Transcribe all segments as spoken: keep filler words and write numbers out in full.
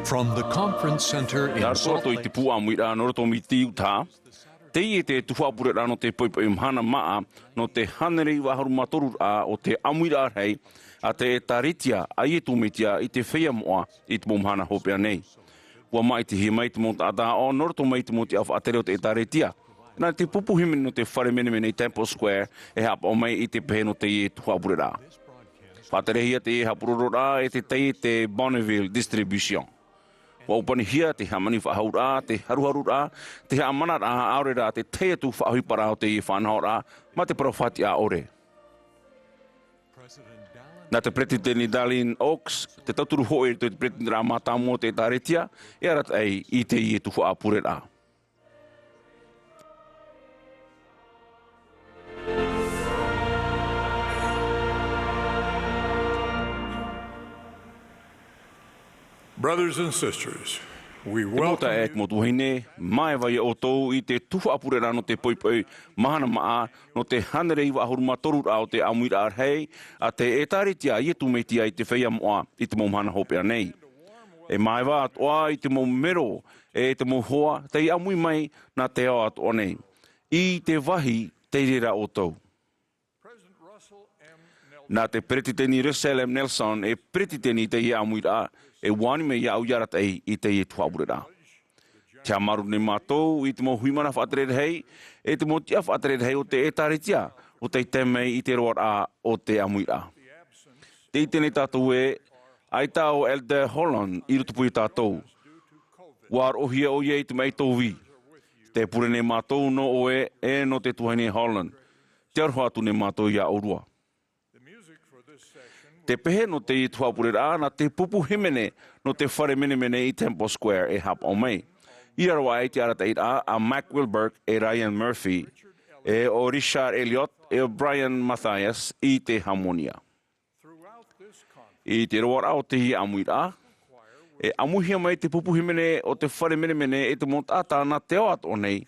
From the conference center in Nā roto Salt atu i te Lake. Pū ʻāmuiraʻa nō roto mai i Utah, teie te tuhaʻa pureraʻa nō te poʻipoʻi mahana māʻa, nō te hānere iva ʻahuru mā toru raʻa o te ʻāmuiraʻa rahi a te ʻĒtārētia a Iesu Mesia i te feiā moʻa i te mau mahana hopeʻa nei. ʻUa māʻitihia mai te mau taʻata aʻo nō roto mai i te mau tiʻa faʻatere o te ʻĒtārētia. Nā te pupu hīmene nō te fare menemene i Temple Square e haʻapaʻo mai i te pehe nō teie tuhaʻa pureraʻa. Faʻaterehia teie haʻapurororaʻa e te taiete Bonneville Distribution. ʻUa ʻōpanihia te hāmani faʻahouraʻa, te haruharuraʻa, te haʻamanaraʻa, ʻaore rā te tahi atu faʻaʻohiparaʻa o teie faʻanahoraʻa mā te parau fātiʻa ʻore. Nā te Peretiteni Dallin Oaks te tauturu hōʻē i roto i te Peretiteniraʻa mātāmua o te ʻĒtārētia e arataʻi i teie tuhaʻa pureraʻa. Brothers and sisters, we Te mau welcome taeaʻe, you. Te mau tuahine, māeva ia ʻoutou i te tuhaʻa pureraʻa nō te poʻipoʻi mahana māʻa, nō te hānere iva ʻahuru mā toru raʻa o te ʻāmuiraʻa rahi a te ʻĒtārētia a Iesu Mesia i te feiā moʻa i te mau mahana hopeʻa nei. E māeva atoʻa i te mau mero, e te mau hoa, tei ʻāmui mai nā te ao atoʻa nei. I te vāhi tei reira ʻoutou. Nā te Peretiteni Russell M. Nelson e Peretiteni i teie ʻāmuiraʻa, e ʻua ani mai iāʻu ia arataʻi i teie tuhaʻa pureraʻa. Te haʻamāuruuru nei mātou i te mau huimana faʻatere rahi, e te mau tiʻa faʻatere rahi o te ʻĒtārētia, ʻo tei tae mai i te roaraʻa o te ʻāmuiraʻa. Tē ʻite nei tātou ē, ʻaita ʻo Elder Holland i rotopū ia tātou. ʻUa roʻohia ʻoia i te maʻi tōvī. Tē pure nei mātou nō ʻoe, e nō te tuahine Holland. Tē aroha atu nei mātou ia ʻōrua. Te pehe nō teie tuhaʻa pureraʻa, nā te pupu hīmene nō te fare menemene i Temple Square e haʻapaʻo mai. I raro aʻe i te arataʻiraʻa a Mac Wilberg e Ryan Murphy, e ʻo Richard Elliott, e ʻo Brian Mathias i te hāmonia. I te roaraʻa o teie ʻāmuiraʻa, e ʻāmuihia mai te pupu hīmene o te fare menemene e te mau taʻata nā te ao atoʻa nei,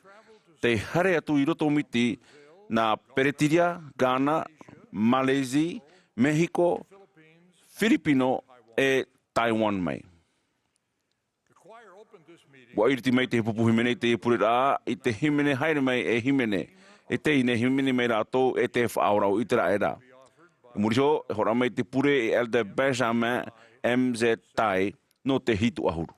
tei haere atu i roto miti nā Peretiria, Ghana, Malaisie, Mexico, Filipino, e Taiwan mai. ʻUa ʻiriti mai te pupu hīmene i te pureraʻa i te hīmene haere mai e hīmene, e teie nei hīmene mai rātou e te Faʻaora o ʻĪteraʻera. I muri iho, e hōroʻa mai te pure e Elder Benjamin M Z Tai nō te hitu ʻahuru.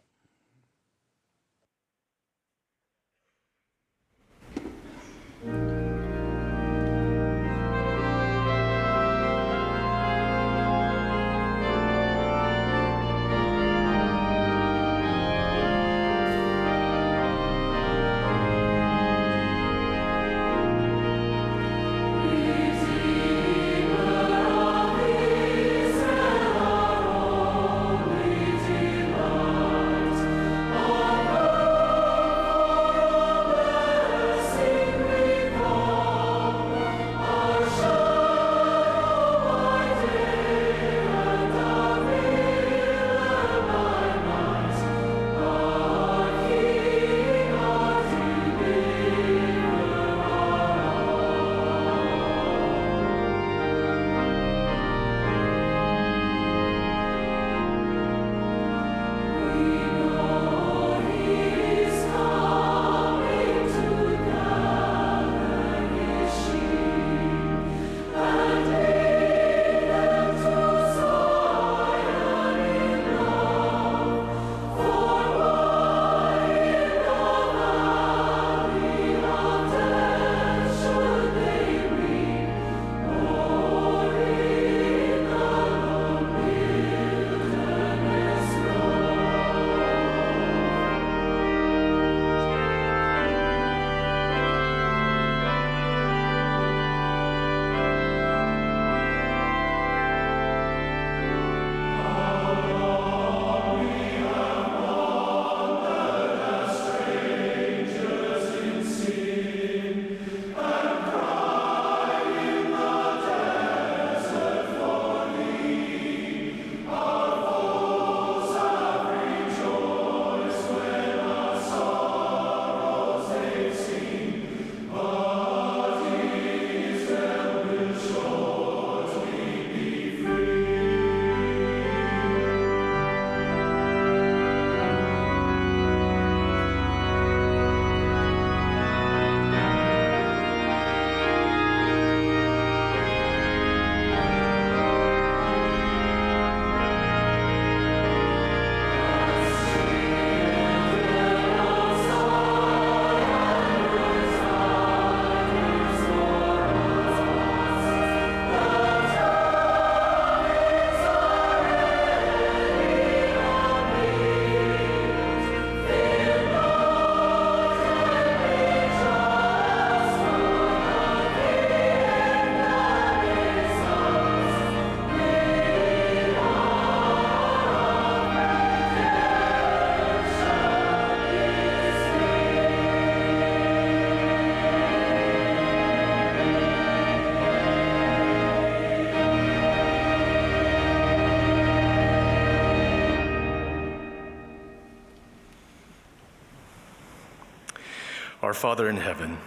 Our Father in heaven,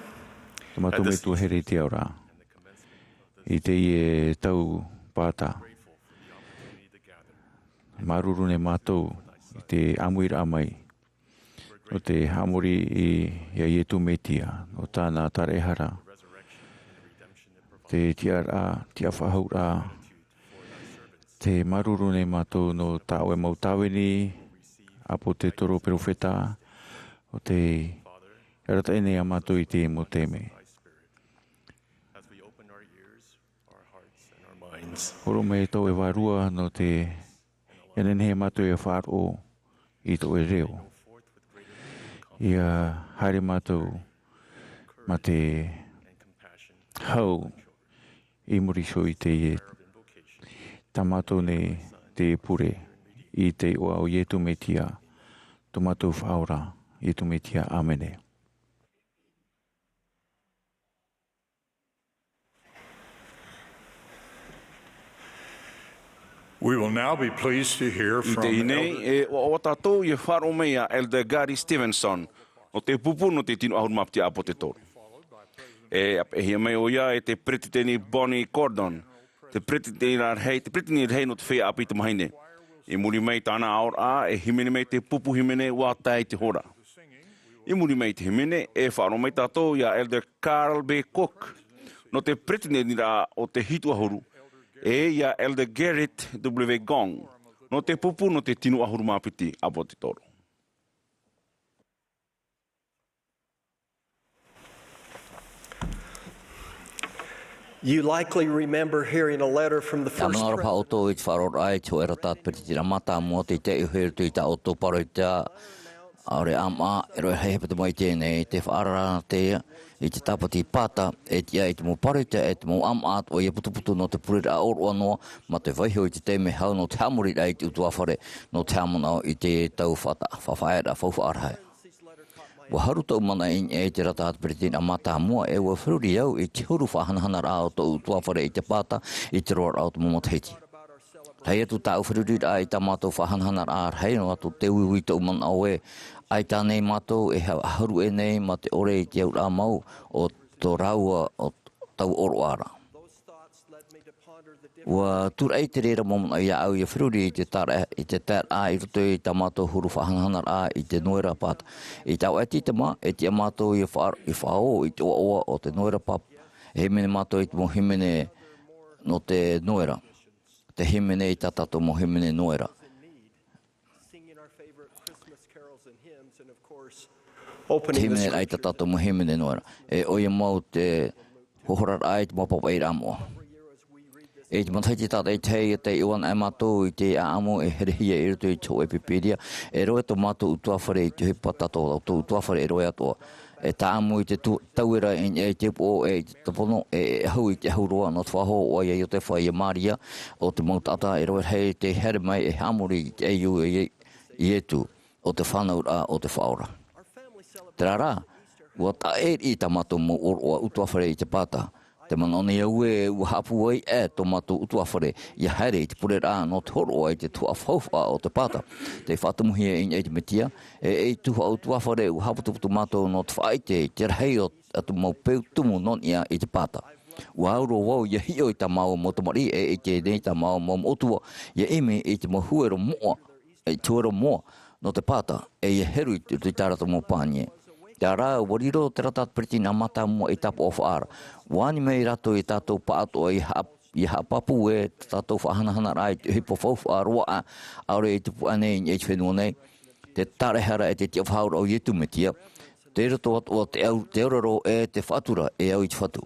tō mātou Metua here i te ao ra, i teie tau pāta, māuruuru nei mātou i te ʻāmuiraʻa mai o te haʻamori i, ia Iesu Mesia, nō tāna taraehara, te tiʻaraʻa, tiʻafaʻahouraʻa, te māuruuru nei mātou nō tā ʻoe mau tāvini, ʻāpōsetolo, perofeta, ʻo tē arataʻi nei iā mātou i teie mau taime. Hōroʻa mai tō ʻoe Vārua nō te, ʻia nehenehe mātou e faʻaroʻo i tō ʻoe reo. ʻIa haere mātou mā te hau i muri iho i teie, tā mātou nei te pure i te iʻoa o Iesu Mesia, tō mātou Faʻaora, Iesu Mesia. ʻĀmene. We will now be pleased to hear I from teie nei, Elder e ʻoaʻoa tātou ʻia faʻaroʻo mai iā Elder Gary Stevenson, nō te pupu nō te tino ʻahuru mā piti ʻāpōsetolo. E ʻāpeʻehia mai ʻoia e te Peresideni Bonnie Gordon, te peresideni rahi, te peresideni rahi nō te feiā ʻāpī tamāhine. I muri mai i tāna aʻoraʻa, e hīmene mai te pupu hīmene ʻUa Tae i te Hora. I muri mai i te hīmene, e faʻaroʻo mai tātou iā Elder Carl B. Cook, nō te peresideni ra o te hitu ʻahuru, e iā Elder Gerrit W. Gong, nō te pupu nō te tino ʻahuru mā piti ʻāpōsetolo. You likely remember hearing a letter from the First President. Tāmau ra paʻi ʻoutou i te faʻaroʻoraʻa i te hōʻē ra tātou peresideni mātāmua tei tae iho i roto i tā ʻoutou pāroita, ʻaore ʻāmaʻa, e rave rahi hepetoma i teie nei, te faʻaara teie i te tāpati pāta, e tiʻa i te mau pāroita, e te mau ʻāmaʻa atoʻa ʻia putuputu nō te pureraʻa ʻōroʻa noa, mā te vaiiho i te taime hau nō te haʻamoriraʻa i te ʻutuāfare, nō te haʻamanaʻo i te tau faʻata-, fa-, faʻaearaʻa faufaʻa rahi. ʻUa haru tōʻu manaʻo i niʻa i te rata a te peresideni mātāmua, e ʻua feruri au i te huru faʻahanahanaraʻa o tōʻu ʻutuāfare i te pāta, i te roaraʻa o te mau matahiti. Rahi atu tāʻu feruriraʻa i tā mātou faʻahanahanaraʻa rahi, noa atu te uiui tōʻu manaʻo ē, ʻaita nei mātou e ha-, haru ʻē nei mā te ʻore i te auraʻa mau o tō rāua o tau ʻōroʻa ra. ʻUa tūraʻi te reira mau manaʻo iāʻu ʻia feruri i te tāra-, i te taeraʻa i roto i tā mātou huru faʻahanahanaraʻa i te Noera pāta. I taua ʻāti i te mā, e tiʻa mātou ʻia faʻa-, ʻia faʻaō i te ʻoaʻoa o te Noera pāta. E hīmene mātou i te mau hīmene nō te Noera. Te hīmene i tā tātou mau hīmene Noera. Te hīmene ra i tā tātou mau hīmene Noera. E ʻoia mau te hōhoraraʻa i te mau pāpaʻiraʻa moʻa. I te matahiti tātaʻitahi, e taiʻo ana e mātou i te ʻāʻamu e herehia i roto i te hōʻē Pīpīria, e roe tō mātou ʻutuāfare i te ʻohipa, tā tō, tō ʻutuāfare e roe atoʻa. E tāʻamu i te tu-, tauera i niʻa i te upoʻo e i te tōpono, e, e ʻahu i te ʻahu roa, nō te faʻahoʻi ʻoia iā Iotefa, iā Māria, ʻo te mau taʻata e rave rahi tei haere mai e haʻamori i te ʻaiū e Ie-, Iesu, ʻo te fānauraʻa o te Faʻaora. Terā rā, ʻua taʻa ʻē riʻi tā mātou mau ʻōroʻa ʻutuāfare i te pāta. Tē manaʻo nei au ē, ʻua haʻapūai aʻe tō mātou ʻutuāfare ʻia haere i te pureraʻa nō te hōroʻa i te tuhaʻa faufaʻa o te pāta, tei faʻatumuhia i niʻa i te Mesia, e, e tuhaʻa ʻutuāfare, ʻua haʻaputuputu mātou nō te faʻaʻite i te rahi o, atu mau peu tumu nō niʻa i te pāta. ʻUa au roa vau ʻia hiʻo i tā māua mau tamariʻi, e ʻite nei tā māua mau moʻotua, ʻia ʻimi i te mau huero moʻa, i te huero moa nō te pāta, e ʻia heru i te, i tā rātou mau pānie. Terā rā, ʻua riro te rata a te peresideni mātāmua i tāpaʻo faʻaara. ʻUa ani mai rātou iā tātou pāʻatoʻa ʻia haʻa-, ʻia haʻapāpū ē tā tātou faʻahanahanaraʻa i te ʻohipa faufaʻa roa aʻe, ʻaore i tupu aʻe nei i niʻa i te fenua nei, te taraehara e te tiʻafaʻahouraʻa o Iesu Mesia, tei roto atoʻa te au, te auraro e te faʻatura e au i te Fatu.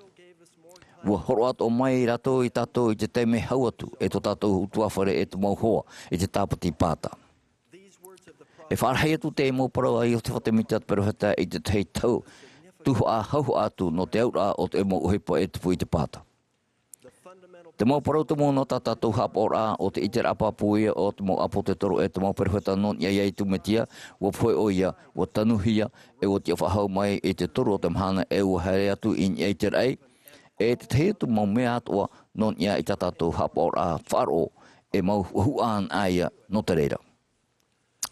ʻUa hōroʻa atoʻa mai rātou iā tātou i te taime hau atu, e tō tātou ʻutuāfare e te mau hoa, i te tāpati pāta. E faʻarahi atu te mau parau a Iotefa Semita te perofeta i te tahi tau tuhaʻa hauhaʻa atu nō te auraʻa o te mau ʻohipa e tupu i te pāta. Te mau parau tumu nō tā tātou haʻapaʻoraʻa, ʻo te ʻiteraʻa pāpū ïa o te mau ʻāpōsetolo e te mau perofeta nō niʻa iā Iesu Mesia, ʻua pohe ʻoia, ʻua tanuhia, e ʻua tiʻafaʻahou mai i te toru o te mahana, e ʻua haere atu i niʻa i te raʻi, e te tahi atu mau mea atoʻa nō niʻa i tā tātou haʻapaʻoraʻa faʻaroʻo, e mau huʻahuʻa anaʻe ïa nō te reira.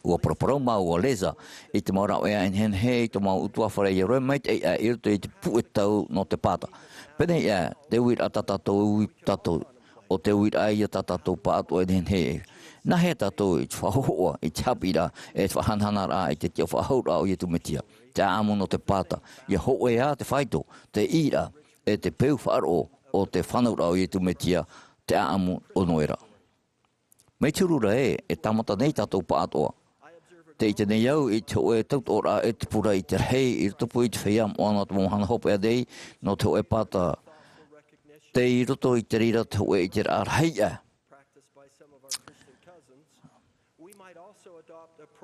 Ua paraparau māua, Leza, i te mau rāveʻa e nehenehe i tō māua ʻutuāfare ʻia roe maitaʻi aʻe i roto i te puʻe tau nō te pāta. Pēnei aʻe te uiraʻa tā tātou e ui tātou, ʻo te uiraʻa ia tā tātou pāʻatoʻa e nehenehe. Nāhea tātou i te faʻahohoʻa i te haʻapiʻiraʻa e te faʻahanahanaraʻa i te tiʻafaʻahouraʻa o Iesu Mesia, te ʻāʻamu nō te pāta, ʻia hōʻē ā te faito, te ʻīraʻa, e te peu faʻaroʻo o te fānauraʻa o Iesu Mesia, te ʻāʻamu ʻo Noera. Mai te huru ra ē, e tāmata nei tātou pāʻatoʻa. Tē ʻite nei au i te hōʻē tautoʻoraʻa e tupu ra i te rahi i roto pū i te feiā moʻa nō te mau mahana hopeʻa nei, nō te hōʻē pāta. Tei roto i te reira te hōʻē ʻiteraʻa rahi aʻe.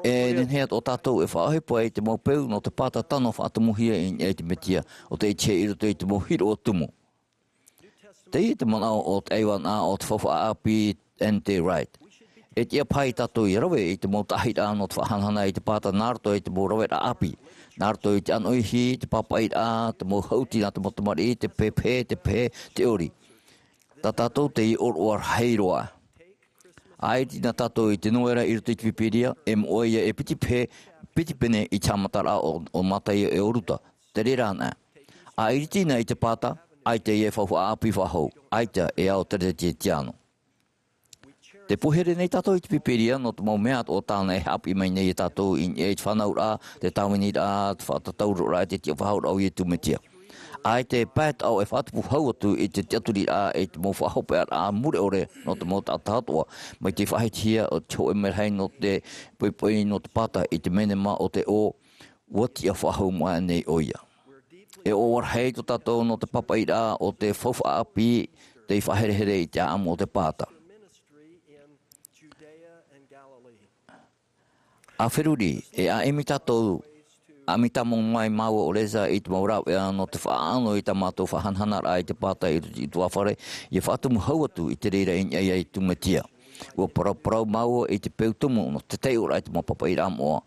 E nehenehe atoʻa tātou e faʻaʻohipa i te mau peu nō te pāta tano faʻatumuhia i niʻa i te Mesia, ʻo tei ʻitehia i roto i te mau hiroʻa tumu. Teie te manaʻo o te ʻaivanaʻa o te faufaʻa ʻāpī N T Wright. E tiʻa paha ia tātou ʻia rave i te mau taʻahiraʻa nō te faʻahanahana i te pāta nā roto i te mau raveraʻa ʻāpī, nā roto i te ʻanoʻihi, te pāpaʻiraʻa, te mau hauti nā te mau tamariʻi, te pehe, te pehe, te ʻori. Tā tātou tei ʻōroʻa rahi roa. ʻAita nā tātou i te Noera i roto i te Pīpīria, e moʻa ia e piti pehe, piti pene i te haʻamataraʻa o, o Mataio e o Ruta. Te reira anaʻe. ʻA iriti na i te pāta, ʻaita ia e faufaʻa ʻāpī faʻahou, ʻaita e ao teretetiano. Tē pūhere nei tātou i te Pīpīria nō te mau mea atoʻa tāna e haʻapiʻi mai nei ia tātou i niʻa i te fānauraʻa, te tāviniraʻa, te faʻatatauroraʻa, te tiʻafaʻahouraʻa o Iesu Mesia. ʻAita e pae taʻo e faʻatupu hau atu i te tiʻaturiraʻa, i te mau faʻahopeʻaraʻa mure ʻore nō te mau taʻata atoʻa, mai te faʻahitihia o te hōʻē merahi nō te poʻipoʻi nō te pāta i te menema o te ʻō, ʻua tiʻafaʻahou mai nei ʻoia. E ʻōroʻa rahi tō tātou nō te pāpaʻiraʻa o te faufaʻa ʻāpī tei faʻaherehere i te ʻāʻamu o te pāta. ʻA feruri, e ʻāʻimi tātou, ʻāʻimi tāmau mai māua ʻo Leza i te mau rāveʻa nō te faʻaʻano i tā mātou faʻahanahanaraʻa i te pāta i roto i te ʻutuāfare, ʻia faʻatumu hau atu i te reira i niʻa ia Iesu Mesia. ʻUa paraparau māua i te peu tumu nō te taiʻoraʻa i te mau pāpaʻiraʻa moʻa,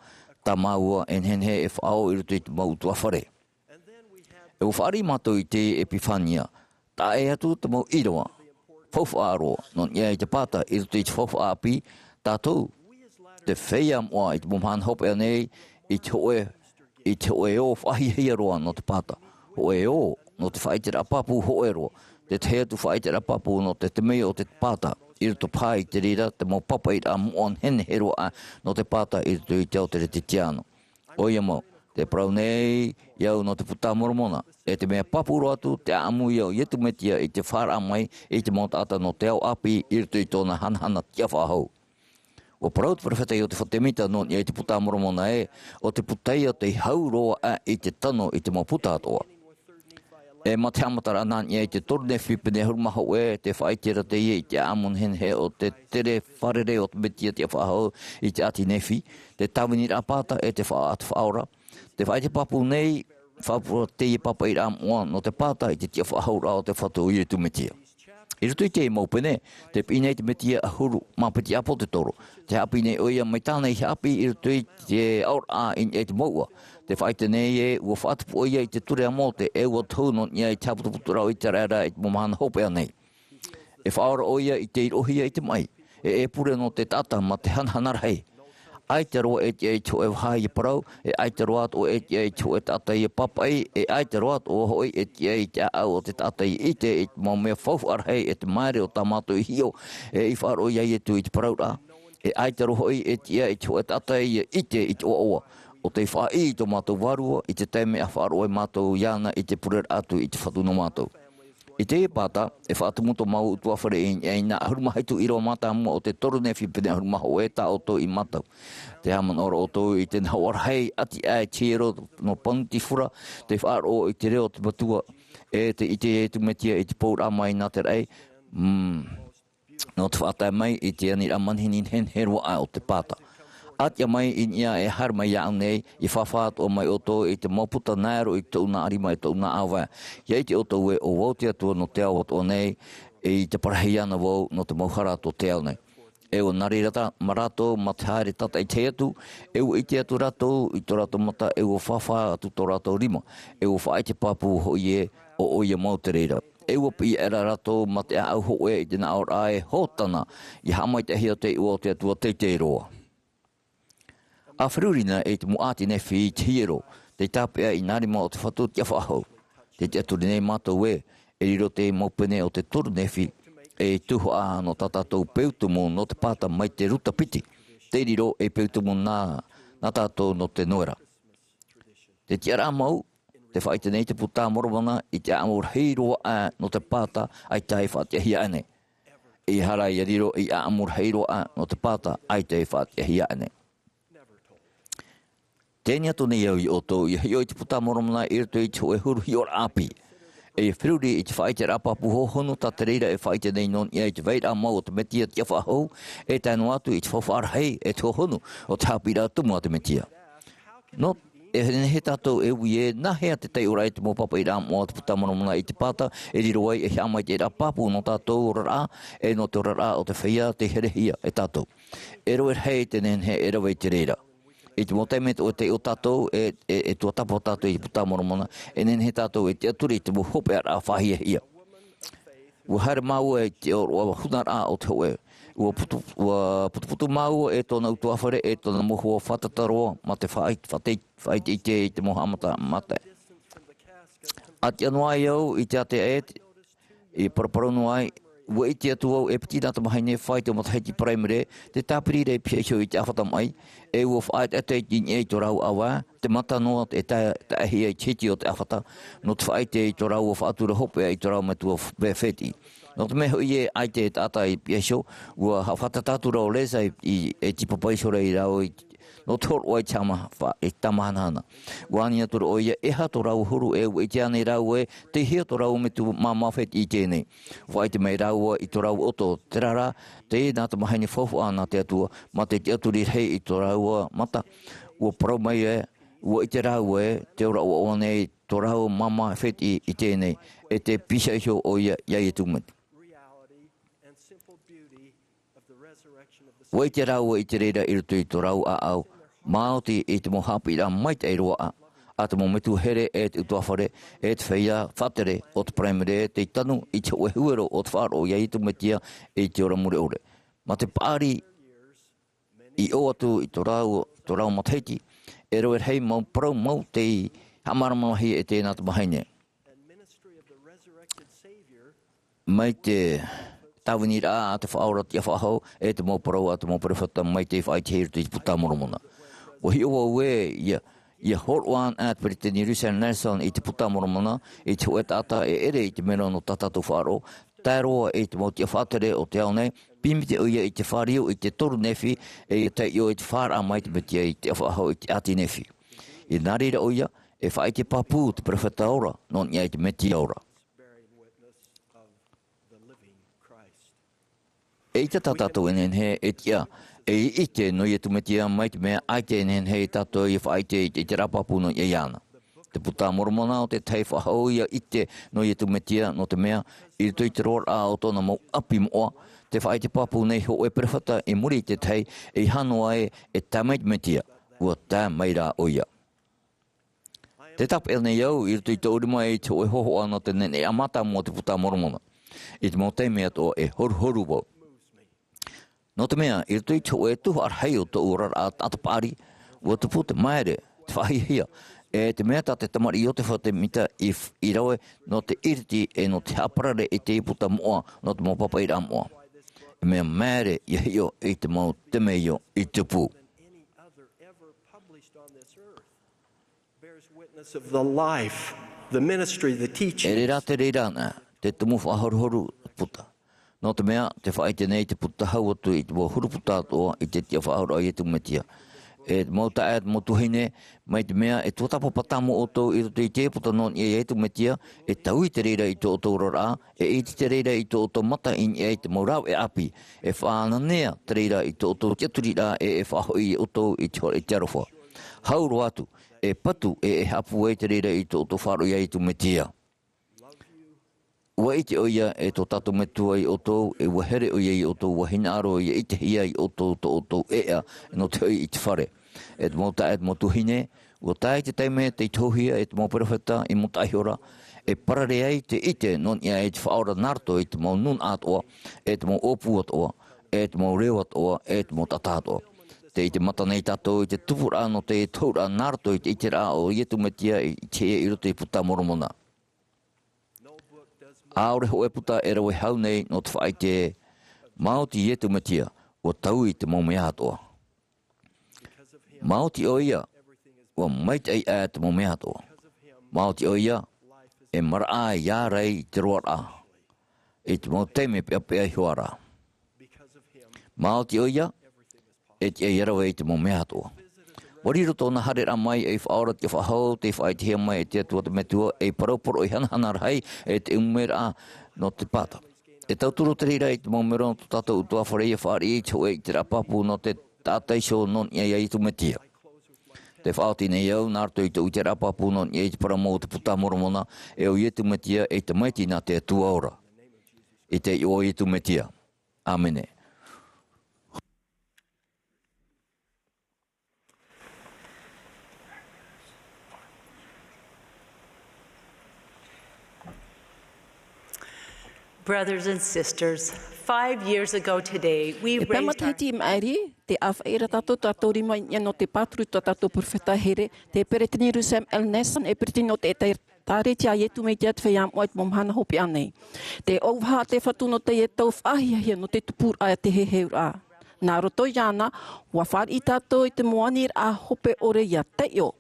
tā māua e nehenehe e faʻaō i roto i te mau ʻutuāfare. E ʻua fāriʻi mātou i te Epifania, taʻa ʻē atu te mau ʻīrava faufaʻa roa, nō niʻa i te pāta i roto i te faufaʻa ʻāpī, tātou, te feiā moʻa i te mau mahana hopeʻa nei, i te hōʻē, i te hōʻē ʻō faʻahiahia roa nō te pāta, hōʻē ʻō nō te faʻaʻiteraʻa pāpū hōʻē roa, te tahi atu faʻaʻiteraʻa pāpū nō te temeio o te pāta, i roto paha i te reira te mau pāpaʻiraʻa moʻa nehenehe roa nō te pāta i roto i te ao teretetiano. ʻOia mau, tē parau nei au nō te Buka a Moromona, e te mea pāpū roa atu, te ʻāʻamu ia o Iesu Mesia i te faʻaara mai i te mau taʻata nō te ao ʻāpī i roto i tōna hanahana tiʻafaʻahou. ʻUa parau te perofeta Iosefa Semita nō niʻa i te Buka a Moromona ē, ʻo te puta ia tei hau roa aʻe i te tano i te mau puta atoʻa. E mā te haʻamataraʻa nā niʻa i te toru Nephi pene ʻahuru mā hōʻē, tē faʻaʻite ra teie i te ʻāʻamu nehenehe o te tere fārerei o te Mesia tiʻafaʻahou i te ʻāti Nephi, te tāviniraʻa pāta e te faʻaʻite faʻaora. Tē faʻaʻite pāpū nei, faʻaʻite teie pāpaʻiraʻa moʻa nō te pāta i te tiʻafaʻahouraʻa o te Fatu o Iesu Mesia. I roto i teie mau pene, tē piʻi nei te Mesia ʻahuru mā piti ʻāpōsetolo, tē haʻapiʻi nei ʻoia mai tāna i haʻapiʻi i roto i te aʻoraʻa i niʻa i te mouʻa. Tē faʻaʻite nei ē, ʻua faʻatupu ʻoia i te ture a Mose, e ʻua tohu nō niʻa i te haʻaputuputuraʻa o ʻĪteraʻera i te mau mahana hopeʻa nei. E faʻaora ʻoia i te iroʻahia i te maʻi, e, e pure nō te taʻata mā te hanahana rahi. ʻAita roa e tiʻa i te hōʻē vaha ʻia parau, e ʻaita roa atoʻa e tiʻa i te hōʻē taʻata ʻia pāpaʻi, e ʻaita roa atoʻa hoʻi e tiʻa i te ʻāʻau o te taʻata ʻia ʻite i te mau mea faufaʻa rahi e te māere o tā mātou i hiʻo, e i faʻaroʻo ia Iesu i te parauraʻa. E ʻaita roa hoʻi e tiʻa i te hōʻē taʻata ʻia ʻite i te ʻoaʻoa, ʻo tei faʻaʻī i tō mātou Vārua, i te taime a faʻaroʻo ai mātou iāna i te pureraʻa atu i te Fatu nō mātou. I teie pāta, e faʻatumu tō māua ʻutuāfare i niʻa i nā ʻahuru mā hitu ʻīrava mātāmua o te toru Nephi pene ʻahuru mā hōʻē tā ʻoutou i mātau. Tē haʻamanaʻo ra ʻoutou i te nahoʻa rahi ʻati aʻe i te hiero nō Potifera, tē faʻaroʻo i te reo o te Metua, e tē ʻite Iesu Mesia i te pouraʻa mai nā te raʻi, mm, nō te faʻatae mai i te aniraʻa manihini nehenehe roa aʻe o te pāta. ʻA tiʻa mai i niʻa e haere mai iāʻu nei, ʻia fāfā atoʻa mai ʻoutou i te mau puta naero i tōʻu nā rima, i tōʻu nā ʻāvae. ʻIa ʻite ʻoutou ē, ʻo vau te Atua nō te ao atoʻa nei, e i te parahi iāna vau nō te mau hara tō te ao nei. E ʻua nā reira tā, mā rātou, mā te haere tātaʻitahi atu, e ʻua ʻite atu rātou i tō rātou mata, e ʻua fāfā atu tō rātou rima, e ʻua faʻaʻite pāpū hoʻi ē, ʻo ʻoia mau te reira. E ʻua piʻi aʻera rātou mā te ʻāʻau hōʻē i te nāʻōraʻa ē, Hōtana, ʻia haʻamaitaʻihia te iʻoa o te Atua Teitei Roa. ʻA feruri na i te mau ʻāti Nephi i te hiero, tei tāpeʻa i nā rima o te Fatu tiʻafaʻahou. Tē tiʻaturi nei mātou ē, e riro te mau pene o te toru Nephi, ei tuhaʻa nō tā tātou peu tumu nō te pāta mai te ruta piti, tei riro ei peu tumu nā, nā tātou nō te noera. Te tiʻaraʻa mau, tē faʻaʻite nei te Puta a Moromona i te ʻāʻamu rahi roa aʻe nō te pāta ʻaita i faʻatiʻahia aʻe nei. ʻEiaha rā ʻia riro ei ʻāʻamu rahi roa aʻe nō te pāta ʻaita i faʻatiʻahia aʻe nei. Teie atu nei au iā ʻoutou, ʻia hiʻo i te Puta a Moromona i roto i te hōʻē huru hiʻoraʻa ʻāpī. ʻEiaha feruri i te faʻaʻiteraʻa pāpū hōhonu tā te reira e faʻaʻite nei nō niʻa i te vairaʻa mau o te Metia tiʻafaʻahou, e tae noa atu i te faufaʻa rahi e te hōhonu o te haʻapiʻiraʻa tumu a te Metia. Nō, e nehenehe tātou e ui ē, nā hea te taiʻoraʻa i te mau pāpaʻiraʻa moʻa o te Puta a Moromona i te pāta, e riro ai ei haʻamaitaʻiraʻa pāpū nō tātou oraraʻa, e nō te oraraʻa o te feiā tei herehia e tātou. E rave rahi te nehenehe e rave i te reira. I te mau taime atoʻa e taiʻo tātou, e, e, e tuatāpapa tātou i te Puta a Moromona, e nehenehe tātou e tiʻaturi i te mau hopeʻaraʻa faʻahiahia. ʻUa haere māua i te ʻōroʻa hunaraʻa o te hōʻē. ʻUa putu, ʻua putuputu māua e tōna ʻutuāfare, e tōna mau hoa fātata roa, mā te faʻaʻi-, faʻaʻite, faʻaʻiteʻite i te mau haʻamata mataʻi. ʻA tiʻa noa ai au i te ātea ē, i paraparau noa ai, ʻua ʻite atu au e piti nā tamāhine fāito matahiti paraimere, tē tāpiri ra i pihaʻi iho i te ʻāfata maʻi, e ʻua faʻaʻetaʻeta i niʻa i tō rāua ʻāvae, te mata noa e tae, taehia i te hiti o te ʻāfata, nō te faʻaʻite i tō rāua faʻatura hopeʻa i tō rāua metua f-, fe-, fētiʻi. Nō te mea hoʻi ē, ʻaita e taʻata i pihaʻi iho, ʻua haʻafātata atu ra ʻo Lesa i, i, e tīpapa iho ra ia rāua i, nō te hōroʻa i te hama-, fa-, i te tāmahanahana. ʻUa ani atu ra ʻoia, e aha tō rāua huru, e ʻua ʻite ānei rāua ē, tei hea tō rāua metua māmā fētiʻi i teie nei. Faʻaʻite mai rāua i tō rāua ʻoto, terā rā, teie nā tamāhine faufaʻa nā te Atua, mā te tiʻaturi rahi i tō rāua mata. ʻUa parau mai ē, ʻua ʻite rāua ē, tē ora ʻoaʻoa nei tō rāua māmā fētiʻi i teie nei, e tē pihaʻi iho ʻoia iā Iesu Mesia. ʻUa ʻite rāua i te reira i roto i tō rāua ʻāʻau, maoti i te mau haʻapiʻiraʻa maitaʻi roa a, a te mau metua here e te ʻutuāfare, e te feiā faʻatere o te paraimere tei tanu i te hōʻē huero o te faʻaroʻo iā Iesu Mesia i te ora mure ʻore. Mā te paʻari i ʻō atu i tō rāua, tō rāua matahiti, e rave rahi mau parau mau tei haʻamāramarama hia e teie nā tamāhine. Mai te tāviniraʻa a te Faʻaora tiʻafaʻahou, e te mau parau a te mau perofeta mai tei faʻaʻite i roto i te Puta a Moromona. ʻUa hiʻo vau ē, ʻia, ʻia hōroʻa anaʻe te Peresideni Russell Nelson i te Puta a Moromona, i te hōʻē taʻata e ʻere i te mero nō tā tātou faʻaroʻo, tae roa i te mau tiʻa faʻatere o te ao nei, pīpītia ʻoia i te fāriu i te toru Nephi, e ʻia taiʻo i te faʻaroʻo mai te Mesia i te tiʻafaʻahou i te ʻāti Nephi. I nā reira ʻoia, e faʻaʻite pāpū te perofeta ora, nō niʻa i te Mesia ora. E ʻita tā tātou e nehenehe e tiʻa, e ʻite nō Iesu Mesia mai te mea ʻaita e nehenehe tātou ʻia faʻaʻite i te, i te ʻiteraʻa pāpū nō niʻa iāna. Te Puta a Moromona ʻo te tahi faʻahou ʻia ʻite nō Iesu Mesia, nō te mea, i roto i te roaraʻa o tōna mau ʻapi moʻa, tē faʻaʻite pāpū nei hōʻē perofeta i muri i te tahi, ʻeiaha noa ē, e tae mai te Mesia, ʻua tae mai rā ʻoia. Tē tāpeʻa nei au i roto i tōʻu rima i te hōʻē hōhoʻa nō te neneʻiraʻa mātāmua o te Puta a Moromona. I te mau taime atoʻa e horuhoru vau. Nō te mea, i roto i te hōʻē tuhaʻa rahi o tōʻu oraraʻa taʻata paʻari, ʻua tupu te māere, te faʻahiahia, e te mea tā te tamariʻi Iotefa Semita i f-, i rave nō te iriti e nō te haʻaparare i te puta moʻa nō te mau pāpaʻiraʻa moʻa. E mea māere ʻia hiʻo i te mau temeio i tupu. Bears witness of the life, the ministry, the teachings. E reira te reira ana, te tumu faʻahoruhoru puta. Nō te mea, tē faʻaʻite nei te puta hau atu i te mau huru puta atoʻa i te tiʻafaʻahouraʻa a Iesu Mesia. E te mau taeaʻe, te mau tuahine, mai te mea, e tuatāpapa tāmau ʻoutou i roto i te puta nō niʻa iā Iesu Mesia, e taui te reira i tō ʻoutou oraraʻa, e ʻite te reira i tō ʻoutou mata i niʻa i te mau rāveʻa ʻāpī, e faʻananea te reira i tō ʻoutou tiʻaturiraʻa, e, e faʻahoʻi ʻoutou i te hora, i te aroha. Hau roa atu, e patu, e, e haʻapūai te reira i tō ʻoutou faʻaroʻo iā Iesu Mesia. ʻUa ʻite ʻoia e tō tātou Metua iā ʻoutou, e ʻua here ʻoia iā ʻoutou, ʻua hinaʻaro ʻia ʻitehia iā ʻoutou tō ʻoutou ʻēʻa, nō te hoʻi i te fare. E te mau taeaʻe, e te mau tuahine, ʻua tae te taime tei tohuhia e te mau perofeta i Mōtaiho ra, e parare ai te ʻite nō niʻa i te Faʻaora nā roto i te mau nūnaʻa atoʻa, e te mau ʻōpū atoʻa, e te mau reo atoʻa, e te mau taʻata atoʻa. Tē ʻite mata nei tātou i te tupuraʻa nō te tohuraʻa nā roto i te ʻiteraʻa o Iesu Mesia i te hia i roto i te puta Moromona. ʻAore hōʻē puta e rave hau nei nō te faʻaʻite, maoti Iesu Mesia, ʻua taui te mau mea atoʻa. Maoti ʻo ia, ʻua maitaʻi aʻe te mau mea atoʻa. Maoti ʻo ia, e maraʻa i ārai i te roaraʻa, i te mau taime peʻapeʻa iho ā rā. Maoti ʻo ia, e tiʻa ia rave i te mau mea atoʻa. ʻUa riro tōna haereraʻa mai ei Faʻaora ʻia faʻahou, tei faʻaʻitehia mai e te Atua te Metua, ei parau poroʻi hanahana rahi, e te ʻumeraʻa nō te pāta. E tauturu te reira i te mau melo nō tō tātou ʻutuāfare ʻia fāriʻi i te hōʻē ʻiteraʻa pāpū nō te taʻata iho nō niʻa iā Iesu Mesia. Tē faʻaoti nei au nā roto i tōʻu ʻiteraʻa pāpū nō niʻa i te parau mau o te puta Moromona, e ʻo Iesu Mesia ei Tamaiti nā te Atua ora. I te iʻoa o Iesu Mesia. ʻĀmene. Brothers and sisters, five years ago today, we E pae raised our matahiti i maʻiri, tē ʻāfaʻi ra tātou, tātou rima i niʻa nō te pāturu tā tātou perofeta here, te Peresideni Russell M. Nelson, e Peresideni nō te ʻĒtārētia a Iesu Mesia te Feiā Moʻa i te mau mahana hopeʻa nei. Te ʻōvaha a te Fatu nō teie tau faʻahiahia nō te tupuraʻa e te heheuraʻa. Nā roto iāna, ʻua fāriʻi tātou i te mau aniraʻa hope ʻore ʻia taiʻo.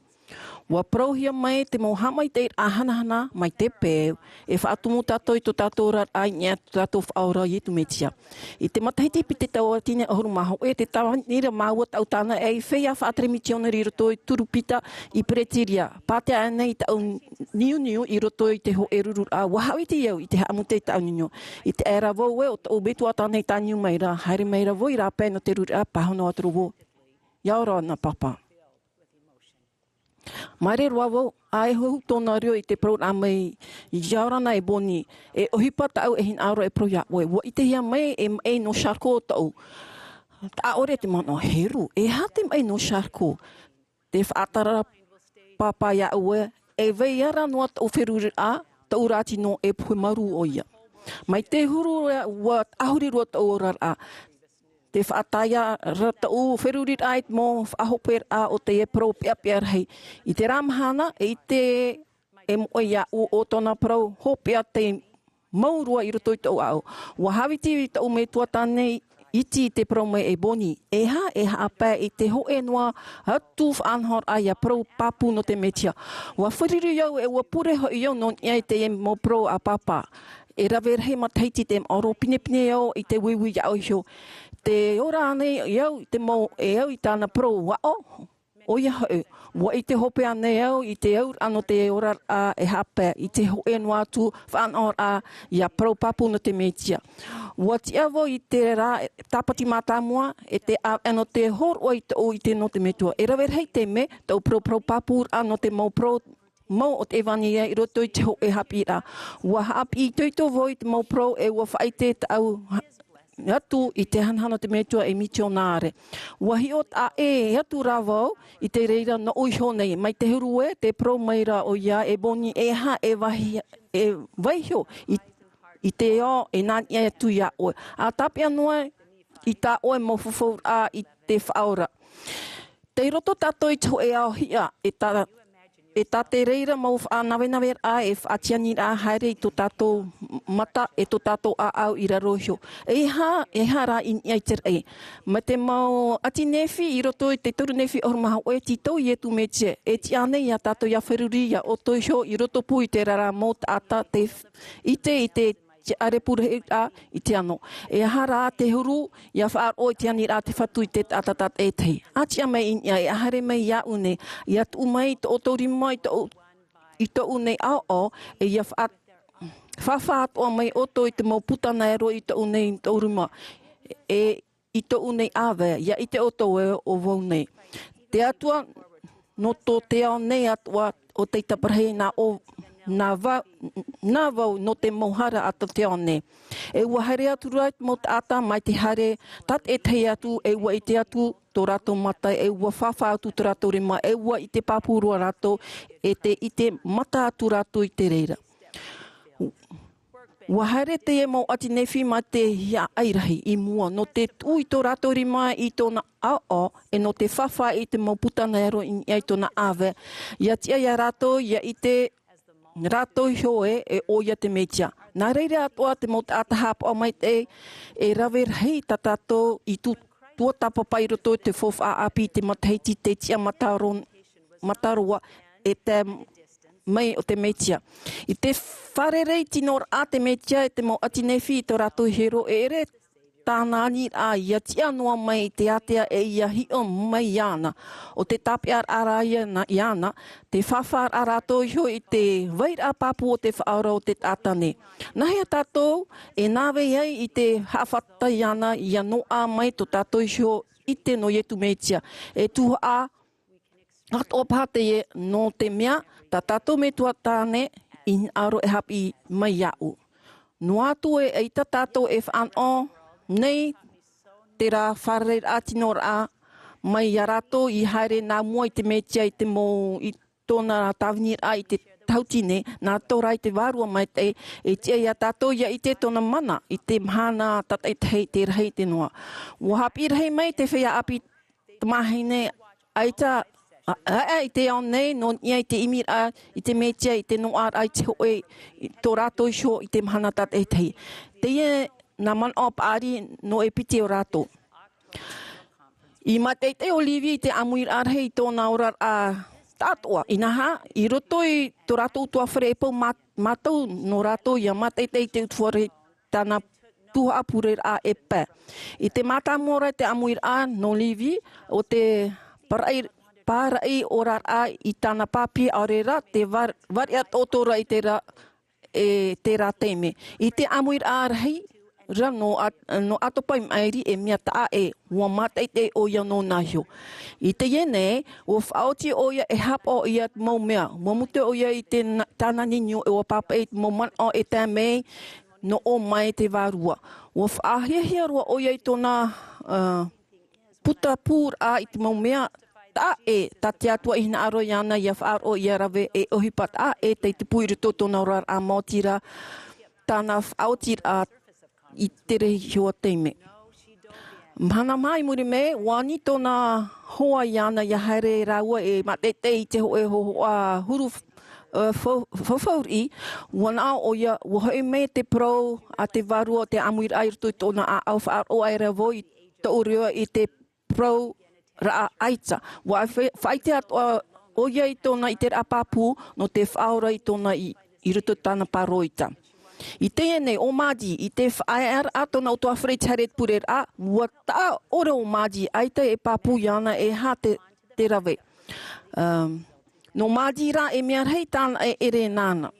ʻUa parauhia mai te mau haʻamaitaʻiraʻa hanahana mai te peu, e faʻatumu tātou i tō tātou oraraʻa i niʻa i tō tātou Faʻaora Iesu Mesia. I te matahiti piti tauatini ʻahuru mā hōʻē, tē tāvini ra māua taʻu tāna ei feiā faʻatere mitionare i roto i Turupita i Peretīria. Pātea aʻenei taʻu niuniu i roto i te hōʻē rururaʻa, ʻua haʻaviti au i te haʻamute i taʻu niuniu. I te ʻae ra vau ē, ʻo tōʻu metua tāna i tāniu mai ra, haere mai ra vau i rāpae nō te rururaʻa, pāhono atu ra vau. ʻIa ora na, Pāpā. Māere roa vau, ʻa e hōhonu tōna reo i te parauraʻa mai, ʻia ora na e Bonnie, e ʻohipa tāʻu e hinaʻaro e parau iā ʻoe. ʻUa ʻitehia mai e maʻi nō Charcot tāʻu. Taʻa ʻore te manaʻo, heru, e aha te maʻi nō Charcot? Tē faʻaara ra Pāpā iā ʻoe, e vai ra noa tōʻu feruriraʻa, tōʻu rā tino e pohe marū ʻoia. Mai te huru ra, ʻua tahuri roa tōʻu oraraʻa. Tē faʻatae ra tōʻu feruriraʻa i te mau faʻahoperaʻa o teie parau peʻapeʻa rahi. I terā mahana, e ʻite e moʻe iāʻu ʻo tōna parau hopeʻa tei mau roa i roto i tōʻu ʻāʻau. ʻUa haʻaviti tōʻu metua tāne iti i te parau mai e Bonnie, e aha e haʻapae i te hōʻē noa atu faʻanahoraʻa ʻia parau pāpū nō te Mesia. ʻUa feruri au e ʻua pure hoʻi au nō niʻa i teie mau parau a Pāpā. E rave rahi matahiti tē maoro pinepine au i te uiui iāʻu iho. Tē ora ānei au i te mau e au i tāna parau? ʻAʻo, ʻoia hoʻi, ʻua ʻite hope ānei au i te auraʻa nō te oraraʻa e haʻapae i te hōʻē noa atu faʻanahoraʻa ʻia parau pāpū nō te Mesia. ʻUa tiʻa vau i terā tāpati mātāmua, e te ʻāvaʻe nō te hōroʻa i tōʻu ʻite nō te Metua. E rave rahi taime, tōʻu parau, parau pāpūraʻa nō te mau parau mau o te ʻevanelia i roto i te hōʻē haʻapiʻiraʻa. ʻUa haʻapiʻi itoito vau i te mau parau e ʻua faʻaʻite tāʻu atu i te hanahana o te Metua ei mitionare. ʻUa hiʻo taʻa ʻē atu rā vau i te reira nōʻu iho nei, mai te huru ē, tē parau mai ra ʻoia e Bonnie, e aha e vaiho, e vaiho i, i te ao e nā niʻa atu iā ʻoe. ʻA tāpeʻa noa i tā ʻoe mau fafauraʻa i te Faʻaora. Tei roto tātou i te hōʻē ao hiʻa, e tā, e tā te reira mau faʻanavenaveraʻa e faʻatianiraʻa haere i tō tātou mata, e tō tātou ʻāʻau i raro iho. E aha, e aha rā i niʻa i te raʻi. Mai te mau ʻāti Nephi i roto i te toru Nephi ʻahuru mā hōʻē, tītau Iesu Mesia, e tiʻa nei iā tātou ʻia feruri, ʻia ʻoto iho i roto pū i terā ra mau taʻata tei ʻite i te te ʻārepu rahiraʻa i te ano. E aha rā te huru, ʻia faʻaroʻo i te aniraʻa a te Fatu i te taʻata tātaʻitahi. ʻA tiʻa mai i niʻa, e ʻa haere mai iāʻu nei, ʻia tuʻu mai tō ʻoutou rima i tōʻu, i tōʻu nei ʻaoʻao, e ʻia faʻa-, faʻafā atoʻa mai ʻoutou i te mau puta nā ʻō i tōʻu nei, i tōʻu rima. E i tōʻu nei ʻāvae, ʻia ʻite ʻoutou ē ʻo vau nei. Te Atua nō tō te ao nei atoʻa, ʻo tei taparahi nā ʻo, nā vau, nā vau nō te mau hara a tō te ao nei. E ʻua haere atu ra te mau taʻata mai te haere tātaʻitahi atu, e ʻua ʻite atu tō rātou mata, e ʻua faʻafā atu tō rātou rima, e ʻua ʻite pāpū roa rātou, e tē ʻite mata atu rātou i te reira. Ua haere teie mau ʻati Nephi mā te hiaʻai rahi i mua, nō te tuʻu i tō rātou rima i tōna ʻaoʻao, e nō te fāfā i te mau puta nā ʻō i niʻa i tōna ʻāvae. ʻIa tiʻa ia rātou, ʻia ʻite rātou iho ē, e ʻoia te Mesia. Nā reira atoʻa te mau taʻata haʻapaʻo maitaʻi, e rave rahi tā tātou i tū-, tuatāpapa i roto i te faufaʻa ʻāpī i te matahiti tei tiʻa mataro-, mataroa e tae mai o te Mesia. I te fārerei tino raʻa te Mesia e te mau ʻati Nephi i tō rātou hiero, e ʻere tāna aniraʻa ʻia tiʻa noa mai i te ātea e ʻia hiʻo mai iāna. ʻO te tāpeʻaraʻa rā ia na-, iāna, te fāfāraʻa rātou iho i te vairaʻa pāpū o te Faʻaora o te taʻata nei. Nāhea tātou e nāvai ai i te haʻafātata iāna ʻia noaʻa mai tō tātou iho ʻite nō Ietu Mesia? E tuhaʻa atoʻa paha teie, nō te mea tā tātou metua tāne i hinaʻaro e haʻapiʻi mai iāʻu. Noa atu ē, ʻaita tātou e fānaʻo nei terā fārereiraʻa tino raʻa mai iā rātou i haere nā mua i te Mesia i te mau, i tōna tāviniraʻa i te tautini, nā tō rā i te Vārua Maitaʻi, e tiʻa ia tātou ʻia ʻite tōna mana i te mahana tātaʻitahi, te rahi i te noa. ʻUa haʻapiʻi rahi mai te feiā ʻāpī tamāhine, ʻaita, a, a, a, i te ao nei, nō niʻa i te ʻimiraʻa i te Mesia, i te noaʻaraʻa i te hōʻē, i tō rātou iho i te mahana tātaʻitahi. Teie nā manaʻo paʻari nō e piti o rātou. I mātaʻitaʻi ʻo Levi i te ʻāmuiraʻa rahi i tōna oraraʻa taʻatoʻa. Inaha, i roto i tō rātou ʻutuāfare e pau mā-, mātou nō rātou ʻia mātaʻitaʻi i te ʻutuāfare tāna tuhaʻa pureraʻa e pae. I te mātāmua ra te ʻāmuiraʻa nō Levi, ʻo te pāraʻi, pāraʻi oraraʻa i tāna pāpī, ʻaore rā te var-, variʻa tōtōra i terā, e terā taime. I te ʻāmuiraʻa rahi ra nō A-, nō Atopa i maʻiri, e mea taʻa ʻē, ʻua mātaʻitaʻi ʻoia nōna iho. I teie nei, ʻua faʻaoti ʻoia e haʻapaʻo i te mau mea. ʻUa mutu ʻoia i te na-, tāna niuniu, e ʻua pāpaʻi i te mau manaʻo e tae mai nō ʻō mai te Vārua. ʻUa faʻahiahia roa ʻoia i tōna, ā, putapūraʻa i te mau mea taʻa ʻē tā te Atua i hinaʻaro iāna ʻia faʻaroʻo, ʻia rave, e ʻohipa taʻa ʻē tei tupu i roto i tōna oraraʻa, maoti rā tāna faʻaotiraʻa i te reira iho taime. Mahana maha i muri mai, ʻua ani tōna hoa iāna ʻia haere rāua e mātaʻitaʻi i te hōʻē hōhoʻa huru, ā, fau-, faufau riʻi. ʻUa naʻo ʻoia, ʻua hoʻi mai te parau a te Vārua o te ʻāmuiraʻa i roto i tōna ʻāʻau, faʻaroʻo aʻera vau i tōʻu reo i te parauraʻa ʻaita. ʻUa fa-, faʻaʻite atoʻa ʻoia i tōna ʻiteraʻa pāpū nō te Faʻaora i tōna i, i roto i tāna pāroita. I teie nei, ʻo Mahdi, i te faʻaearaʻa tōna ʻutuāfare i te haere i te pureraʻa, ʻua taʻa ʻore ʻo Mahdi, ʻaita e pāpū iāna e aha te, te rave. Um, nō Mahdi rā, e mea rahi tāna e ʻere nāna.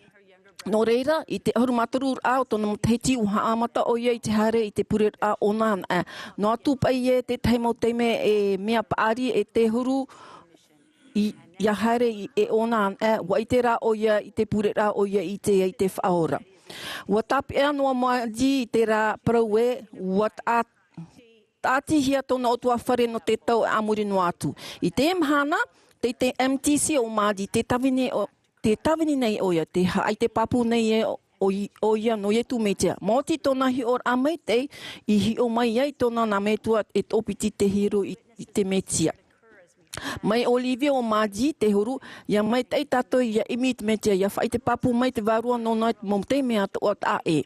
Nō reira, i te ʻahuru mā toru raʻa o tōna matahiti, ʻua haʻamata ʻoia i te haere i te pureraʻa ʻōna anaʻe. Noa atu paʻi ē tētahi mau taime e mea paʻari e te huru i, ʻia haere i, e ʻōna anaʻe, ʻua ʻite rā ʻoia i te pureraʻa ʻoia i te, i te Faʻaora. ʻUa tāpeʻa noa Mahdi i terā parau ē, ʻua taʻa-, tāʻatihia tōna ʻutuāfare nō te tau a muri noa atu. I te mahana, tei te M T C ʻo Mahdi, tē tāvini ʻo-, tē tāvini nei ʻoia, tē haʻaʻite pāpū nei ē ʻo-, ʻo-, ʻoia nō Ietu Mesia. Maoti tōna hiʻoraʻa maitaʻi, i hiʻo mai ai tōna nā metua e toʻopiti te hiero i, i te Mesia. Mai ʻo Levi ʻo Mahdi te huru, ʻia maitaʻi tātou ʻia ʻimi i te Mesia, ʻia faʻaʻite pāpū mai te Vārua nōna i te mau taime atoʻa taʻa ʻē.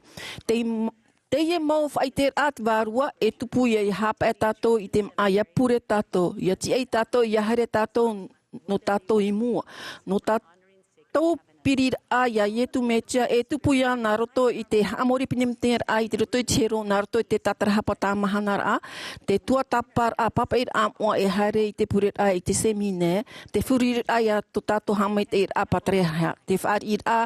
Tei m-, teie mau faʻaʻiteraʻa a te Vārua e tupu ia, ʻia haʻapaʻo tātou i te māʻa, ʻia pure tātou, ʻia tiʻa ia tātou, ʻia haere tātou nō tātou i mua, nō tātou piriraʻa iā Ietu Mesia e tupu ia nā roto i te haʻamori pīnepīne raʻa i te roto i te hiero, nā roto i te tātarahapa tāmahanaraʻa, te tuatāpaparaʻa pāpaʻiraʻa moʻa e haere i te pureraʻa i Ghethsemane, te fāriʻiraʻa iā tō tātou haʻamaitaʻiraʻa pātireia, te fāriʻiraʻa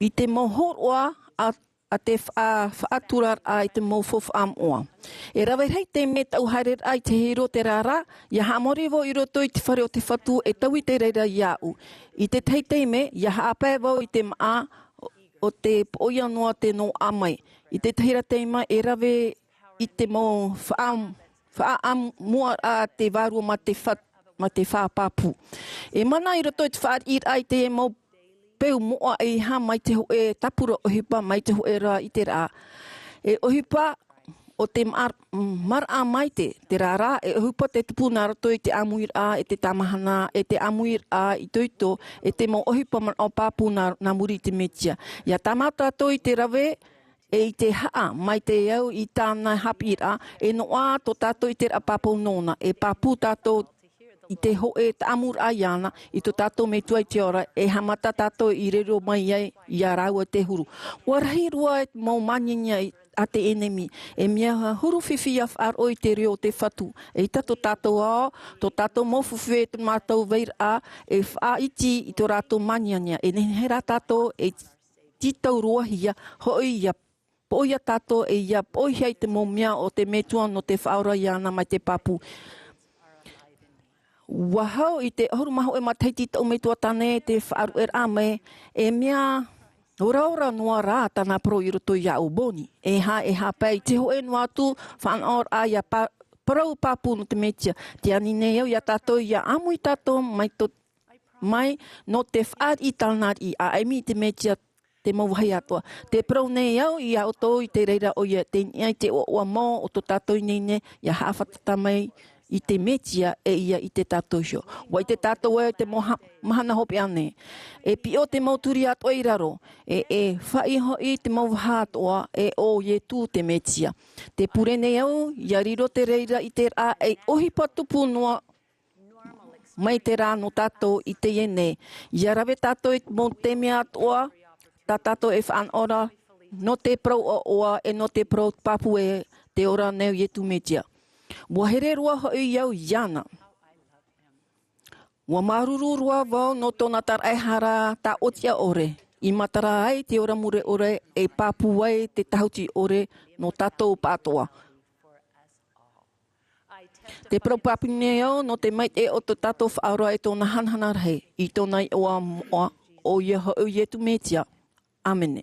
i te mau hōroʻa a a te faʻa-, faʻaturaraʻa i te mau faufaʻa moʻa. E rave rahi te mea tau haereraʻa i te hiero, terā rā, ʻia haʻamori vau i roto i te fare o te Fatu e taui te reira iāʻu. I te tahi taime, ʻia haʻapae vau i te māʻa o te poʻia noa te noaʻa mai. I te tahi ra taime, e rave i te mau faʻa-, faʻaʻamuaraʻa a te Vārua mā te fa-, mā te fā pāpū. E mana i roto i te fāriʻiraʻa i te mau peu moʻa e iha mai te hōʻē tāpura ʻohipa mai te hōʻē rā i te rā. E ʻohipa o te mar-, maraʻa mai te, te rā rā, e ʻohipa te tupu nā roto i te ʻāmuiraʻa, e te tāmahana, e te ʻāmuiraʻa, itoito, e te mau ʻohipa maraʻa pāpū nā, nā muri i te Metia. Ia tāmau tātou i te rave, e i te haʻa, mai te au i tāna haʻapiʻiraʻa, e noaʻa tō tātou i te rā pāpū nōna, e pāpū tātou i te hōʻē tāʻamuraʻa iāna, i tō tātou Metua i te ora, e haʻamata tātou i riro mai ai iā rāua te huru. ʻUa rahi roa te mau māniania i, a te ʻenemi, e mea huru fifi ia faʻaroʻo i te reo o te Fatu, e ʻaita tō tātou ao, tō tātou mau fufu e tō mātou vairaʻa, e faʻaiti i tō rātou māniania, e nehenehe rā tātou, e tītau roa hia, hoʻi ia poʻo ia tātou e ia poʻihia i te mau mea o te Metua nō te faʻaora iāna mai te pāpū. ʻUa hau i te ʻahuru mā hōʻē matahiti tō Metua Tāne te faʻarueraʻa mai, e mea oraora noa rā tāna parau i roto iāʻu Boni. E hā, e hāpae i te hōʻē noa atu faʻanahoraʻa ia pā-, parau pāpū nō te Metia. Tē ani nei au iā tātou ia ʻāmui tātou mai tō, mai nō te fāriʻi tāna riʻi, ʻa ʻimi i te Metia te mau vāhi atoʻa. Tē parau nei au iā ʻoutou i te reira ʻoia, tei niʻa i te ʻoaʻoa mau o tō tātou ineine, ia haʻafātata mai i te Metia e ia ʻite tātou iho. ʻUa ʻite tātou ē te mau ha-, mahana hopeʻa nei. E piʻo te mau turi atoʻa i raro, e, e faʻaʻī hoʻi te mau vaha atoʻa, e ʻo Ietu te Metia. Tē pure nei au, ia riro te reira i te rā, e ʻohipa tupu noa mai te rā nō tātou i teie nei. Ia rave tātou i te mau taime atoʻa, tā tātou e faʻanaho ra, nō te parau ʻoaʻoa, e nō te parau pāpū e te ora nei o Ietu Metia. ʻUa here roa hoʻi au iāna. ʻUa māuruuru roa vau nō tōna taraehara tāʻotiʻa ʻore, i matara ai te ora mure ʻore, e pāpū ai te tāhuti ʻore nō tātou pāʻatoʻa. Tē parau pāpū nei au nō te maitaʻi o tō tātou Faʻaora e tōna hanahana rahi, i tōna iʻoa moʻa, ʻoia hoʻi Ietu Metia. ʻĀmene.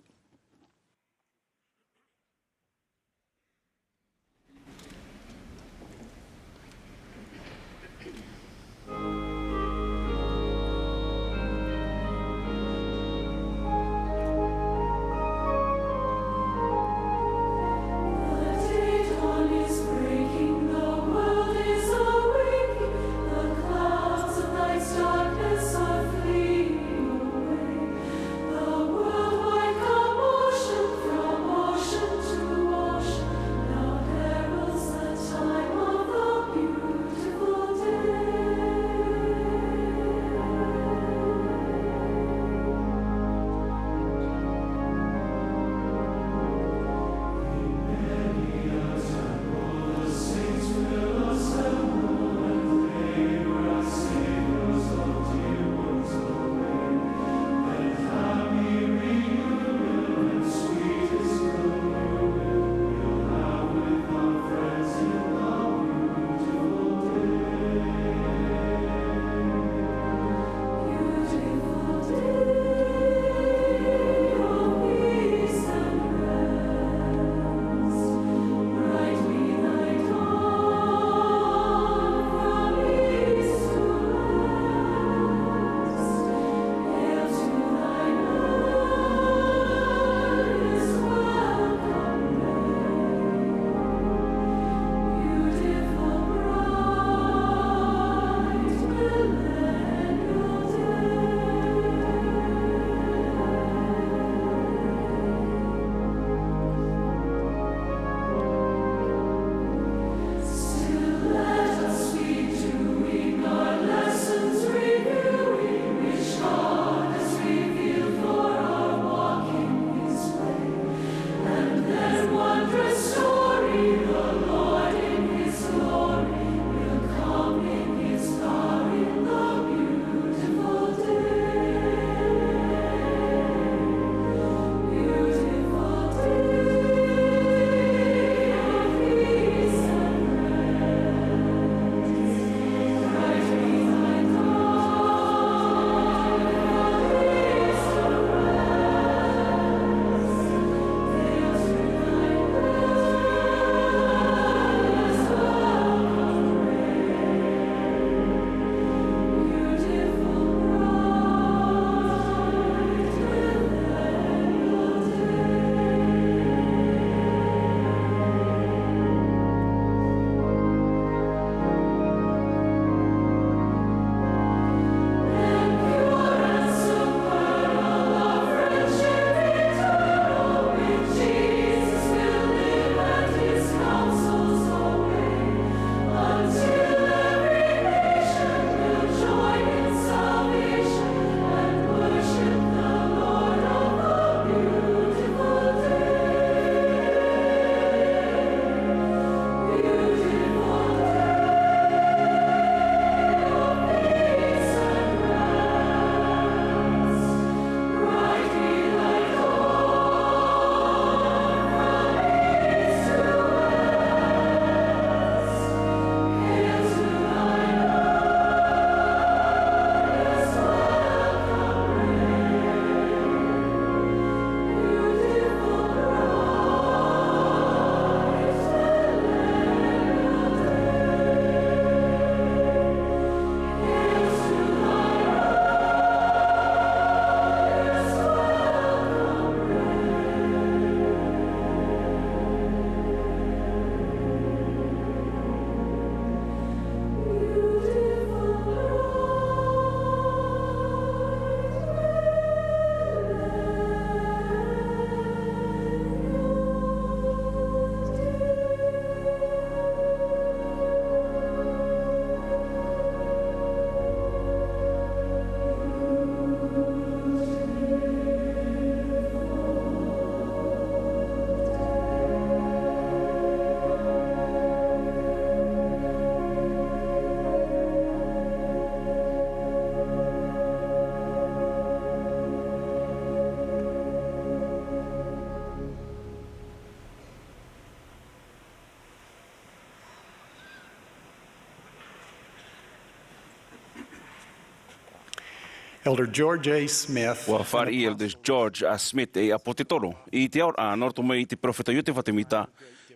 Elder George A. Smith. Ua fāriʻi Elder George A. Smith ei ʻāpōsetolo i te aoraʻa nō roto mai i te peropheta Iotefa Temita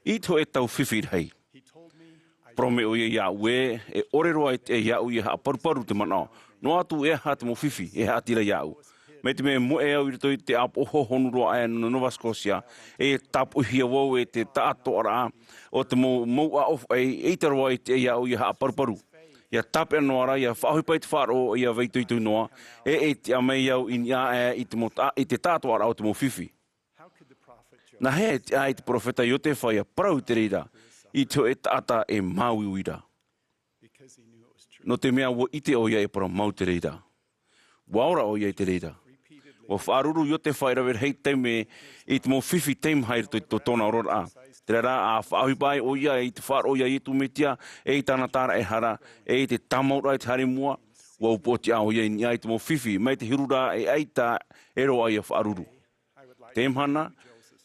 i te hōʻē tau fifi rahi. Parau mai ʻoia iāʻu ē, e ʻore roa e tiʻa iāʻu ia haʻaparuparu te manaʻo. Noa atu e aha te mau fifi e haʻati ra iāʻu. Mai te mea e moʻe au i roto i te ʻāpoʻo hohonu roa aʻe nō Nova Scotia, e tāpoʻihia vau e te taʻatoʻaraʻa o te mau, mau ʻāʻofaʻi, eʻita roa e tiʻa iāʻu ia haʻaparuparu. Ia tāpeʻa noa ra, ia faʻaʻohipa i te faʻaroʻo, ia faʻaitoito noa, e, e tiʻa mai au i niʻa aʻe i te mau ta-, i te taʻatoʻaraʻa o te mau fifi. Nāhea e tiʻa ai te peropheta Iotefa ia parau i te reira, i te hōʻē taʻata e māuiui ra? Nō te mea ua ʻite ʻoia e parau mau te reira. Ua ora ʻoia i te reira. Ua faʻaruru Iotefa e rave rahi taime i te mau fifi teimaha i roto i tō, tōna oraraʻa. Terā rā, ʻa faʻaʻohipa ai ʻoia i te faʻaroʻo ia Iesu Mesia, e i tāna tāraʻehara, e i te tāmauraʻa i te haere i mua, ua upoʻotiʻa ʻoia i niʻa i te mau fifi, mai te huru rā e ʻaita e roaʻa ia faʻaruru. Te mahana,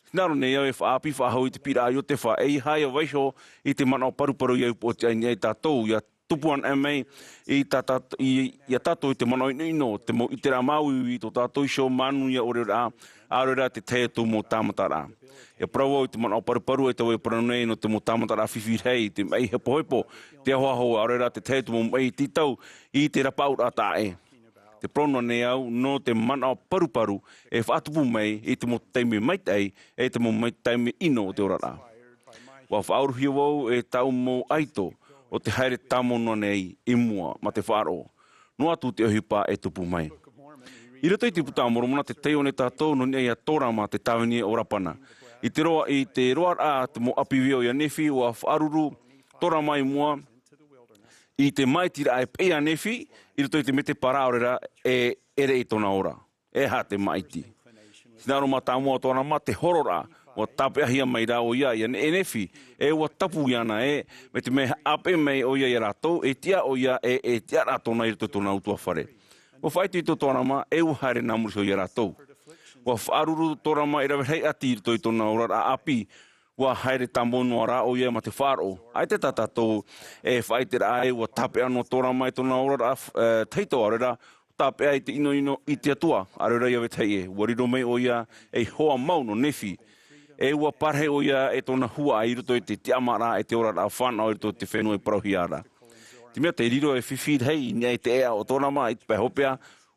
hinaʻaro nei au e faʻaʻāpī faʻahou i te piʻiraʻa a Iotefa, ʻeiaha ia vaiiho i te manaʻo paruparu ia upoʻotiʻa i niʻa ia tātou, ia tupu anaʻe mai i tā, tā, i, ia tātou i te manaʻo ʻinoʻino, te mau ʻiteraʻa māuiui i tō tātou iho manuia ʻore ra, ʻaore rā te tahi atu mau tāmataraʻa. Ia parau au i te manaʻo paruparu e tau e parau nei nō te mau tāmataraʻa fifi rahi, te maʻi hepohepo, te ahoaho, ʻaore rā te tahi atu mau maʻi tītau i te rapaʻauraʻa taʻa ʻē. Te parau noa nei au, nō te manaʻo paruparu e faʻatupu mai i te mau taime maitaʻi, e te mau mai-, taime ʻino o te oraraʻa. Ua faʻauruhia vau e tāʻu mau ʻaito o te haere tāmau noa nei i mua ma te faʻaroʻo. Noa atu te ʻohipa e tupu mai. I roto i te Puta a Moromona, te taiʻo nei tātou nō niʻa ia Torama te tāvini o Rapana. I te roa, i te roaraʻa te mau ʻapi veo ia Nephi, ua faʻaruru Torama i mua i te māʻitiraʻa e peʻe ia Nephi, i roto i te mētēpara ʻaore rā e ʻere i tōna ora. E aha te māʻiti? Hinaʻaro mātāmua ʻo Torama te hororaʻa, ua tāpeʻahia mai rā ʻoia ia Ne-, e Nephi, e ua tapu iāna ē, mai te mea e haʻapeʻe mai ʻoia ia rātou, e tiʻa ʻoia e, e tiʻaraʻa tōna i roto i tōna ʻutuāfare. Ua faʻaitoito Torama, e ua haere nā muri iho ia rātou. Ua faʻaruru Torama e rave rahi ʻati i roto i tōna oraraʻa ʻāpī, ua haere tāmau noa rā ʻoia ma te faʻaroʻo. ʻAita tā tātou e faʻaʻite ra ē, ua tāpeʻa noa Torama i tōna oraraʻa, e, tahito ʻaore rā, tāpeʻa i te ʻinoʻino i te Atua, ʻaore rā ia vetahi ʻē, ua riro mai ʻoia ei hoa mau nō Nephi. E ua parahi ʻoia e tōna huaʻai i roto i te tiʻamāraʻa e te oraraʻa fānaʻo i roto i te fenua i parauhia ra. Te mea tei riro e fifi rahi i niʻa i te ʻēʻa o Torama i te pae hopeʻa,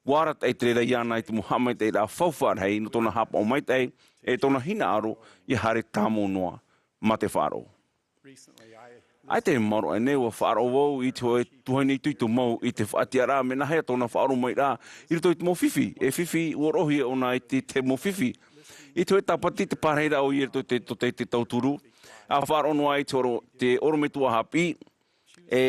ua arataʻi te reira iāna i te mau haʻamaitaʻiraʻa faufaʻa rahi nō tōna haʻapaʻo maitaʻi, e tōna hinaʻaro ia haere tāmau noa ma te faʻaroʻo. ʻAita e maoro aʻe nei, ua faʻaroʻo vau i te hōʻē tuahine itoito mau i te faʻatiʻaraʻa, mea nāhea tōna faʻaoromairaʻa i roto i te mau fifi, e fifi, ua roʻohia ʻōna i te, te mau fifi. I te hōʻē tāpati te pārahiraʻa ʻoia i roto i te, tō te, te tauturu, ʻa faʻaroʻo noa i te oro-, te ʻorometua haʻapiʻi, e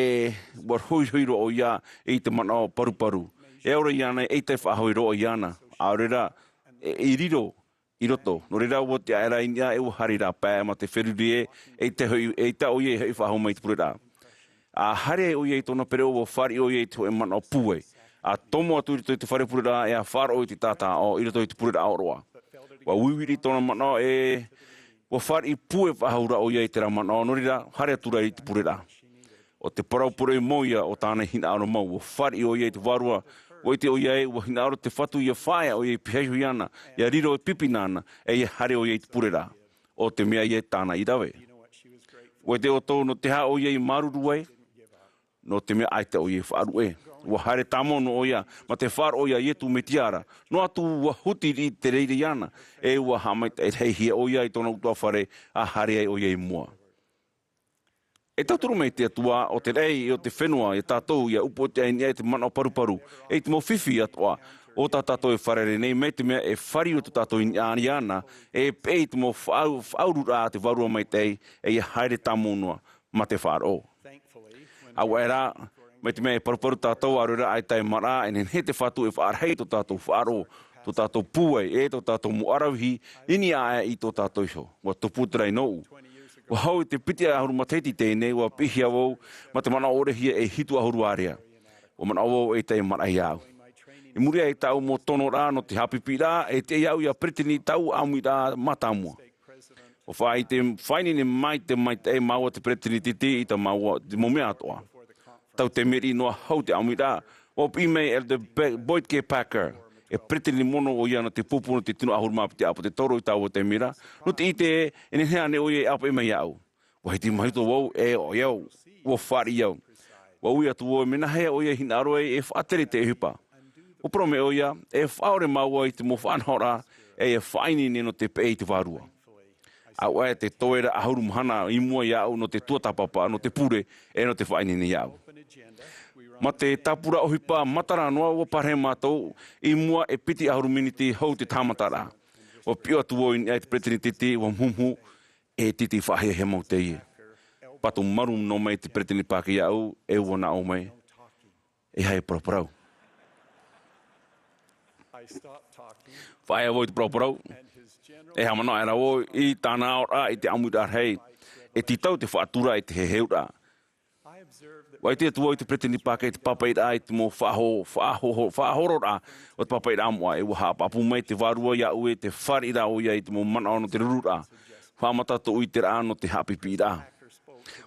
ua hoihoi roa ʻoia i te manaʻo paruparu. E ora iāna, eʻita e faʻahou roa iāna. ʻAore rā, e, i riro i roto. Nō reira, ua tiʻa aʻera i niʻa, e ua haere rāpae ma te feruri ē, eʻita hoʻi, eʻita ʻoia e hoʻi faʻahou mai i te pureraʻa. ʻA haere ai ʻoia i tōna pereʻoʻo, ua fāriʻi ʻoia i te hōʻē manaʻo pūai. ʻA tomo atu i roto i te fare pureraʻa, e ʻa faʻaroʻo i te tātāʻo i roto i te pureraʻa ʻōroʻa. Ua uiuiraʻa tōna manaʻo, e ua fāriʻi pūai faʻahou rā ʻoia i terā manaʻo, nō reira, haere atu ra i te pureraʻa. ʻO te parau poroʻi mau ʻoia o tāna hinaʻaro mau, ua fāriʻi ʻoia i te vārua, ua ʻite ʻoia ē, ua hinaʻaro te Fatu ia faʻaea ʻoia i pihaʻi iho iāna, ia riro e pipi nāna, e ia haere ʻoia i te pureraʻa. ʻO te mea ia tāna i rave. Ua ʻite ʻoutou nō te aha ʻoia i māuruuru ai? Nō te mea ʻaita ʻoia i faʻaruʻe. Ua haere tāmau noa ʻoia, ma te faʻaroʻo ia Iesu Mesia ra. Noa atu ua huti riʻi te reira iāna, e ua haʻamaitaʻi rahi hia ʻoia i tōna ʻutuāfare, ʻa haere ai ʻoia i mua. E tauturu mai te Atua o te raʻi, o te fenua, ia tātou, ia upoʻotiʻa i niʻa i te manaʻo paruparu, e i te mau fifi atoʻa, ʻo tā tātou e fārerei nei, mai te mea e fāriu atu tātou i niʻa iāna, e peʻe i te mau faʻau-, faʻaururaʻa a te Vārua Maitaʻi, e ia haere tāmau noa, ma te faʻaroʻo. ʻAuaʻe rā, mai te mea e paruparu tātou, ʻaore rā ʻaita e maraʻa, e nehenehe te Fatu e faʻarahi tō tātou faʻaroʻo, tō tātou pūai, e tō tātou mau ʻaravihi, i niʻa aʻe i tō tātou iho. Ua tupu te reira nōʻu. Ua hau i te piti ʻahuru matahiti i teie nei, ua piʻihia vau, ma te manaʻo ʻorehia e hitu ʻahuru ārea. Ua manaʻo vau eʻita e maraʻa iāʻu. I muri aʻe i tāʻu mau tonoraʻa nō te haʻapiʻiraʻa, e tiʻa iāʻu ia peretiteni i tāʻu ʻāmuiraʻa mātāmua. Ua faʻaʻite, faʻaineine mai te maitaʻi, māua te peretiteni tītī i tā māua te mau mea atoʻa. Tau te meri noa hau te ʻāmuiraʻa, Ua piʻi mai Elder Be-, Boyd K. Packer, e peresideni mono ʻoia nō te pupu nō te tino ʻahuru mā piti ʻāpōsetolo i taua taime ra, nō te ʻite ē, e nehenehe ānei ʻoia e ʻāpeʻe mai iāʻu. Ua hitimahi atoʻa vau, e ʻoia au, ua fāriʻi au. Ua ui atu vau, e mea nāhea ʻoia e hinaʻaro ai e faʻatere i te ʻohipa. Ua parau mai ʻoia, e faʻaʻore māua i te mau faʻanahoraʻa, e ia faʻaineine nō te peʻe i te vārua. ʻAuʻa e te toera ʻahuru mahana i mua iāʻu nō te tuatāpapa, nō te pure, e nō te faʻaineine iāʻu. Mā te tāpura ʻohipa matara noa, ua pārahi mātou i mua e piti ʻahuru miniti hou te tāmataraʻa. Ua piʻo atu vau i niʻa i te peresideni titi, ua muhumuhu, e titi, faʻahiahia mau teie. Pātū maru noa mai te peresideni Packer iāʻu, e ua nā ʻō mai, e aha e paraparau. Faʻaea vau i te paraparau, e haʻamanaʻo aʻera vau i tāna aʻoraʻa i te ʻāmuiraʻa rahi, e tītau te faʻatura i te heheuraʻa. Ua ʻite atu vau i te peresideni Packer i te pāpaʻiraʻa i te mau faʻaho-, faʻaho-, faʻahororaʻa o te pāpaʻiraʻa moʻa, e ua haʻapāpū mai te vārua iāʻu ē, tē fāriʻi ra ʻoia i te mau manaʻo nō te rururaʻa. Haʻamata tōʻu ʻiteraʻa nō te haʻapiʻipiʻiraʻa.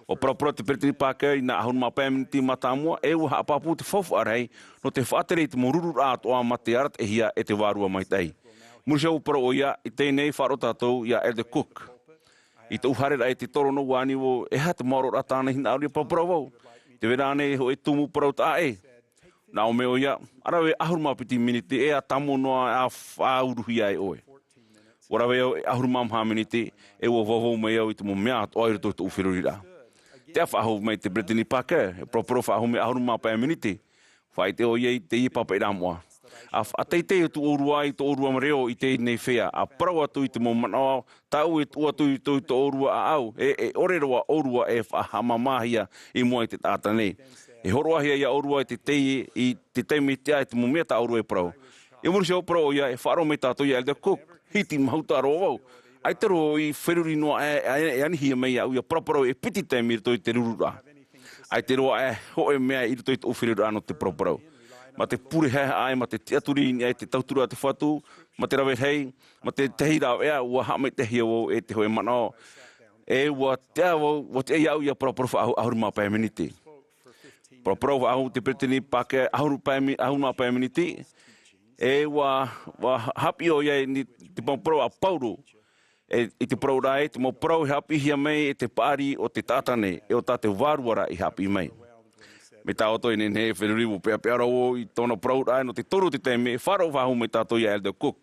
Ua paraparau te peresideni Packer i nā ʻahuru mā pae miniti mātāmua, e ua haʻapāpū te faufaʻa rahi nō te faʻatere i te mau rururaʻa atoʻa mā te arataʻihia e te Vārua Maitaʻi. Muri iho ʻua parau ʻoia, i teie nei faʻaroʻo tātou iā Elder Cook. I tōʻu haereraʻa i te torono, ua ani vau, e aha te maororaʻa tāna i hinaʻaro e paraparau vau. Tē vai ra ānei e hōʻē tumu parau taʻa ʻē? Nā ʻō mai ʻoia, ʻa rave ʻahuru mā piti miniti, e ʻa tāmau noa ʻa faʻauruhia e ʻoe. Ua rave au e ʻahuru mā maha miniti, e ua vauvau mai au i te mau mea atoʻa i roto i tōʻu feruriraʻa. Tē faʻahou mai te peresideni Packer, e paraparau faʻahou mai ʻahuru mā pae miniti. Faʻaʻite ʻoia i teie pāpaʻiraʻa moʻa. ʻA faʻateitei atu ʻōrua i tō ʻōrua reo i teie nei feiā, ʻa parau atu i te mau manaʻo tāʻu e tuʻu atu i tō, i tō ʻōrua ʻāʻau, e, e ʻore roa ʻōrua e faʻahaʻamāmāhia i mua i te taʻata nei. E hōroʻahia ia ʻōrua i te tei, i te taime i te ʻā i te mau mea tā ʻōrua e parau. I muri iho ʻua parau ʻoia, e faʻaroʻo mai tātou iā Elder Cook, hitimahuta roa vau. ʻAita roa i feruri noa aʻe, e, e, e anihia mai iāʻu ia paraparau e piti taime i roto i te rururaʻa. ʻAita roa e hōʻē mea i roto i tōʻu feruriraʻa nō te paraparau. Mā te pure haʻehaʻa, mā te tiʻaturi i niʻa i te tauturu a te Fatu, mā te rave rahi, mā te tahi rāveʻa, ua haʻamaitaʻihia vau e te hōʻē manaʻo. E ua tiʻa vau, ua tiʻa iāʻu ia paraparau faʻahou ʻahuru mā pae miniti. Paraparau faʻahou te peresideni Packer ʻahuru pae mi-, ʻahuru mā pae miniti. E ua, ua haʻapiʻi ʻoia i te mau parau a Pauro. E, i te parau ra ē, te mau parau e haʻapiʻihia mai e te paʻari o te taʻata nei, e ʻo tā te Vārua ra i haʻapiʻi mai. Mai tā ʻoutou e nehenehe e feruri, ua peʻapeʻa roa vau i tōna parauraʻa nō te toru o te taime, e faʻaroʻo faʻahou mai tātou iā Elder Cook.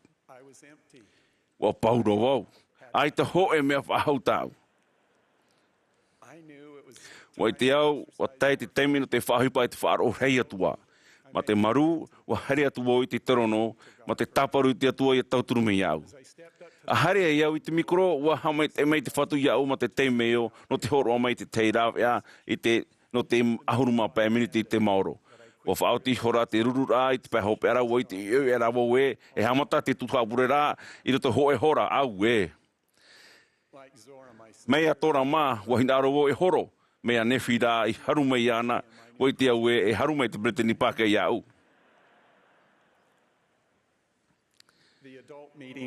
Ua pau roa vau. ʻAita hōʻē mea faʻahou tāʻu. Ua ʻite au, ua tae te taime nō te faʻaʻohipa i te faʻaroʻo rahi atu ā. Mā te marū, ua haere atu vau i te torono, mā te tāparu i te Atua ia tauturu mai iāʻu. ʻA haere ai au i te mikoro, ua haʻamaitaʻi mai te Fatu iāʻu mā te taime ʻo, nō te hōroʻa mai i te tahi rāveʻa, i te, nō te ʻahuru mā pae miniti i te maoro. Ua faʻaoti ihora te rururaʻa i te pae hopeʻa ra, ua ʻite ʻoiʻoi aʻera vau ē, e haʻamata te tuhaʻa pure ra, i roto hōʻē hora, auē. Mai iā Zora mā, ua hinaʻaro vau e horo, mai iā Nephi rā i haru mai iāna, ua ʻite au ē, e haru mai te peresideni Packer iāʻu.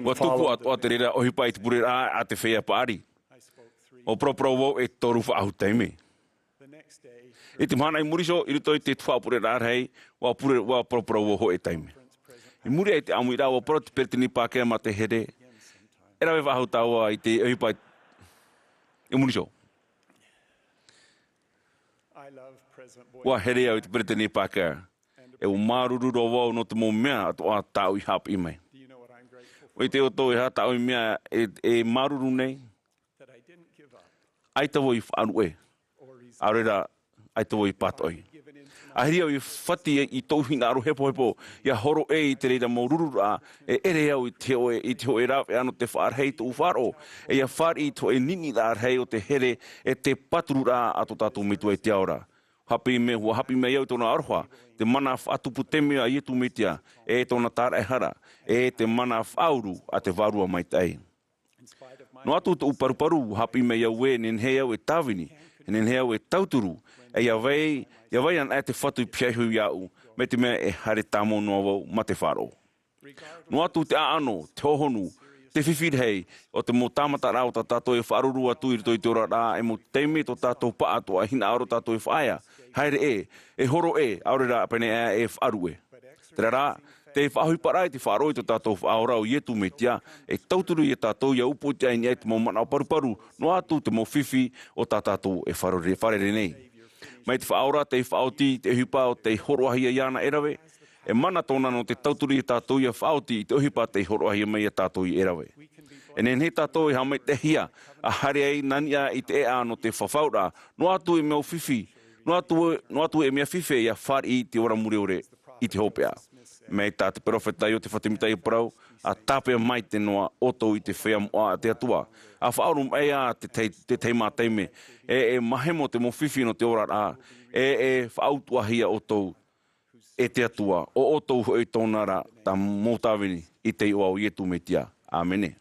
Ua tupu atoʻa te reira ʻohipa i te pureraʻa a te feiā paʻari. ʻUa paraparau vau e toru faʻahou taime. I te mahana i muri iho, i roto i te tuhaʻa pureraʻa rahi, ʻua pure-, ʻua paraparau vau hōʻē taime. I muri aʻe i te ʻāmuiraʻa, ʻua parau te peresideni Packer mā te here, e rave faʻahou tāua i te ʻohipa i muri iho. ʻUa here au i te peresideni Packer. E ʻua māuruuru roa vau nō te mau mea atoʻa tāʻu i haʻapiʻi mai. ʻUa ʻite ʻoutou e aha tāʻu i mea e, e māuruuru nei? ʻAita vau i faʻaruʻe. ʻAore rā, ʻaita vau i pātoʻi. ʻAhiri au i fati i tōʻu hinaʻaro hepohepo, ʻia horo ʻē i te reira mau rururaʻa, e ʻere au i te hōʻē, i te hōʻē rāveʻa nō te faʻarahi i tōʻu faʻaroʻo, e ʻia fāriʻi i te hōʻē niniʻiraʻa rahi o te here, e te pātururaʻa a tō tātou Metua i te ao ra. Haʻapiʻi mai, ʻua haʻapiʻi mai au i tōna aroha, te mana faʻatupu taime a Iesu Mesia, e tōna tāraʻehara, e te mana faʻauru a te Vārua Maitaʻi. Noa atu tōʻu paruparu, ʻua haʻapiʻi mai au ē, nehenehe au e tāvini, nehenehe au e tauturu, e ʻia vai, ʻia vai anaʻe te Fatu i pihaʻi iho iāʻu, mai te mea e haere tāmau noa vau mā te faʻaroʻo. Noa atu te ʻaʻano, te hohonu, te fifi rahi o te mau tāmataraʻa o tā tātou e faʻaruru atu i roto i te oraraʻa, e mau taime tō tātou pāʻatoʻa e hinaʻaro tātou e faʻaea, haere ʻē, e horo ʻē, ʻaore rā pēnei aʻe e faʻaruʻe. Terā rā, te faʻaʻohiparaʻa i te faʻaroʻo i tō tātou Faʻaora ʻo Iesu Mesia, e tauturu ia tātou ʻia upoʻotiʻa i niʻa i te mau manaʻo paruparu, noa atu te mau fifi o tā tātou e fārerei, fārerei nei. Mai te Faʻaora tei faʻaoti i te ʻohipa o tei hōroʻahia iāna e rave, e mana tōna nō te tauturu ia tātou ʻia faʻaoti i te ʻohipa tei hōroʻahia mai ia tātou e rave. E nehenehe tātou e haʻamaitaʻihia, ʻa haere ai nā niʻa i te ʻēʻa nō te fafauraʻa, noa atu e mea fifi, noa atu, noa atu e mea fifi ʻia fāriʻi i te ora mure ʻore i te hopeʻa. Mai tā te peropheta Iosepha Semita ia parau, ʻa tāpeʻa maite noa ʻoutou i te feiā moʻa a te Atua, ʻa faʻaoromaʻi ā te tahi, te tahi mā taime, e, e mahemo te mau fifi nō te oraraʻa, e, e faʻautuʻahia ʻoutou e te Atua, ʻo ʻoutou hoʻi tōna ra, tā mau tāvini, i te iʻoa o Iesu Mesia. ʻĀmene.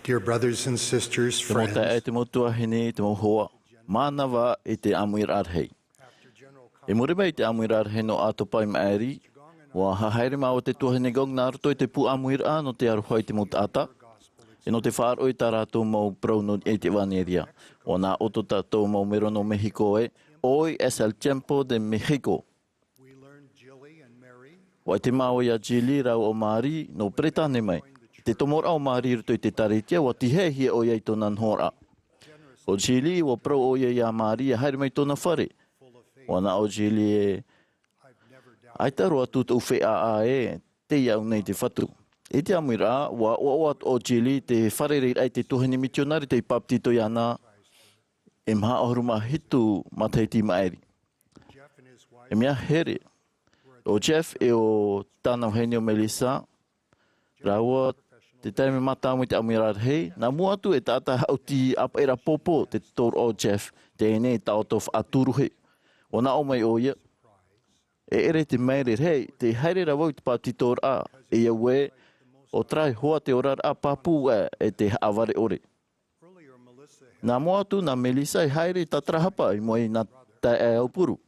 Dear brothers and sisters, friends, Te mau taeaʻe, te mau tuahine, te mau hoa, mānava i te ʻāmuiraʻa rahi. I muri mai i te ʻāmuiraʻa rahi nō ʻĀtopa i maʻiri, ʻua haere māua e te tuahine Gong nā roto i te pū ʻāmuiraʻa nō te aroha i te mau taʻata, e nō te faʻaroʻo i tā rātou mau parau nō niʻa i te ʻevaneria. ʻUa nā ʻoutou tātou mau mero nō Mehiko ē, Hoy es el tiempo de México. ʻUa ʻite māua iā Julie rāua ʻo Marie, nō Peretāne mai. I te tomoraʻa o Marie i roto i te ʻĒtārētia, ʻua tīhaʻihia ʻoia i tōna nohoraʻa. ʻO Julie, ʻua parau ʻoia iā Marie ʻia haere mai i tōna fare. ʻUa nā ʻo Julie ē, ʻaita roa atu tōʻu feiā ʻē, tei au nei te Fatu. I te ʻāmuiraʻa, ʻua ʻoaʻoa atu ʻo Julie i te fārereiraʻa i te tuahine mitionare tei bāpetizo iāna, e maha ʻahuru mā hitu matahiti i maʻiri. E mea here, ʻo Jeff e ʻo tāna vahine ʻo Melissa, rāua te taime mātāmua i te ʻāmuiraʻa rahi, nā mua atu e taʻata haʻuti ʻāpaʻiraʻa pōpō te tōroʻa o Jeff, teie nei tā ʻoutou faʻatūruhi. ʻUa nā ʻō mai ʻoia, e ʻere te maere rahi, tē haere ra vau i te bāpetizoraʻa, e au ē, ʻo terā e hoa te oraraʻa pāpū ā e te haʻavare ʻore. Nā mua atu nā Melissa i haere tātarahapa i mua i nā taeaʻe aupuru.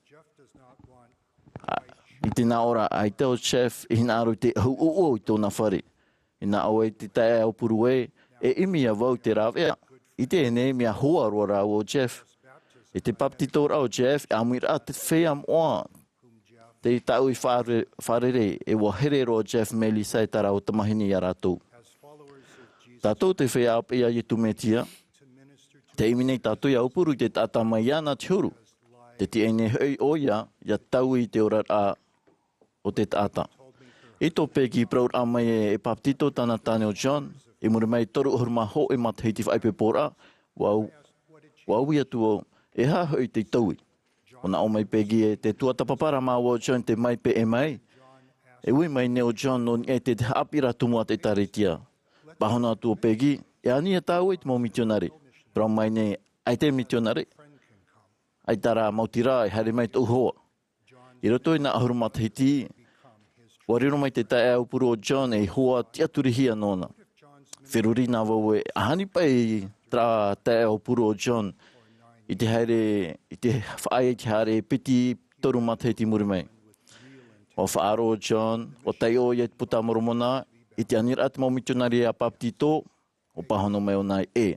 ʻA, i te nā ʻō ra, ʻaita ʻo Jeff i hinaʻaro i te ʻahu ʻoʻo i tōna fare. I nā ʻō ai te taeaʻe aupuru ē, e ʻimi iā vau i te rāveʻa. I teie nei mea hoa roa rāua ʻo Jeff. I te bāpetizoraʻa o Jeff, e ʻāmuiraʻa te feiā moʻa, tei tāʻu i fāre-, fārerei, e ʻua here roa ʻo Jeff, Melissa e tā rāua tamahine iā rātou. Tātou te feiā ʻāpī a Iesu Mesia, tē ʻimi nei tātou ʻia aupuru i te taʻata mai iāna te huru. Tē tiʻa nei hoʻi ʻoia ʻia taui i te oraraʻa o te taʻata. I tō Peggy parauraʻa mai e, e bāpetizo tāna tāne ʻo John, i muri mai i toru ʻahuru mā hōʻē matahiti faʻaipoiporaʻa, ʻua, ʻua ui atu au, e aha hoʻi tei taui? ʻUa nā ʻō mai Peggy ē, tē tuatāpapa ra māua ʻo John i te maitaʻi mai. E ui mai nei ʻo John nō niʻa i te, te haʻapiʻiraʻa tumu a te ʻĒtārētia. Pāhono atu ʻo Peggy, e ani ia tāua i te mau mitionare. Parau mai nei, ʻaita e mitionare. ʻAita rā, maoti rā, e haere mai tōʻu hoa. I roto i nā ʻahuru matahiti, ʻua riro mai te taeaʻe aupuru ʻo John ei hoa tiʻaturihia nōna. Feruri nā vau ē, e aha ānei paʻi terā taeaʻe aupuru ʻo John i te haere, i te faʻaea i te haere e piti toru matahiti i muri mai. ʻUa faʻaroʻo ʻo John, ʻua taiʻo ʻoia i te Buka a Moromona, i te aniraʻa te mau mitionare ʻia bāpetizo, ʻua pāhono mai ʻōna ē,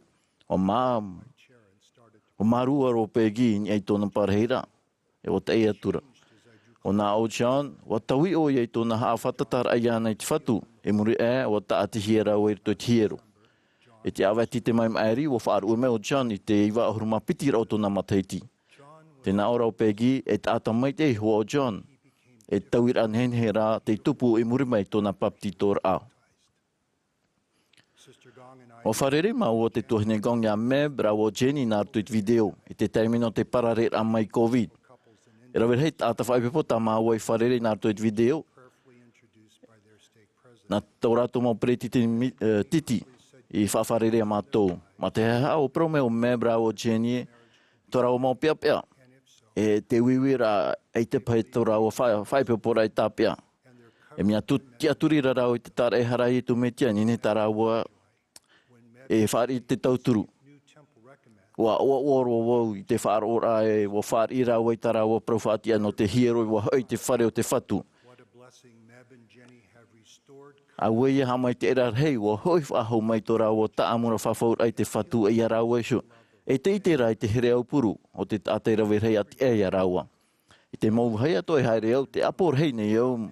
ʻua mā-, ʻua mārū roa ʻo Peggy i niʻa i tōna parahiraʻa, e ʻua taʻi atu ra. ʻUa nā ʻō ʻo John, ʻua taui ʻoia i tōna haʻafātataraʻa iāna i te Fatu, i muri aʻe, ʻua tāʻatihia rāua i roto i te hiero. I te ʻāvaʻe tītē mai maʻiri, ʻua faʻaruʻe mai ʻo John i te iva ʻahuru mā piti raʻa o tōna matahiti. Tē nā ʻō ra ʻo Peggy, e taʻata maitaʻi ei hoa ʻo John, e tauiraʻa nehenehe rā tei tupu i muri mai i tōna bāpetizoraʻa. ʻUa fārerei māua te tuahine Gong iā Meb rāua ʻo Jenny nā roto i te video, i te taime nō te parareraʻa mai COVID. E rave rahi taʻata faʻaipoipo tā māua i fārerei nā roto i te video. Nā tō rātou mau peretiteni mi-, eh, titi, i faʻafārerei iā mātou. Mā te haʻehaʻa ʻua parau mai ʻo Meb rāua ʻo Jenny, tō rāua mau peʻapeʻa. E te uiuiraʻa, ʻaita paʻi tō rāua fa-, faʻaipoiporaʻa i tāpeʻa. E mea tu-, tiʻaturi ra rāua i te tāraʻehara a Iesu Mesia, e nehenehe tā rāua e fāriʻi te tauturu. ʻUa, ʻua, ʻua roa vau i te faʻaroʻoraʻa ē, ʻua fāriʻi rāua i tā rāua parau faʻatiʻa nō te hiero, ʻua hoʻi i te fare o te Fatu. Auē ia haʻamaitaʻiraʻa rahi, ua hoʻi faʻahou mai tō rāua taʻamuraʻa fafauraʻa i te Fatu e ia rāua iho. E te ʻite ra i te here aupuru o te taʻata e rave rahi a tiʻa ia rāua. I te mau vāhi atoʻa e haere au, te ʻapo rahi nei au,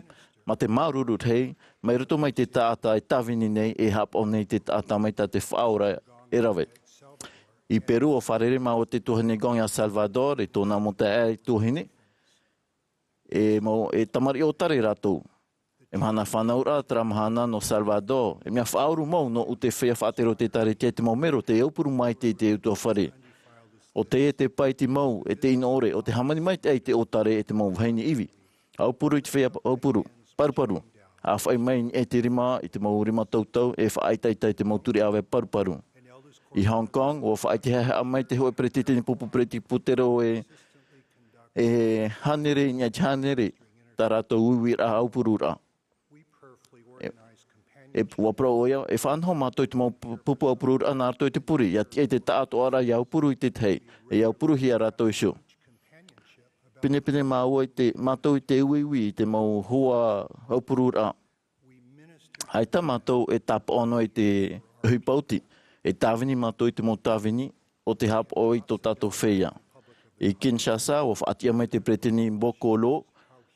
mā te māuruuru rahi, mai roto mai te taʻata e tāvini nei, e haʻapaʻo nei te taʻata mai tā te Faʻaora e rave. I Peru, ʻua fārerei māua te tuahine Goña Salvador, e tōna mau taeaʻe tuahine, e mau, e tamariʻi ʻōtare rātou. E mahana fānauraʻa terā mahana nō Salvador, e mea faʻauru mau nō ʻu te feiā faʻatere o te ʻĒkālesia i te mau mero tei aupuru maitaʻi i te ʻutuāfare. ʻO teie te pae iti mau, e te ʻino ʻore, ʻo te hāmani maitaʻi i te ʻōtare e te mau vahine ivi. Aupuru i te feiā aupuru, paruparu. ʻA faʻi mai i niʻa i te rima, i te mau rima tautau, e faʻaitaita i te mau turi ʻāvae paruparu. I Hong Kong, ʻua faʻaʻite haʻehaʻa mai te hōʻē peretiteni pupu peretiteni pūtero e, e hānere i niʻa i te hānere, tā rātou uiuiraʻa aupururaʻa. E, e, ʻua parau ʻoia, e faʻanaho mātou i te mau pu-, pupu aupururaʻa nā roto i te pure, ʻia tiʻa i te taʻatoʻaraʻa ʻia aupuru i te tahi, e ʻia aupuruhia rātou iho. Pinepine māua i te, mātou i te uiui i te mau hoa aupururaʻa. ʻAita mātou e tāpaʻo noa i te ʻohipa oti, e tāvini mātou i te mau tāvini o te haʻapaʻo i tō tātou feiā. I Kinshasa, ʻua faʻatiʻa mai te peretiteni Bokolo,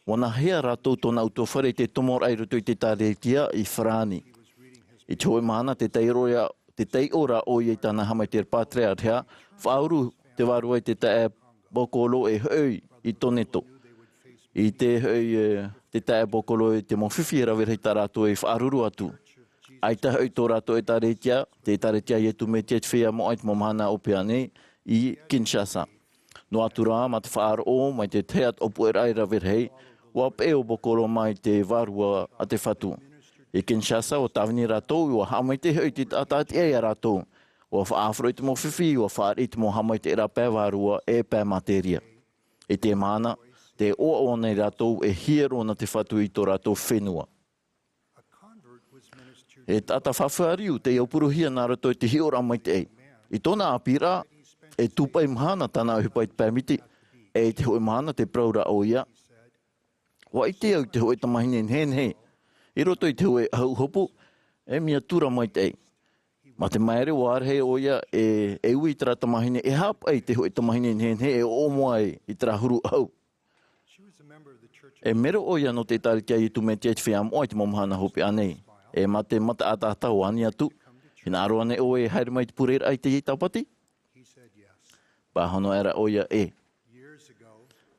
ʻua nāhea rātou tōna ʻutuāfare i te tomoraʻa i roto i te ʻĒkālesia i farāni. I te hōʻē mahana, tē taiʻo ra, tē taiʻo ra ʻoia i tāna haʻamaitaʻiraʻa pātereareha, faʻauru te vārua i te taeaʻe Bokolo e hoʻi i Toneto. I te hoʻi, e, te taeaʻe Bokolo i te mau fifi e rave rahi tā rātou e faʻaruru atu. ʻAita hoʻi tō rātou ʻĒkālesia, te ʻĒkālesia Iesu Mesia i te Feiā Moʻa i te mau mahana ʻōpea nei i Kinshasa. Noa atu rā, mā te faʻaroʻo mai te tahi atu ʻōpuaraʻa e rave rahi, ʻua peʻe ʻo Bokolo mai te Vārua a te Fatu. I Kinshasa, ʻua tāvini rātou, ʻua haʻamaitaʻi hoʻi te taʻata tiʻa ia rātou. ʻUa faʻaʻāfaro i te mau fifi, ʻua fāriʻi i te mau haʻamaitaʻiraʻa pae vārua e pae materia. I te mahana, tē ʻoaʻoa nei rātou e hiero nā te Fatu i tō rātou fenua. E taʻata faʻafifi tei aupuruhia nā roto i te hiʻoraʻa maitaʻi. I tōna ʻāpīraʻa, e tūpaʻi mahana tāna ʻohipa i te pae miti, e i te hōʻē mahana tē parau ra ʻoia, ʻua ʻite au i te hōʻē tamahine nehenehe, i roto i te hōʻē ʻahu hopu, e mea tura maitaʻi. Mā te maere ʻua ʻārahi ʻoia e, e ui i terā tamahine, e haʻapaʻo i te hōʻē tamahine nehenehe e ʻoʻomo ai i terā huru ʻahu. E mero ʻoia nō te ʻĒkālesia Iesu Mesia i te Feiā Moʻa i te mau mahana hopeʻa nei. E mā te mataʻātaʻa ʻua ani atu, hinaʻaro ānei ʻoe e haere mai i te pureraʻa i teie Tāpati? Pāhono aʻera ʻoia ē.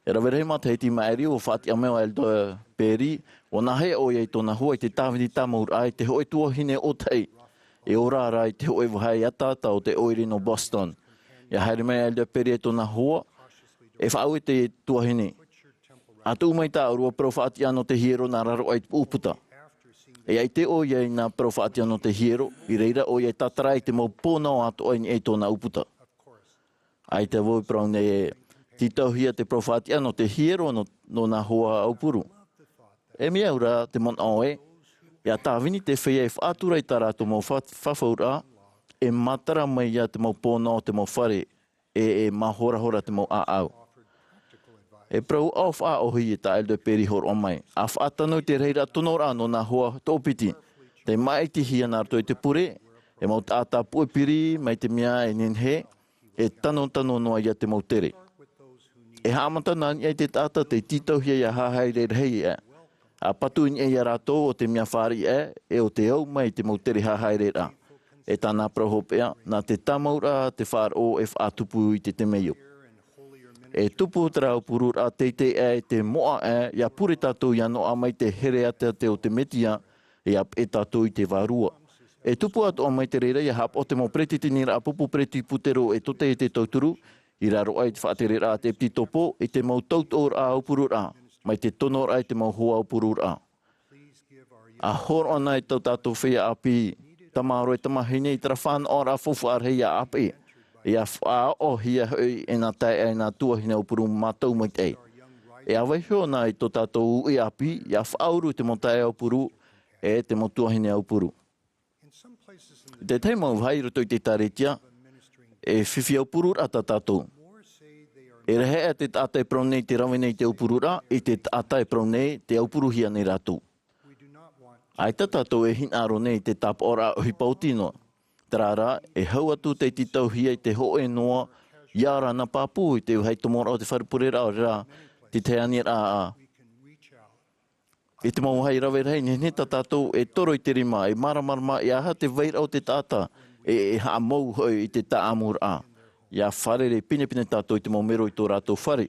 E rave rahi matahiti i maʻiri, ʻua faʻatiʻa mai ʻo Elder Perry, ʻua nāhea ʻoia i tōna hoa i te tāvini tāmauraʻa i te hōʻē tuahine ʻōtahi, e ora ra i te hōʻē vāhi ataata o te ʻoire nō Boston. ʻIa haere mai Elder Perry e tōna hoa, e faʻaue te tuahine. ʻA tuʻu mai tāʻorua parau faʻatiʻa nō te hiero nā raro aʻe i te puta. E ʻaita ʻoia i nā parau faʻatiʻa nō te hiero, i reira ʻoia e tātara i te mau pōnao atoʻa i niʻa i tōna puta. ʻAita vau i parau nei e tītauhia te parau faʻatiʻa nō te hiero nō, nō nā hoa aupuru. E mea au ra te manaʻo ē, ʻia tāvini te feiā e faʻatura i tā rātou mau fa-, fafauraʻa, e matara mai ia te mau pōnao o te mau fare, e, e māhorahora te mau ʻāʻau. E parau ʻaʻo faʻaʻohi e tā Elder Perry hōroʻa mai. ʻA faʻatano i te rahiraʻa tonoraʻa nō nā hoa toʻopiti. Tei māʻitihia nā roto i te pure, e mau taʻata puʻe piri mai te mea e nehenehe, e tanotano noa ia te mau tere. E haʻamata nā niʻa i te taʻata tei tītauhia ʻia haere rahi aʻe. ʻA patu i niʻa ia rātou ʻo te mea fāriʻi aʻe, e ʻo te au mai i te mau tere haereraʻa. E tāna parau hopeʻa, nā te tāmauraʻa te faʻaroʻo e faʻatupu i te temeio. E tupu terā aupururaʻa teitei aʻe te moʻa aʻe, ʻia pure tātou ʻia noaʻa mai te here ʻāteʻate o te Mesia, ʻia peʻe tātou i te Vārua. E tupu atoʻa mai te reira ʻia haʻapaʻo te mau peretiteniraʻa pupu peretiteni pūtero e tōtaiete tauturu, i raro aʻe i te faʻatereraʻa a te ʻEpitopo, i te mau tautoʻoraʻa aupururaʻa, mai te tonoraʻa i te mau hoa aupururaʻa. ʻA hōroʻa na i tō tātou feiā ʻāpī, tamaroa e tamahine i terā fānaʻoraʻa faufaʻa rahi ʻia ʻāpeʻe, ʻia faʻaʻohia hoʻi e nā taeaʻe e nā tuahine aupuru mātau maitaʻi. E ʻa vaiiho na i tō tātou uʻi ʻāpī, ʻia faʻauru i te mau taeaʻe aupuru, e te mau tuahine aupuru. I te tahi mau vāhi i roto i te ʻĒkālesia, e fifi aupururaʻa tā tātou. E rahi aʻe te taʻata e parau nei te rave nei te aupururaʻa, i te taʻata e parau nei te aupuruhia nei rātou. ʻAita tātou e hinaʻaro nei i te tāpaʻoraʻa ʻohipa oti noa. Terā rā, e hau atu tei tītauhia i te hōʻē noa, ia ora na pāpū i te vāhi tomoraʻa o te fare pureraʻa, ʻaore rā, te tahi aniraʻa. I te mau vāhi rave rahi, nehenehe tā tātou e toro i te rima, e māramarama i te aha te vairaʻa o te taʻata, e, e haʻamau hoʻi i te tāʻamuraʻa. ʻIa fārerei pinepine tātou i te mau mero i tō rātou fare.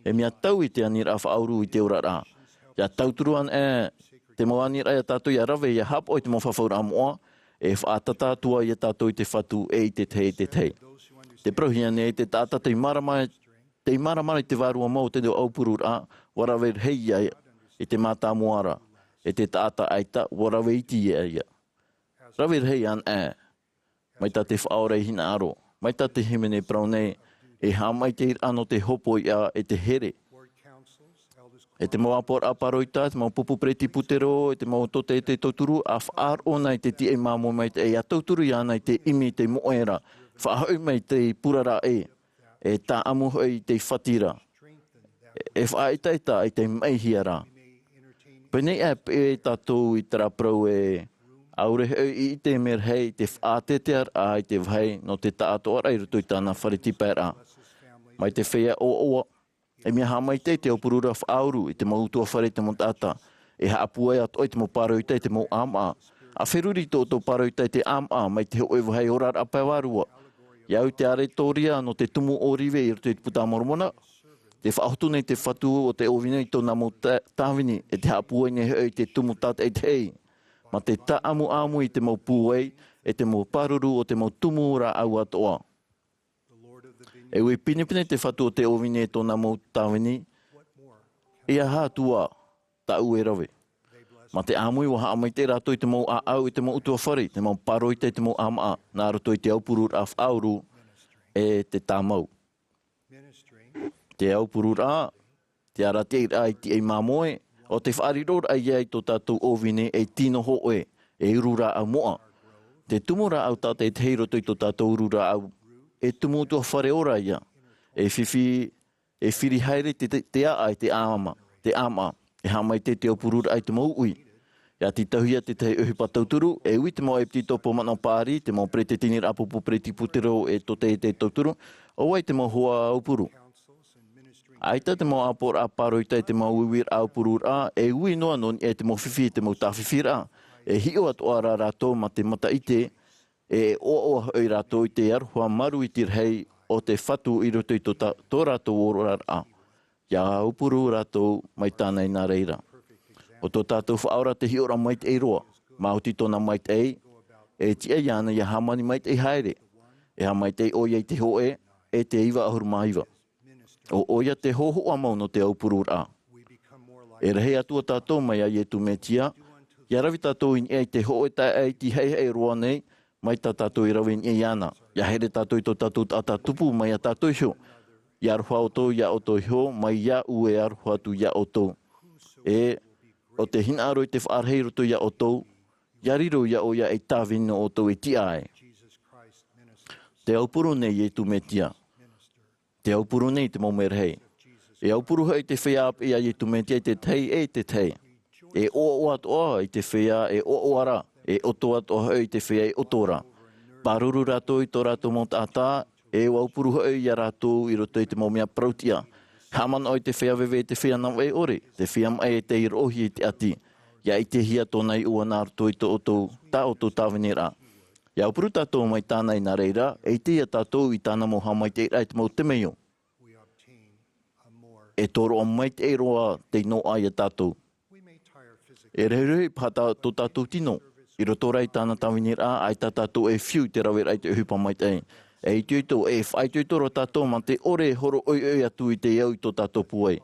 E mea taui te aniraʻa faʻauru i te oraraʻa. ʻIa tauturu anaʻe te mau aniraʻa ia tātou ʻia rave, ʻia haʻapaʻo i te mau fafauraʻa moʻa, e faʻatata atu ai ia tātou i te Fatu e i te tahi, e i te tahi. Tē parauhia nei te taʻata tei mārama, tei māramarama i te vārua mau o te aupururaʻa, ʻua rave rahi ia i te mātāmua ra, e te taʻata ʻaita, ʻua rave iti ia ia. Rave rahi anaʻe. Mai tā te Faʻaora i hinaʻaro, mai tā te hīmene e parau nei, e haʻamaitaʻiraʻa nō te hopoiʻa e te here. E te mau ʻāpoʻoraʻa pāroita, te mau pupu peretiputero, e te mau tōtaiete tauturu, ʻa faʻaroʻo na i te tīaʻi māmoe maitaʻi, ʻia tauturu iāna i te ʻimi i te moʻe ra, faʻahoʻi mai i te puraraʻa ē, e tāʻamu hoʻi i te fati ra. E faʻaʻetaʻeta i te maʻihia ra. Pēnei aʻe paʻi tātou i terā parau ē, ʻaore hoʻi i ʻite mea rahi i te faʻateatearaʻa i te vāhi nō te taʻatoʻaraʻa i roto i tāna fare tīpaeraʻa. Mai te feiā ʻoaʻoa, e mea haʻamaitaʻi te aupururaʻa faʻauru i te mau ʻutuāfare, i te mau taʻata, e haʻapūai atoʻa i te mau pāroita i te mau ʻāmaʻa. ʻA feruri tō ʻoutou pāroita i te ʻāmaʻa mai te hōʻē vāhi oraraʻa pae vārua. ʻIa au i te ʻaretōria nō te tumu ʻōrive i roto i te Buka a Moromona, tē faʻahotu nei te Fatu o te ʻōvini i tōna mau tā-, tāvini, e tē haʻapūai nei hoʻi i te tumu tātaʻitahi, mā te tāʻamuʻamu i te mau pūai, e te mau pāruru o te mau tumu rāʻau atoʻa. E ui pinepine te Fatu o te ʻōvini i tōna mau tāvini, e aha atu ā tāʻu e rave. Mā te ʻāmui ʻua haʻamaitaʻi rātou i te mau ʻāʻau, i te mau ʻutuāfare, i te mau pāroita, i te mau ʻāmaʻa, nā roto i te aupururaʻa faʻauru, e te tāmau. Te aupururaʻa, te arataʻiraʻa i te tīaʻi māmoe, ʻo te faʻariroraʻa ia i tō tātou ʻōvini e tino hōʻē, e uru rāʻau moʻa. Te tumu rāʻau tātaʻitahi i roto i tō tātou uru rāʻau, e tumu ʻutuāfare ora ia. E fifi, e firi haere te, te, te ʻāʻau i te ʻāma, te ʻāmaʻa, e haʻamaitaʻi te aupururaʻa i te mau uʻi. ʻIa tītauhia te tahi ʻohipa tauturu, e ui te mau ʻepitopo manaʻo paʻari, te mau peretiteniraʻa pupu peretiputero e tōtaiete tauturu, ʻo vai te mau hoa aupuru. ʻAita te mau ʻāpoʻoraʻa pāroita i te mau uiuiraʻa aupururaʻa, e ui noa nō niʻa i te mau fifi, i te mau tāfifiraʻa, e hiʻo atoʻa rā rātou mā te mata ʻite, e ʻoaʻoa hoʻi rātou i te aroha maru i te rahi o te Fatu i roto i tō tā-, tō rātou oraraʻa. ʻIa aupuru rātou mai tāna i nā reira. ʻO tō tātou Faʻaora te hiʻoraʻa maitaʻi roa, maoti tōna maitaʻi, e tiʻa iāna ʻia hāmani maitaʻi haere, e haʻamaitaʻi ʻoia i te hōʻē, e te iva ʻahuru mā iva. ʻO ʻoia te hōhoʻa mau nō te aupururaʻa. E rahi atu ā tātou mai iā Iesu Mesia, ʻia rave tātou i niʻa i te hōʻē taeaʻe iti haʻehaʻe roa nei, mai tā tātou e rave i niʻa iāna. ʻIa haere tātou i tō tātou taʻata tupu mai iā tātou iho. ʻIa aroha ʻoutou iā ʻoutou iho, mai iāʻu e aroha atu iā ʻoutou. E, ʻo tē hinaʻaro i te faʻarahi i roto iā ʻoutou, ʻia riro iā ʻoia ei tāvini nō ʻoutou e tiʻa ai. Te aupuru nei Iesu Mesia. Te aupuru nei te mau merahi. E aupuru hoʻi te feiā ʻāpeʻe iā Iesu Mesia i te tahi e te tahi. E ʻoaʻoa atoʻa i te feiā e ʻoaʻoa ra, e ʻoto atoʻa hoʻi i te feiā e ʻoto ra. Pāruru rātou i tō rātou mau taʻata, e ʻua aupuru hoʻi iā rātou i roto i te mau mea parauʻtiʻa. Haʻamanaʻo i te feiā veve e te feiā navaʻi ʻore, te feiā maʻi e tei roʻohia i te ʻati. ʻIa ʻitehia tōna iʻoa nā roto i tō ʻoutou, tā ʻoutou tāviniraʻa. ʻIa aupuru tātou mai tāna i nā reira, e ʻite ia tātou i tāna mau haʻamaitaʻiraʻa i te mau temeio. E tōroʻa maitaʻi roa tei noaʻa ia tātou. E rahi roa paha tā-, tō tātou tino, i roto rā i tāna tāviniraʻa, ʻaita tātou e fiu i te raveraʻa i te ʻohipa maitaʻi. E itoito, e faʻaitoito roa tātou mā te ʻore e horoʻoiʻoi atu i te au i tō tātou pūai.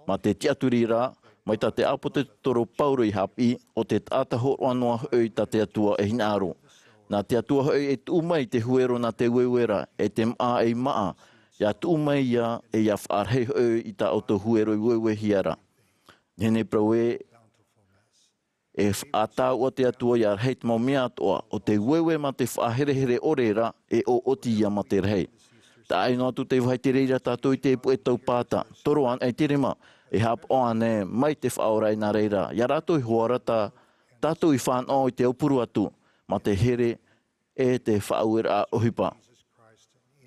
Mā te tiʻaturi rā, mai tā te ʻāpōsetolo Paulo i haʻapiʻi, ʻo te taʻata hōroʻa noa hoʻi tā te Atua e hinaʻaro. Nā te Atua hoʻi e tuʻu mai te huero nā te ueue ra, e te māʻa ei māʻa, ʻia tuʻu mai ia, e ʻia faʻarahi hoʻi i tā ʻoutou huero i ueuehia ra. Nehenehe e parau ē, e faʻatāua te Atua ʻia rahi te mau mea atoʻa, ʻo te ueue mā te faʻaherehere ʻore ra, e ʻoʻoti ia mā te rahi. Taʻa ʻino atu te vāhi tei reira tātou i te puʻe tau pāta, toro anaʻe i te rima, e haʻapaʻo anaʻe mai te Faʻaora i nā reira, ia rātou e hoara tā tātou i fānaʻo i te aupuru atu, mā te here e te faʻaueraʻa ʻohipa.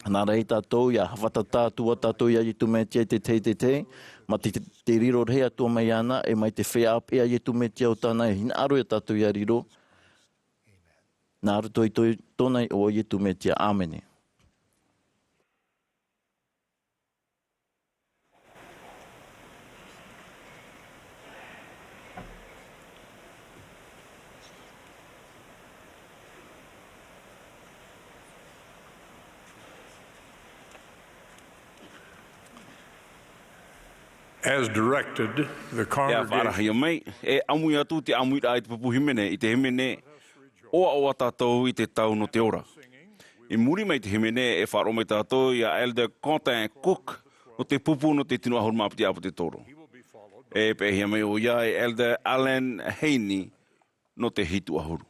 Nā reira tātou ia fātata atu ā tātou ia Iesu Mesia i te tahi, te tahi, mā te, te riro rahi atu mai iāna, e mai te feiā ʻāpī a Iesu Mesia ʻo tāna e hinaʻaro ia tātou ia riro. Nā roto i tō, tōna iʻoa Iesu Mesia. ʻĀmene. As directed, the congregation. Ia faʻarahia mai, e ʻāmui atu te ʻāmuiraʻa i te pupu hīmene, i te hīmene, ʻOaʻoa Tātou i te Tau nō te Ora. I muri mai te hīmene, e faʻaroʻo mai tātou ia Elder Quentin Cook, nō te pupu nō te tino ʻahuru mā piti ʻāpōsetolo. E peʻehia mai ʻoia e Elder Allen Haney, nō te hitu ʻahuru.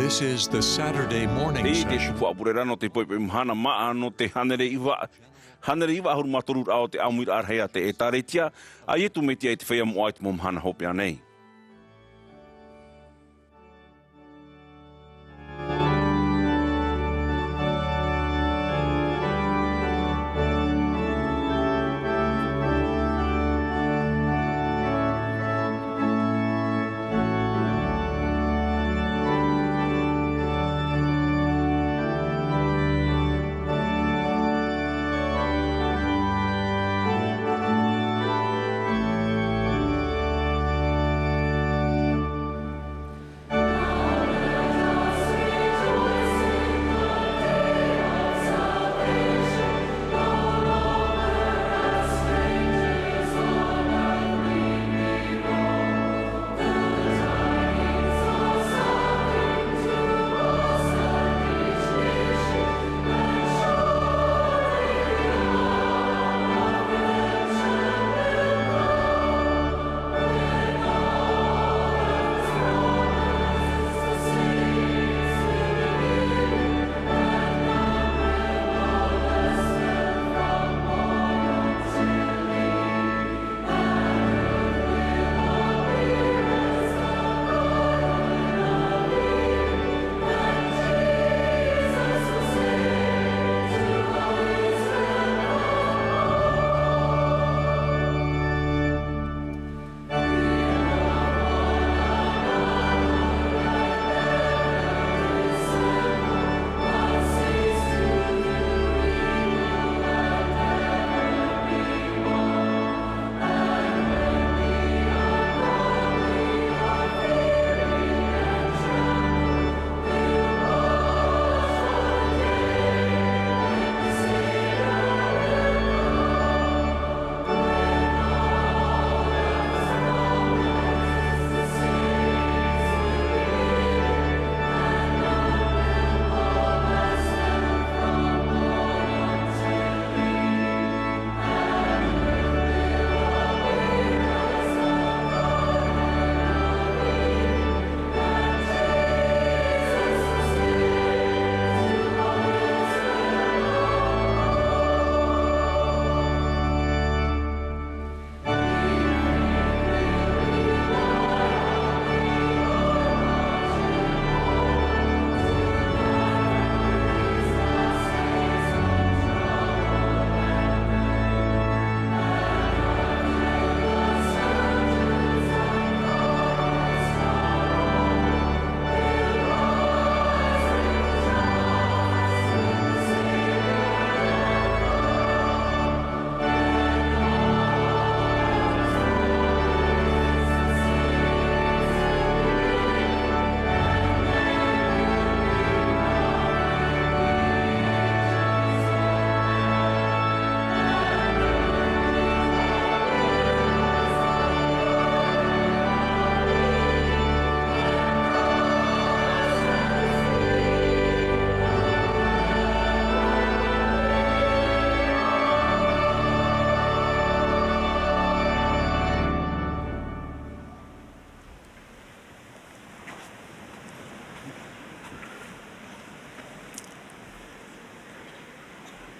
This is the Saturday morning session. Tē tupu ʻāpure ra nō te poʻipoʻi mahana māʻa nō te hānere iva, hānere iva ʻahuru mā toru raʻa o te ʻāmuiraʻa rahi a te ʻĒtārētia a Iesu Mesia i te feiā moʻa i te mau mahana hopeʻa nei.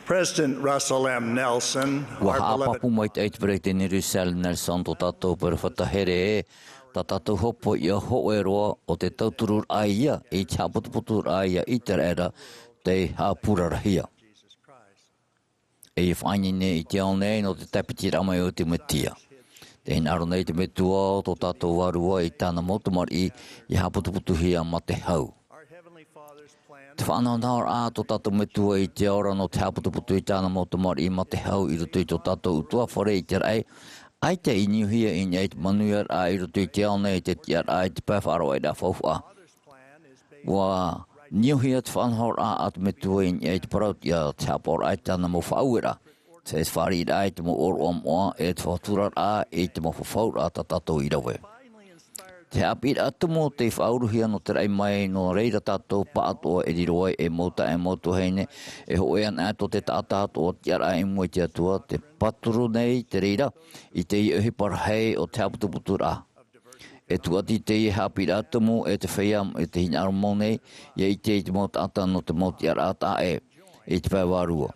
President Russell M. Nelson, ua our beloved haʻapāpū maitaʻi te peresideni Russell Nelson, tō tātou peropheta here ē, tā tātou hopoiʻa hōʻē roa o te tauturu raʻa ia i te haʻaputuputuraʻa ia Iteraera tei haʻapurarahia. E ia faʻaineine i te ao nei nō te tāpitiraʻa mai o te Mesia. Tē hinaʻaro nei te Metua o tō tātou Vārua i tāna mau tamariʻi ia haʻaputuputuhia mā te hau. Te faʻanahonahoraʻa a tō tātou Metua i te ao ra nō te haʻaputuputu i tāna mau tamariʻi mā te hau i roto i tō tātou ʻutuāfare i te raʻi, ʻaita i niuhia i niʻa i te manuiaraʻa i roto i te ao nei i te tiʻaraʻa i te pae faʻaroʻoraʻa faufaʻa. Ua niuhia te faʻanahoraʻa a te Metua i niʻa i te parau-tiʻa, te haʻapaʻoraʻa i tāna mau faʻaueraʻa, te fāriʻiraʻa i te mau ʻōroʻa moʻa, e te faʻaturaraʻa i te mau fafauraʻa tā tātou i rave. Te haʻapiʻiraʻa tumu tei faʻauruhia nō te raʻi mai, nō reira tātou pāʻatoʻa e riro ai e mau taeaʻe, e mau tuahine, e hōʻē anaʻe tō te taʻata atoʻa tiʻaraʻa i mua i te Atua, tē pāturu nei te reira i teie ʻohipa rahi o te haʻaputuputuraʻa. E tūʻati teie haʻapiʻiraʻa tumu e te feiā, e tē hinaʻaro mau nei ia ʻite i te mau taʻata nō te mau tiʻaraʻa taʻa ʻē i te pae vārua.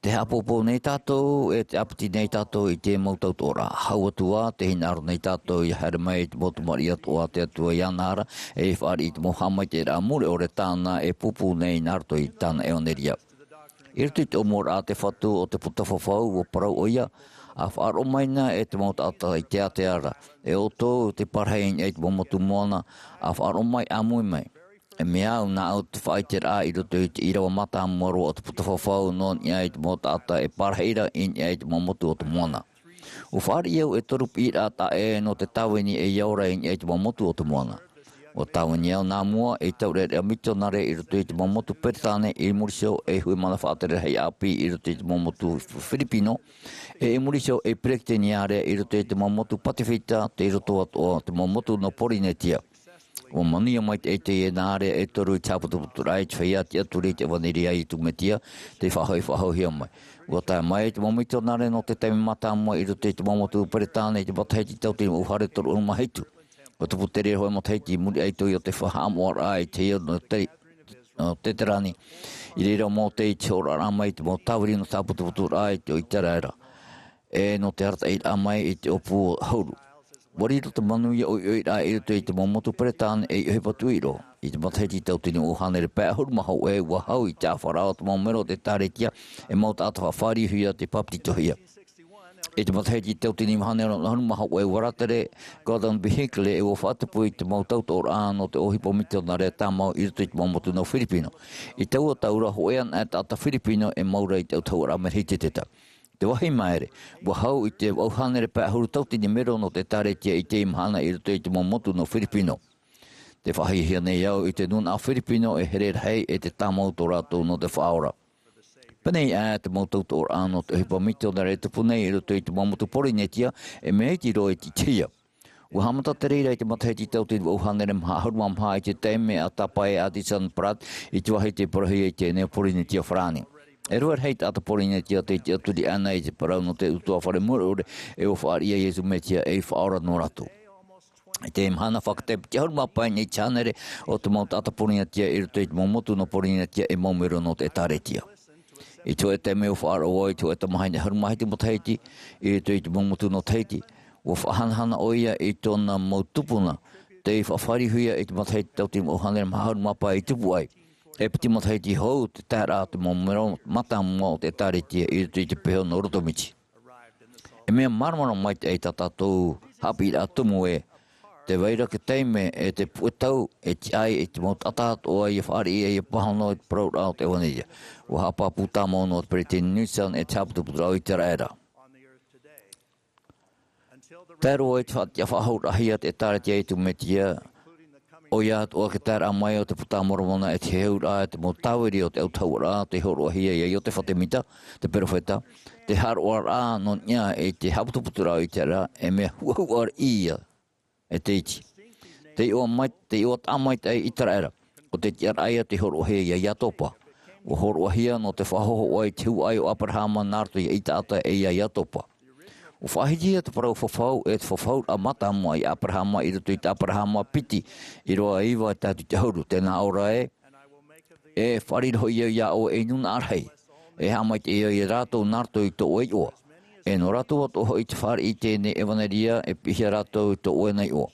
Tē haʻapōpou nei tātou, e tē ʻāpiti nei tātou i te mau tautoʻoraʻa. Hau atu ā, tē hinaʻaro nei tātou ia haere mai i te mau tamariʻi atoʻa a te Atua iāna ra, e ia fāriʻi i te mau haʻamaitaʻiraʻa mure ʻore tāna e pūpū nei nā roto i tāna ʻevaneria. I roto i te ʻōmuaraʻa a te Fatu o te puta fafau, ʻua parau ʻoia, ʻa faʻaroʻo mai na e te mau taʻata i te ātea ra, e ʻoutou tē parahi i niʻa i te mau motu moana, ʻa faʻaroʻo mai, ʻāmui mai. E mea au, nāʻu te faʻaʻiteraʻa i roto i te ʻīrava mātāmua roa o te puta fafau, nō niʻa i te mau taʻata e parahi ra i niʻa i te mau motu o te moana. ʻUa fāriʻi au e toru piʻiraʻa taʻa ʻē nō te tāvini e ia ora i niʻa i te mau motu o te moana. ʻUa tāvini au nā mua ei taureʻareʻa mitionare i roto i te mau motu Peretāne, i muri iho ei hui mana faʻatere rahi ʻāpī i roto i te mau motu Firipino, e i muri iho ei peretiteniare i roto i te mau motu Pacific, tei roto atoʻa te mau motu nō Porinetia. ʻUa manuia maitaʻi teie nā ʻārea e toru i te haʻaputuputuraʻa i te feiā tiʻaturi i te ʻevaneria a Iesu Mesia, tei faʻahoʻi, faʻahoʻihia mai. ʻUa tae mai te mau mitionare nō te taime mātāmua i roto i te mau motu Peretāne i te matahiti tauatini vaʻu hānere toru ʻahuru mā hitu. ʻUa tupu te reira hōʻē matahiti i muri aʻe i te faʻahaʻamoʻaraʻa i te heiau nō te, nō Teterani. I reira ʻo Mōte i te hōroʻaraʻa mai i te mau tāviri nō te haʻaputuputuraʻa i te, o Iteraera, e nō te arataʻiraʻa mai i te ʻōpū ʻahuru. ʻUa riro te manuia ʻoiʻoiraʻa i roto i te mau motu Peretāne ei ʻohipa tuʻiro. I te matahiti tauatini vaʻu hānere pae ʻahuru mā hōʻē, ʻua hau i te ʻāfaraʻa o te mau mero o te ʻĒtārētia e mau taʻata faʻafāriuhia tei bāpetizohia. I te matahiti tauatini vaʻu hānere ʻahuru mā hōʻē, ʻua rātere Gordon B. Hinckley, e ʻua faʻatupu i te mau tautoʻoraʻa nō te ʻohipa mitionare tāmau i roto i te mau motu nō Firipino. I taua tau ra, hōʻē anaʻe taʻata Firipino e mau ra i te autahuʻaraʻa Meritesetā. Te vāhi māere, ʻua hau i te vaʻu hānere pae ʻahuru tauatini mero nō te ʻĒtārētia i teie mahana i roto i te mau motu nō Firipino. Tē faʻahiahia nei au i te nūnaʻa Firipino e here rahi e te tāmau tō rātou nō te Faʻaora. Pēnei aʻe te mau tautoʻoraʻa nō te ʻohipa mitionare e tupu nei i roto i te mau motu Porinetia, e mea iti roa i te ʻitehia. ʻUa haʻamata te reira i te matahiti tauatini vaʻu hānere maha ʻahuru mā maha i te taime a Tāpae Addison Pratt i te vāhi tei parauhia i te Neo-Porinetia farāni. E rua rahi taʻata Porinetia tei tiʻaturi iāna i te parau nō te ʻutuāfare mure ʻore, e ʻua fāriʻi ia Iesu Mesia ei Faʻaora nō rātou. I te mahana faʻateitei piti ʻahuru mā pae i niʻa i te hānere o te mau taʻata Porinetia i roto i te mau motu nō Porinetia e mau mero nō te ʻĒtārētia. I te hōʻē taime ʻua faʻaroʻo au i te hōʻē tamahine ʻahuru mā hitu matahiti i roto i te mau motu nō Tahiti, ʻua faʻahanahana ʻoia i tōna mau tupuna tei faʻafāriuhia i te matahiti tauatini vaʻu hānere maha ʻahuru mā pae i tupu ai. E piti matahiti hou te taeraʻa a te mau mero mātāmua o te ʻĒtārētia i roto i te peho nō Rotomiti. E mea māramarama maitaʻi tā tātou haʻapiʻiraʻa tumu ē, tē vai ra te taime e te puʻe tau e tiʻa ai i te mau taʻata atoʻa ia fāriʻi, ia pāhono i te parauraʻa o te ʻEvaneria. ʻUa haʻapāpū tāmau noa te Peresideni Nelson e te haʻaputuputuraʻa o Iteraera. Tae roa i te faʻatiʻa faʻahou rahi a te ʻĒtārētia a Iesu Mesia, ʻoia atoʻa te taeraʻa mai o te Puta a Moromona e te heheuraʻa, te mau tāviri o te autahuʻaraʻa tei hōroʻahia ia Iosefa Semita, te peropheta, te haʻaroʻoraʻa nō niʻa i te haʻaputuputuraʻa o Iteraera, e mea huʻahuʻa ia e te iti. Te iʻoa mai, te iʻoa taʻa maitaʻi Iteraera, ʻo te tiʻaraʻa ia tei hōroʻahia ia Iatopa. ʻUa hōroʻahia nō te faʻahohoʻa i te huaʻai o Aperahama nā roto ia Isaaka e ia Iatopa. ʻUa faʻahitihia te parau fafau e te fafauraʻa mātāmua ia Aperahama i roto i te Aperahama piti, ʻīrava iva tae atu i te ʻahuru, tē nā ʻō ra ē, e fāriʻi roa ia iā ʻoe ei nūnaʻa rahi. E haʻamaitaʻi ai rātou nā roto i tō ʻoe iʻoa. E nō rātou atoʻa hoʻi te fāriʻi i teie nei ʻevanelia e piʻihia rātou i tō ʻoe nei iʻoa.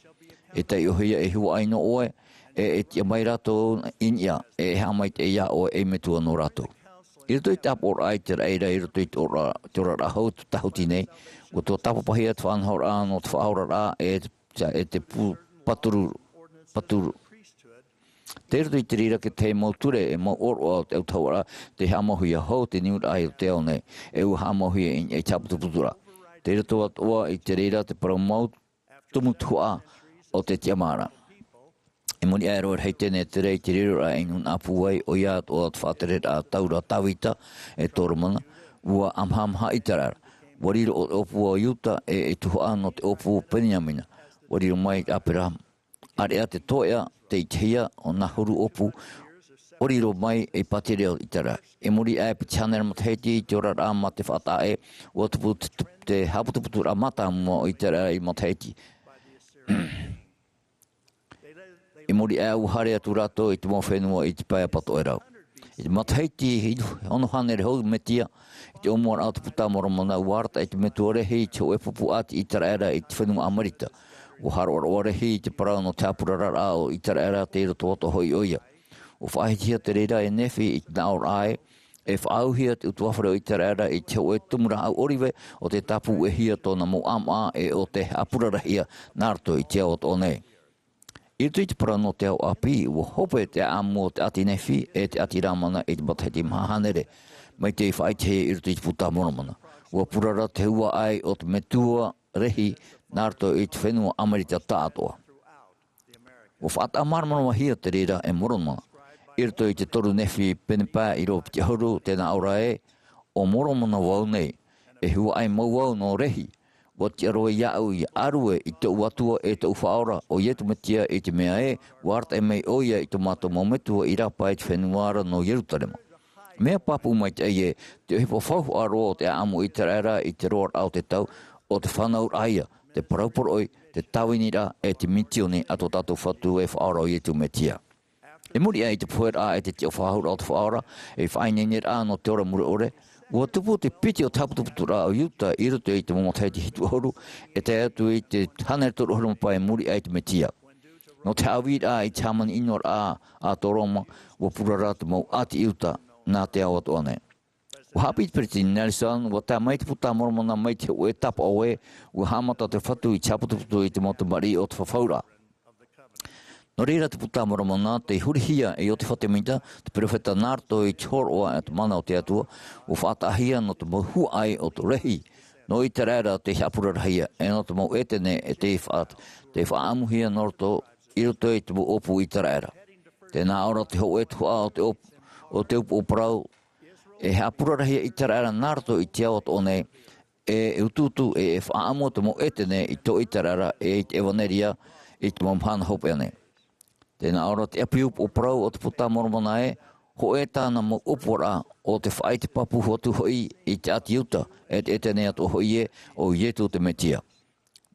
E taiʻohia e huaʻai nō ʻoe, e, e tiʻa mai rātou i niʻa, e haʻamaitaʻi iā ʻoe ei metua nō rātou. I roto i te ʻāpoʻoraʻa i te raʻi ra, i roto i te ora, te oraraʻa hou, te tāhuti nei, ʻua tuatāpapahia te faʻanahoraʻa nō te faʻaoraraʻa, e te, e te pū, pāturu, pāturu. Tei roto i te reira, kei te mau ture, e mau ʻōroʻa o te autahuʻaraʻa, tei haʻamauhia hou te niuraʻa i roto i te ao nei, e ʻua haʻamauhia i, i te haʻaputuputuraʻa. Tei roto atoʻa i te reira te parau mau tumu tuhaʻa o te tiʻamāraʻa. I muri aʻe roa e rahi teie nei e tere i te riroraʻa i nūnaʻa pūai, ʻoia atoʻa te faʻatereraʻa taura Tāvita e Toromona, ʻua amahamaha ʻĪteraʻera. ʻUa riro ʻōpū ʻo Iuta e, e tuhaʻa nō te ʻōpū Peniamina. ʻUa riro mai Aperahama. ʻĀreʻa te toeʻa, te ʻitehia o Nahuru ʻōpū, ʻua riro mai ei pātireia o ʻĪteraʻera. I muri aʻe piti hānere matahiti i te oraraʻa mā te faʻataʻa ʻē, ʻua tupu te, te, te haʻaputuputuraʻa mātāmua o ʻĪteraʻera i matahiti. I muri aʻe ʻua haere atu rātou i te mau fenua i te pae patoʻerau. I te matahiti ono hānere hou Metia, i te ʻōmuaraʻa o te Puta Moromona, ʻua arataʻi te metua Rehi i te hōʻē pupu ʻāti ʻĪteraʻera i te fenua Amarita. ʻUa haʻaroʻaroʻa Rehi i te parau nō te haʻapurararaʻa o ʻĪteraʻera, tei roto atoʻa hoʻi ʻoia. ʻUa faʻahitihia te reira e Nephi i te nāʻōraʻa ē, e faʻaauhia te ʻutuāfare o ʻĪteraʻera i te hōʻē tumu rāʻau ʻōrive ʻo tē tāpūʻehia tōna mau ʻāmaʻa e ʻo tē haʻapurarahia nā roto i te ao atoʻa nei. I roto i te parau nō te ao ʻāpī, ʻua hope te ʻāʻamu o te ʻāti Nephi e te ʻāti Lamana i te matahiti maha hānere, mai tei faʻaʻitehia i roto i te Puta Moromona. ʻUa purara te huaʻai o te metua Rehi nā roto i te fenua Amarita tāʻatoʻa. ʻUa faʻataʻamāramaramahia te reira e Moromona. I roto i te toru Nephi pene pae ʻīrava piti ʻahuru, tē nā ʻō ra ē, ʻo Moromona vau nei, e huaʻai mau vau nō Rehi. ʻUa tiʻa roa iāʻu ʻia ʻārue i tōʻu Atua e tōʻu Faʻaora, ʻo Ietu Metia, i te mea ē, ʻua arataʻi mai ʻoia i tō mātou mau metua i rāpae i te fenua ra nō Ierutarema. Mea pāpū maitaʻi ē, te ʻohipa faufaʻa roa o te ʻāʻamu o ʻĪteraʻera i te roaraʻa o te tau, ʻo te fānauraʻa ïa, te parau poroʻi, te tāviniraʻa, e te mitioni a tō tātou Fatu e Faʻaora ʻo Ietu Metia. I muri aʻe i te poheraʻa e te tiʻafaʻahouraʻa o te Faʻaora, e faʻaineineraʻa nō te ora mure ʻore, ʻua tupu te piti o te haʻaputuputuraʻa o Iuta i roto i te mau matahiti hitu ʻahuru, e tae atu i te hānere toru ʻahuru ma pae i muri aʻe i te Metia. Nō te haʻavīraʻa i te hāmani ʻinoraʻa a tō Roma, ʻua purara te mau ʻāti Iuta nā te ao atoʻa nei. ʻUa haʻapiʻi te Peresideni Nelson, ʻua tae mai te Puta Moromona mai te hōʻē tāpaʻo ē, ʻua haʻamata te Fatu i te haʻaputuputu i te mau tamariʻi o te fafauraʻa. Nō reira te Puta Moromona, tei hurihia e Iosepha Semita, te perofeta nā roto i te hōroʻa e te mana o te Atua, ʻua faʻataʻahia nō te mau huaʻai o te Rehi, nō ʻĪteraʻera tei haʻapurarahia, e nō te mau ʻētene e tei faʻa-, tei faʻaʻamuhia nō roto, i roto i te mau ʻōpū ʻĪteraʻera. Tē nā ʻō ra te hōʻē tuhaʻa o te ʻōp-, o te upoʻo parau, e haʻapurarahia ʻĪteraʻera nā roto i te ao atoʻa nei, e, e utuutu, e, e faʻaʻamu te mau ʻētene i tō ʻĪteraʻera, e i te ʻevanelia, i te mau mahana hopeʻa nei. Tē nā ʻō ra te ʻāpī upoʻo parau o te Puta Moromona ē, hōʻē tāna mau ʻōpuaraʻa, ʻo te faʻaʻite pāpū atu hoʻi i te ʻāti Iuta, e te ʻētene atoʻa hoʻi ē, ʻo Ietu te Metia.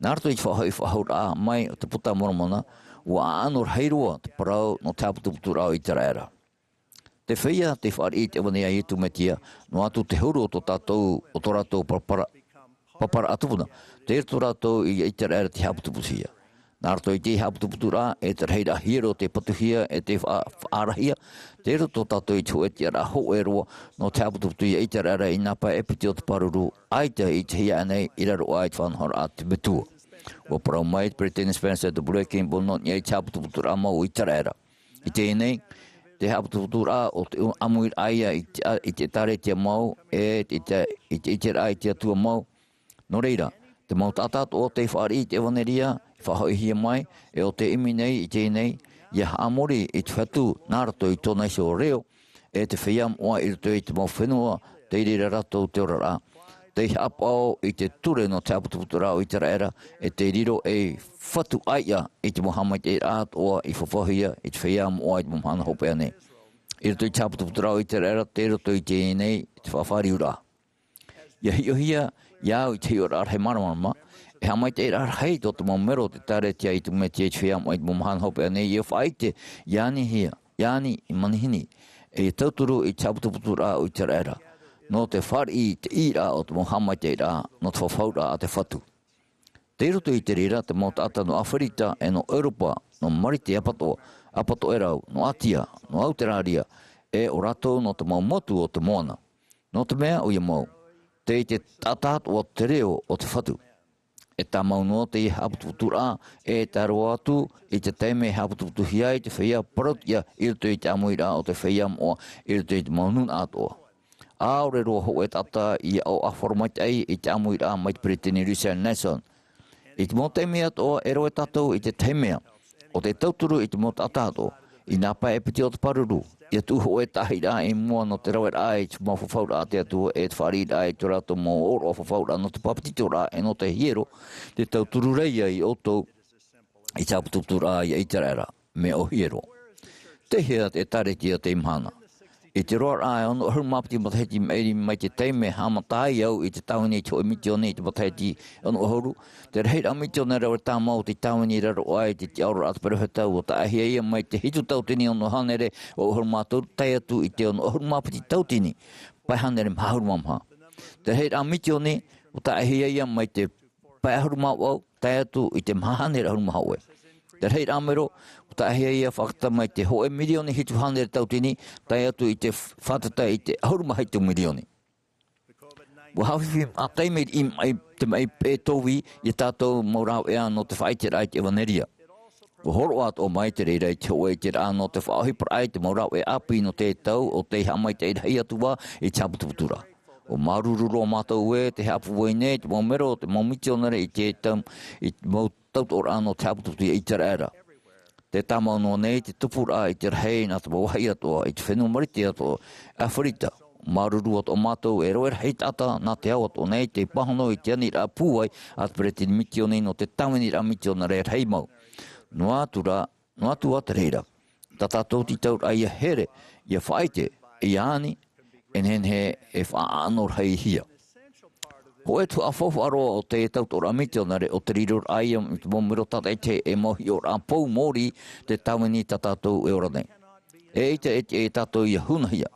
Nā roto i te faʻahoʻi faʻahouraʻa mai o te Puta Moromona, ʻua ʻaʻano rahi roa te parau nō te haʻaputuputuraʻa o ʻĪteraʻera. Te feiā tei fāriʻi i te ʻevanelia a Ietu Metia, noa atu te huru o tō tātou, o tō rātou parapara, paparaʻa tupuna, tei roto rātou ia ʻĪteraʻera tei haʻaputuputuhia. Nā roto i te haʻaputuputuraʻa, e te rahiraʻa hiero tei patuhia, e tei faʻa-, faʻaarahia, tei roto tātou i te hōʻē tiʻaraʻa hōʻē roa, nō te haʻaputuputu ia ʻĪteraʻera i nā pae e piti o te pāruru, ʻaita i te hiaʻai nei i raro aʻe i te faʻanahoraʻa a te Metua. ʻUa parau mai te Peresideni Spencer W. Kimball nō niʻa i te haʻaputuputuraʻa mau o ʻĪteraʻera. I teie nei, te haʻaputuputuraʻa ʻo te ʻamuiraʻa ïa i te, i te ʻĒtārētia mau, e i te, i te ʻiteraʻa i te Atua mau. Nō reira, te mau taʻata atoʻa tei fāriʻi i te ʻevanelia, i faʻahoʻihia mai, e ʻo tē ʻimi nei i teie nei, ʻia haʻamori i te Fatu, nā roto i tōna iho reo, e te feiā moʻa i roto i te mau fenua, tei reira rātou te oraraʻa. Tei haʻapaʻo i te ture nō te haʻaputuputuraʻa o ʻĪteraʻera, e tei riro ei Fatu ʻāiʻa i te mau haʻamaitaʻiraʻa atoʻa i fafauhia i te feiā moʻa i te mau mahana hopeʻa nei. I roto i te haʻaputuputuraʻa o ʻĪteraʻera, tei roto i teie nei, i te faʻafāriuraʻa. ʻIa hiʻohia, iāʻu i te hiʻoraʻa rahi māramarama, e haʻamaitaʻiraʻa rahi tō te mau mero o te ʻĒtārētia a Ietu Metia i te feiā moʻa i te mau mahana hopeʻa nei, ʻia faʻaʻite, ʻia ani hia, ʻia ani i manihini, e ʻia tauturu i te haʻaputuputuraʻa o ʻĪteraʻera. nō te fāriʻi i te ʻīraʻa o te mau haʻamaitaʻiraʻa, nō te fafauraʻa a te Fatu. Tei roto i te reira te mau taʻata nō Aferika, e nō Europa, nō Marite apatoʻa, apatoʻerau, nō Atia, nō Auteraria, e ʻo rātou nō te mau motu o te moana. Nō te mea ʻoia mau, tei te taʻata atoʻa te reo o te Fatu. E tāmau noa teie haʻaputuputuraʻa, e tae roa atu i te taime e haʻaputuputuhia ai te feiā parautiʻa i roto i te ʻāmuiraʻa o te feiā moʻa i roto i te mau nūnaʻa atoʻa. ʻAore roa hōʻē taʻata ia ʻōʻafaro maitaʻi i te ʻāmuiraʻa mai te peretiteni Richard Nixon. I te mau taime atoʻa e rave tātou i te tahi mea, ʻo te tauturu i te mau taʻata atoʻa, i nā pae e piti o te pāruru, ia tuʻu hōʻē taʻahiraʻa i mua nō te raveraʻa i te mau fafauraʻa a te Atua e te fāriʻiraʻa i tō rātou mau ʻōroʻa fafauraʻa nō te papetitoraʻa e nō te hiero, te tauturu ra ia ia ʻoutou i te haʻaputuputuraʻa ia ʻĪteraʻera, mea ʻo hiero. Tei hea te ʻĒkālesia teie mahana? I te roaraʻa e ono ʻahuru mā piti matahiti maʻiri mai te taime e haʻamata ai au i te tāvini i te hōʻē misiōni i te matahiti ono ʻahuru, te rahiraʻa misiōni rave tāmau o te tāvini i raro aʻe i te tiʻaoraraʻa a te perofeta ʻua taʻahia ia mai te hitu tautini ono hānere ʻahuru mā toru tae atu i te ono ʻahuru mā piti tautini pae hānere maha ʻahuru mā maha. Te rahiraʻa misiōni ʻua taʻahia ia mai te pae ʻahuru mā vaʻu tae atu i te maha hānere ʻahuru mā hōʻē. Te rahiraʻa mero ʻua taʻahia ia fātata mai te hōʻē mirioni hitu hānere tautini tae atu i te fātata i te ʻahuru mā hitu mirioni. ʻUa haʻafifi maʻa taime riʻi maʻi te maʻi peʻe tōvī ia tātou mau rāveʻa nō te faʻaʻiteraʻa i te ʻevanelia. ʻUa hōroʻa atoʻa mai te reira i te hōʻē ʻiteraʻa nō te faʻaʻohiparaʻa i te mau rāveʻa ʻāpī nō te tau o tei haʻamaitaʻi rahi atu ā i te haʻaputuputuraʻa. ʻUa māuruuru roa mātou ē tē haʻapūai nei te mau mero o te mau mitionare i te tau, i te mau tautoʻoraʻa nō te haʻaputuputu ia ʻĪteraʻera. Tē tāmau noa nei te tupuraʻa i te rahi nā te mau vāhi atoʻa i te fenua Marite atoʻa, Aferika. Māuruuru atoʻa mātou e rave rahi taʻata nā te ao atoʻa nei tei pāhono i te aniraʻa pūai a te peretiteni misiōni nō te tāviniraʻa mitionare rahi mau. Noa atu rā, noa atu ā te reira, tā tātou tītauraʻa ia here, ia faʻaʻite, ia ani, e nehenehe e faʻaʻano rahihia. Hōʻē tuhaʻa faufaʻa roa o te tautoʻoraʻa mitionare ʻo te riroraʻa ia i te mau mero tātaʻitahi e mau hiʻoraʻa pou mōrī te tāvini tā tātou e ora nei. E ʻaita e tiʻa ia tātou ia hunahia.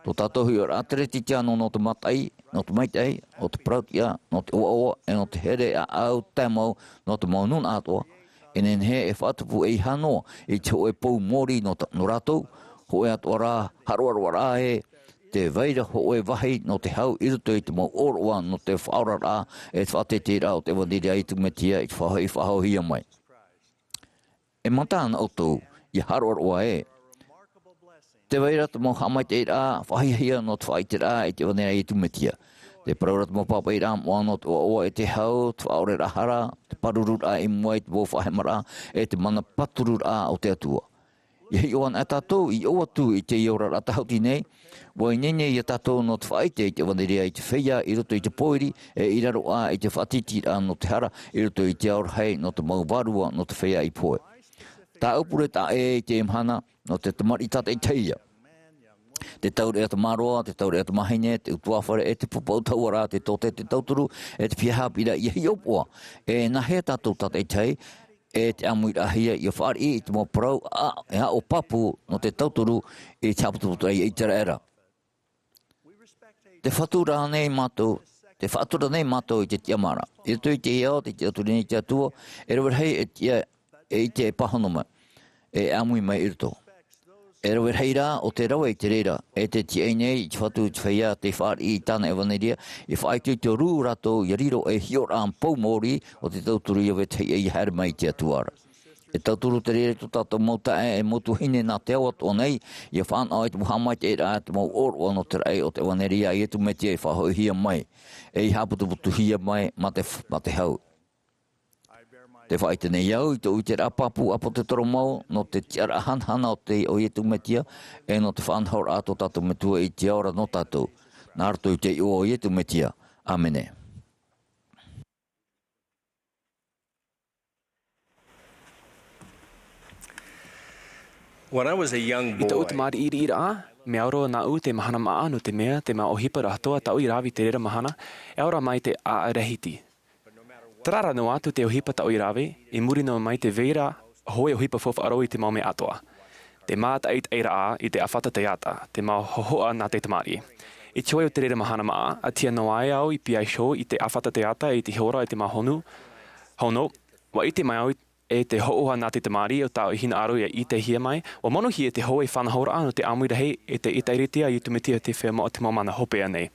Tō tātou hiʻoraʻa Teretitiano nō te mataʻi, nō te maitaʻi, nō te parautiʻa, nō te ʻoaʻoa, e nō te here ʻāʻau tae mau nō te mau nūnaʻa atoʻa, e nehenehe e faʻatupu ʻeiaha noa i te hōʻē pou mōrī nō ta-, nō rātou, hōʻē atoʻa rā haʻaroaroaraʻa ē, tē vai ra hōʻē vāhi nō te hau i roto i te mau ʻōroʻa nō te faʻaoraraʻa e te faʻateiteiraʻa o te ʻevanelia a Iesu Mesia i te faʻahoʻi-, faʻahoʻihia mai. E mata ana ʻoutou ia haʻaroaroa ē, tē vai ra te mau haʻamaitaʻiraʻa faʻahiahia nō te faʻaʻiteraʻa i te ʻevanelia a Iesu Mesia. Tē parau ra te mau pāpaʻiraʻa moʻa nō te ʻoaʻoa e te hau, te faʻaʻoreraʻa hara, te pārururaʻa i mua i te mau faʻahemaraʻa, e te mana pātururaʻa o te Atua. Ia hiʻo ana tātou i ʻō atu i teie oraraʻa tāhuti nei, ʻua ineine ia tātou nō te faʻaʻite i te ʻevanelia i te feiā i roto i te pōiri, e i raro aʻe i te faʻatītīraʻa nō te hara i roto i te ao rahi nō te mau vārua nō te feiā i pohe. Tāʻu pure taʻa ʻē i teie mahana, nō te tamariʻi tātaʻitahi ia. Te taureʻa tamāroa, te taureʻa tamāhine, te ʻutuāfare, e te pāpū tahuʻa ra, te tōtē, te tauturu, e te piha haʻapiʻiraʻa ia hiʻopoʻa. E nāhea tātou tātaʻitahi, e te ʻāmuiraʻahia ia fāriʻi i te mau parau, ā, e aʻo pāpū nō te tauturu i te haʻaputuputuraʻa ia ʻĪteraʻera. Tē faʻatura nei mātou, tē faʻatura nei mātou i te tiʻamāraʻa. I roto i te ao, tē tiʻaturi nei te Atua, e rave rahi e tiʻa, e ʻite e pāhono mai, e ʻāmui mai i roto. E rave rahi rā ʻo tē rave i te reira, e tē tiaʻi nei i te Fatu i te feiā tei fāriʻi i tāna ʻevanelia, i faʻaitoito rū rātou ia riro ei hiʻoraʻa pou mōrī ʻo te tauturu ia vetahi ʻē ia haere mai i te Atua ra. E tauturu te reira i tō tātou mau taeaʻe e mau tuahine nā te ao atoʻa nei, ia fānaʻo i te mau haʻamaitaʻiraʻa, te mau ʻōroʻa nō te raʻi o te ʻevanelia a Iesu Mesia i faʻahoʻihia mai, e i haʻaputuputuhia mai mā te f-, mā te hau. Tē faʻaʻite nei au i tōʻu ʻiteraʻa pāpū ʻāpōsetolo mau, nō te tiʻaraʻa hanahana o te, ʻo Iesu Mesia, e nō te faʻanahoraʻa a tō tātou Metua i te ao ra nō tātou. Nā roto i te iʻoa o Iesu Mesia. ʻĀmene. When I was a young boy, I tōʻu tamariʻiraʻa, mea au roa nāʻu te mahana māʻa, nō te mea, te mau ʻohipa atoʻa tāʻu i rave i te reira mahana, e ao ra mai te ʻāʻau rahiti. Terā rā noa atu te ʻohipa tāʻu i rave, i muri noa mai tē vai ra hōʻē ʻohipa faufaʻa roa i te mau mea atoʻa. Te mātaʻitaʻiraʻa i te ʻāfata teata, te mau hōhoʻa nā te tamariʻi. I te hoʻi o te reira mahana maʻa, a tia noa ai au i piha iho i te ʻāfata teata i te hora i te māhonu, hono, ua ʻite mai au e te hōhoʻa nā te tamariʻi o tāʻu i hinaʻaro ia ʻitehia mai, ua manuhia te hōʻē faʻanahoraʻa nō te ʻāmui rahi e te ʻĒtārētia a Iesu Mesia te Feiā Moʻa o te Mau Mahana Hopeʻa nei.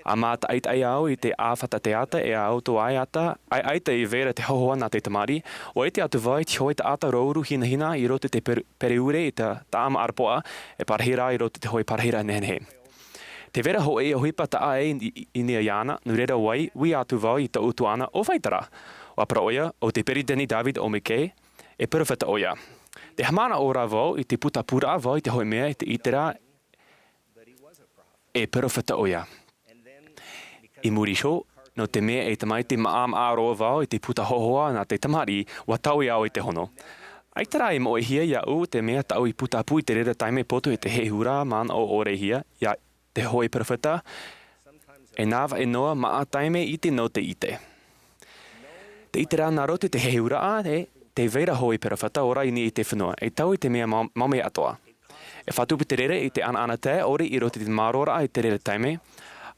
A mātaʻitaʻi au i te ʻāfata teata e ʻautoʻa ai ata, ʻaita i vai ra te hōhoʻa nā te tamariʻi, ua ʻite atu vau i te hōʻē taʻata rōuru hinahina i roto i te per-, pereʻure i te taʻata ʻarapoʻa, e parahiraʻa i roto i te hōʻē parahiraʻa nehenehe. Tē vai ra hōʻē ʻohipa taʻa ʻē i, i, i niʻa iāna, nō reira ua ui atu vau i tōʻu tuaʻana, ʻo vai terā? Ua parau ʻoia, ʻo te Peresideni David O. McKay, e perofeta ʻoia. Tē haʻamanaʻo ra vau i te putapūraʻa vau i te hōʻē mea i te ʻite ra e perofeta ʻoia. I muri iho, nō te mea e tamaiti maʻamaʻa roa vau i te puta hōhoʻa nā te tamariʻi, ua taui au i te hono. ʻAita rā i moʻehia iāʻu te mea tāʻu i putapū i te reira taime poto i te heheuraʻa manaʻo ʻore hia, ia te hōʻē perofeta, e nā vaʻe noa maʻa taime ʻite nō te ʻite. Te ʻite ra nā roto i te heheuraʻa, e, tē vai ra hōʻē perofeta ora i niʻa i te fenua, e taui te mea mau-, mau mea atoʻa. E faʻatupu te reira i te ʻanaʻanatae ʻore i roto i te māroraʻa i te reira taime,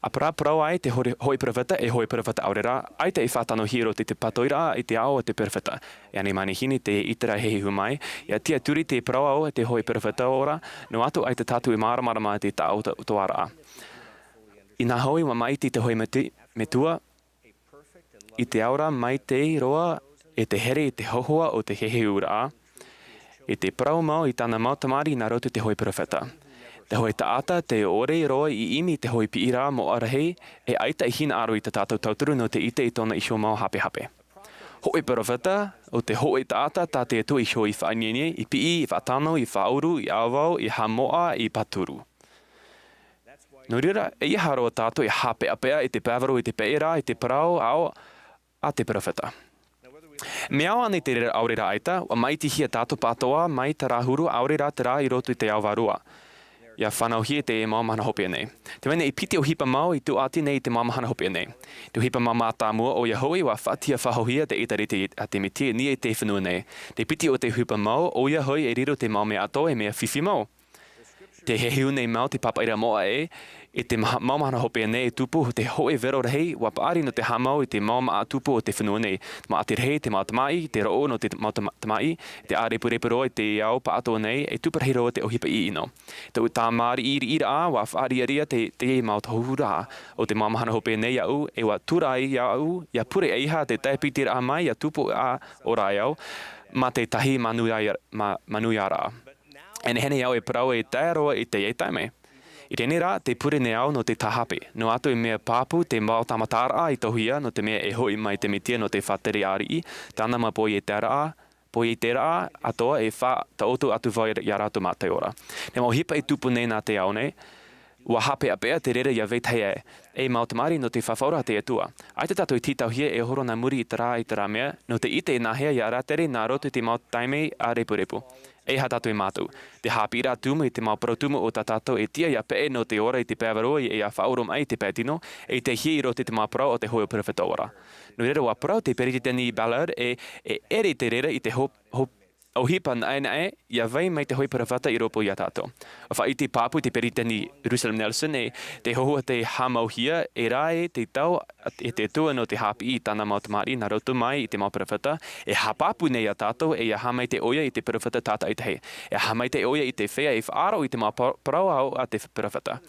a parau, parau ai te hōʻē, hōʻē perofeta, e hōʻē perofeta ʻaore rā, ʻaita e faʻatanohia i roto i te pātoʻiraʻa i te ao o te perofeta. E ani manihini te ʻite ra e hehehu mai, ia tiʻaturi te parau au e te hōʻē perofeta ora, noa atu ʻaita tātou e māramarama i te taʻatoʻaraʻa. Inā hoʻi ua maʻiti te hōʻē metu-, metua, i te aora maitaʻi roa e te here i te hōhoʻa o te heheuraʻa, i te parau mau i tāna mau tamariʻi nā roto i te hōʻē perofeta. Te hōʻē taʻata tē ʻore roa i ʻimi i te hōʻē piʻiraʻa moʻa rahi, e ʻaita i hinaʻaro i tā tātou tauturu nō te ʻite i tōna iho mau hapehape. Hōʻē perofeta, ʻo te hōʻē taʻata tā te Atua iho i faʻaʻineine, i piʻi, i faʻatano, i faʻaʻuru, i ʻāvaʻe, i haʻamoʻa, i pāturu. Nō reira, ʻeiaha roa tātou e haʻapeʻapeʻa i te pae vārua, i te peʻeraʻa, i te parau ao a te perofeta. Mea ao ānei te reira ʻaore rā ʻaita, ua maʻitihia tātou pāʻatoʻa mai terā huru ʻaore rā terā i roto i te ao vārua. Ia fānauhia i te mau mahana hopeʻa nei. Tē vai nei e piti ʻohipa mau i tūʻati nei i te mau mahana hopeʻa nei. Te ʻohipa mātāmua ʻoia hoʻi ua faʻatiʻa faʻahouhia te ʻĒtārētia a te Mesia i niʻa i te fenua nei. Te piti o te ʻohipa mau, ʻoia hoʻi e riro te mau mea atoʻa e mea fifi mau. Tē hehehu nei mau te pāpaʻiraʻa moʻa ē, i te maha-, mau mahana hopeʻa nei e tupu te hōʻē vero rahi, ua paʻari nō te haʻamau i te mau māʻa tupu o te fenua nei, te māʻa rahi, te mau tamaʻi, te roʻo nō te mau tama-, tamaʻi, te ʻārepurepu roa i te ao pāʻatoʻa nei, e tupu rahi roa te ʻohipa ʻino. Tōʻu tamariʻi riʻiraʻa, ua faʻariʻariʻa te, te mau tohuraʻa o te mau mahana hopeʻa nei iāʻu, e ua tura ai iāʻu, ia pure ʻeiaha te tae piti raʻa mai, ia tupu ā ʻo rāʻau, mā te tahi manuia-, ma-, manuiaraʻa. E nehenehe au e parau e tae roa i teie taime. I teie nei rā, tē pure nei au nō te tāhape. Noa atu e mea pāpū te mau tāmataraʻa i tohia nō te mea e hoʻi mai te Mesia nō te faʻatere ariʻi, tāna mau poieteraʻa, poieteraʻa atoʻa e faʻataʻoto atu vau ia rātou mā te ora. Te mau ʻohipa e tupu nei nā te ao nei, ua haʻapeʻapeʻa te reira ia vetahi ē, e mau tamariʻi nō te fafauraʻa a te Atua. ʻAita tātou e tītauhia e horo nā muri i terā, i terā mea, nō te ʻite e nāhea ia rātere nā roto i te mau taime ʻārepurepu. ʻEiaha tātou e mātau. Te haʻapiʻiraʻa tumu i te mau parau tumu o tā tātou e tiʻa ia peʻe nō te ora i te pae vārua e faʻaoromaʻi i te pae tino, e ʻitehia i roto i te mau parau o te hōʻē perofeta ora. Nō reira ua parau te Peresideni Ballard e, e ʻere te reira i te ho-, ho-, ʻohipa naʻinaʻi, ia vai mai te hōʻē perofeta i rōpū ia tātou. ʻUa faʻaʻite pāpū te Peresideni Russell Nelson e te hōhoʻa tei haʻamauhia, e rave te tau e te Atua nō te haʻapiʻi i tāna mau tamariʻi nā roto mai i te mau perofeta, e haʻapāpū nei ia tātou, e ia haʻamaitaʻi ʻoia i te perofeta tātaʻitahi. E haʻamaitaʻi ʻoia i te feiā e faʻaroʻo i te mau pa-, parau ao a te perofeta.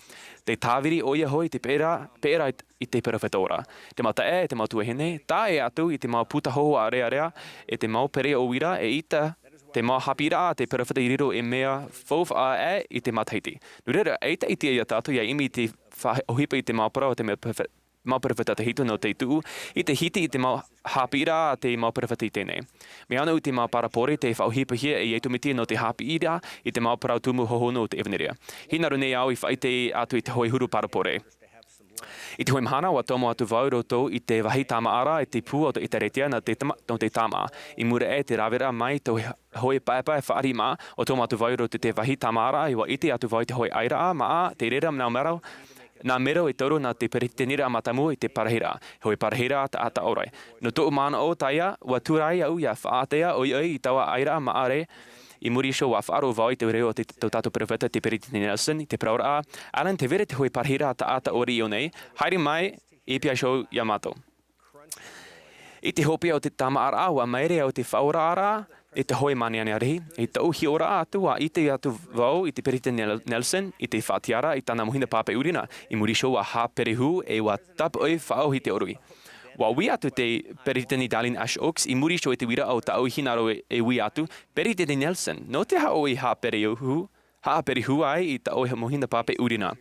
Tē tāviri ʻoia hoʻi i te peʻera, peʻera i te perofeta ora. Te mau taeaʻe, te mau tuahine, tae atu i te mau puta hōhoʻa ʻārearea, e te mau pereʻoʻo uira, eʻita te mau haʻapiʻiraʻa a te perofeta i riro ei mea faufaʻa aʻe i te matahiti. Nō reira, eʻita e tiʻa ia tātou ia ʻimi i te faʻaʻohipa i te mau parau a te mau perofe-, mau perofeta tahito nō te tuʻu, i te hiti i te mau haʻapiʻiraʻa a te mau perofeta i teie nei. Mea ʻana i te mau parabole tei faʻaʻohipahia e Iesu Mesia nō te haʻapiʻiraʻa i te mau parau tumu hohonu o te ʻevanelia. Hinaʻaro nei au i faʻaʻite atu i te hōʻē huru parabole. I te hōʻē mahana, ʻua tomo atu vau i roto i te vāhi tāmāʻaraʻa i te pū o te ʻĒtārētia nō te tama-, nō te tāmāʻa. I muri aʻe i te raveraʻa mai tō hōʻē paepae fāriʻi māʻa, ʻua tomo atu vau i roto i te vāhi tāmāʻaraʻa, ʻua ʻite atu vau i te hōʻē ʻairaʻa māʻa, te reira nā mero, nā mero e toru nā te peretiteniraʻa mātāmua i te parahiraʻa, hōʻē parahiraʻa taʻata ʻore. Nō tōʻu manaʻo taʻa ʻē, ʻua tura ai au ia faʻaʻātea ʻoiʻoi i taua ʻairaʻa māʻa ra, I muri iho, ʻua faʻaroʻo vau i te reo o te, tō tātou perofeta, te Peretiteni Nelson, i te parauraʻa, Allen, tē vai ra te hōʻē parahiraʻa taʻata ʻore i ʻō nei, haere mai, e piʻi iho ia mātou. I te hopeʻa o te tāmāʻaraʻa, ʻua māere au i te faʻaoraraʻa, i te hōʻē māniani rahi, i tōʻu hiʻoraʻa atu, ʻua ʻite atu vau i te Peretiteni Nel-, Nelson, i te faʻatiʻaraʻa i tāna mau hina pāpaʻi ʻurina, i muri iho ʻua haʻaperehū, e ʻua tāpaʻo faʻaʻōhie te ʻōrui. ʻUa ui atu te Peretiteni Dallin H. Oaks, i muri iho i te uiraʻa o tāʻu hinaʻaro e, e ui atu, Peretiteni Nelson, nō te aha ʻoe i haʻaperehū, haʻaperehū ai i tā ʻoe mau hina pāpaʻi ʻurina?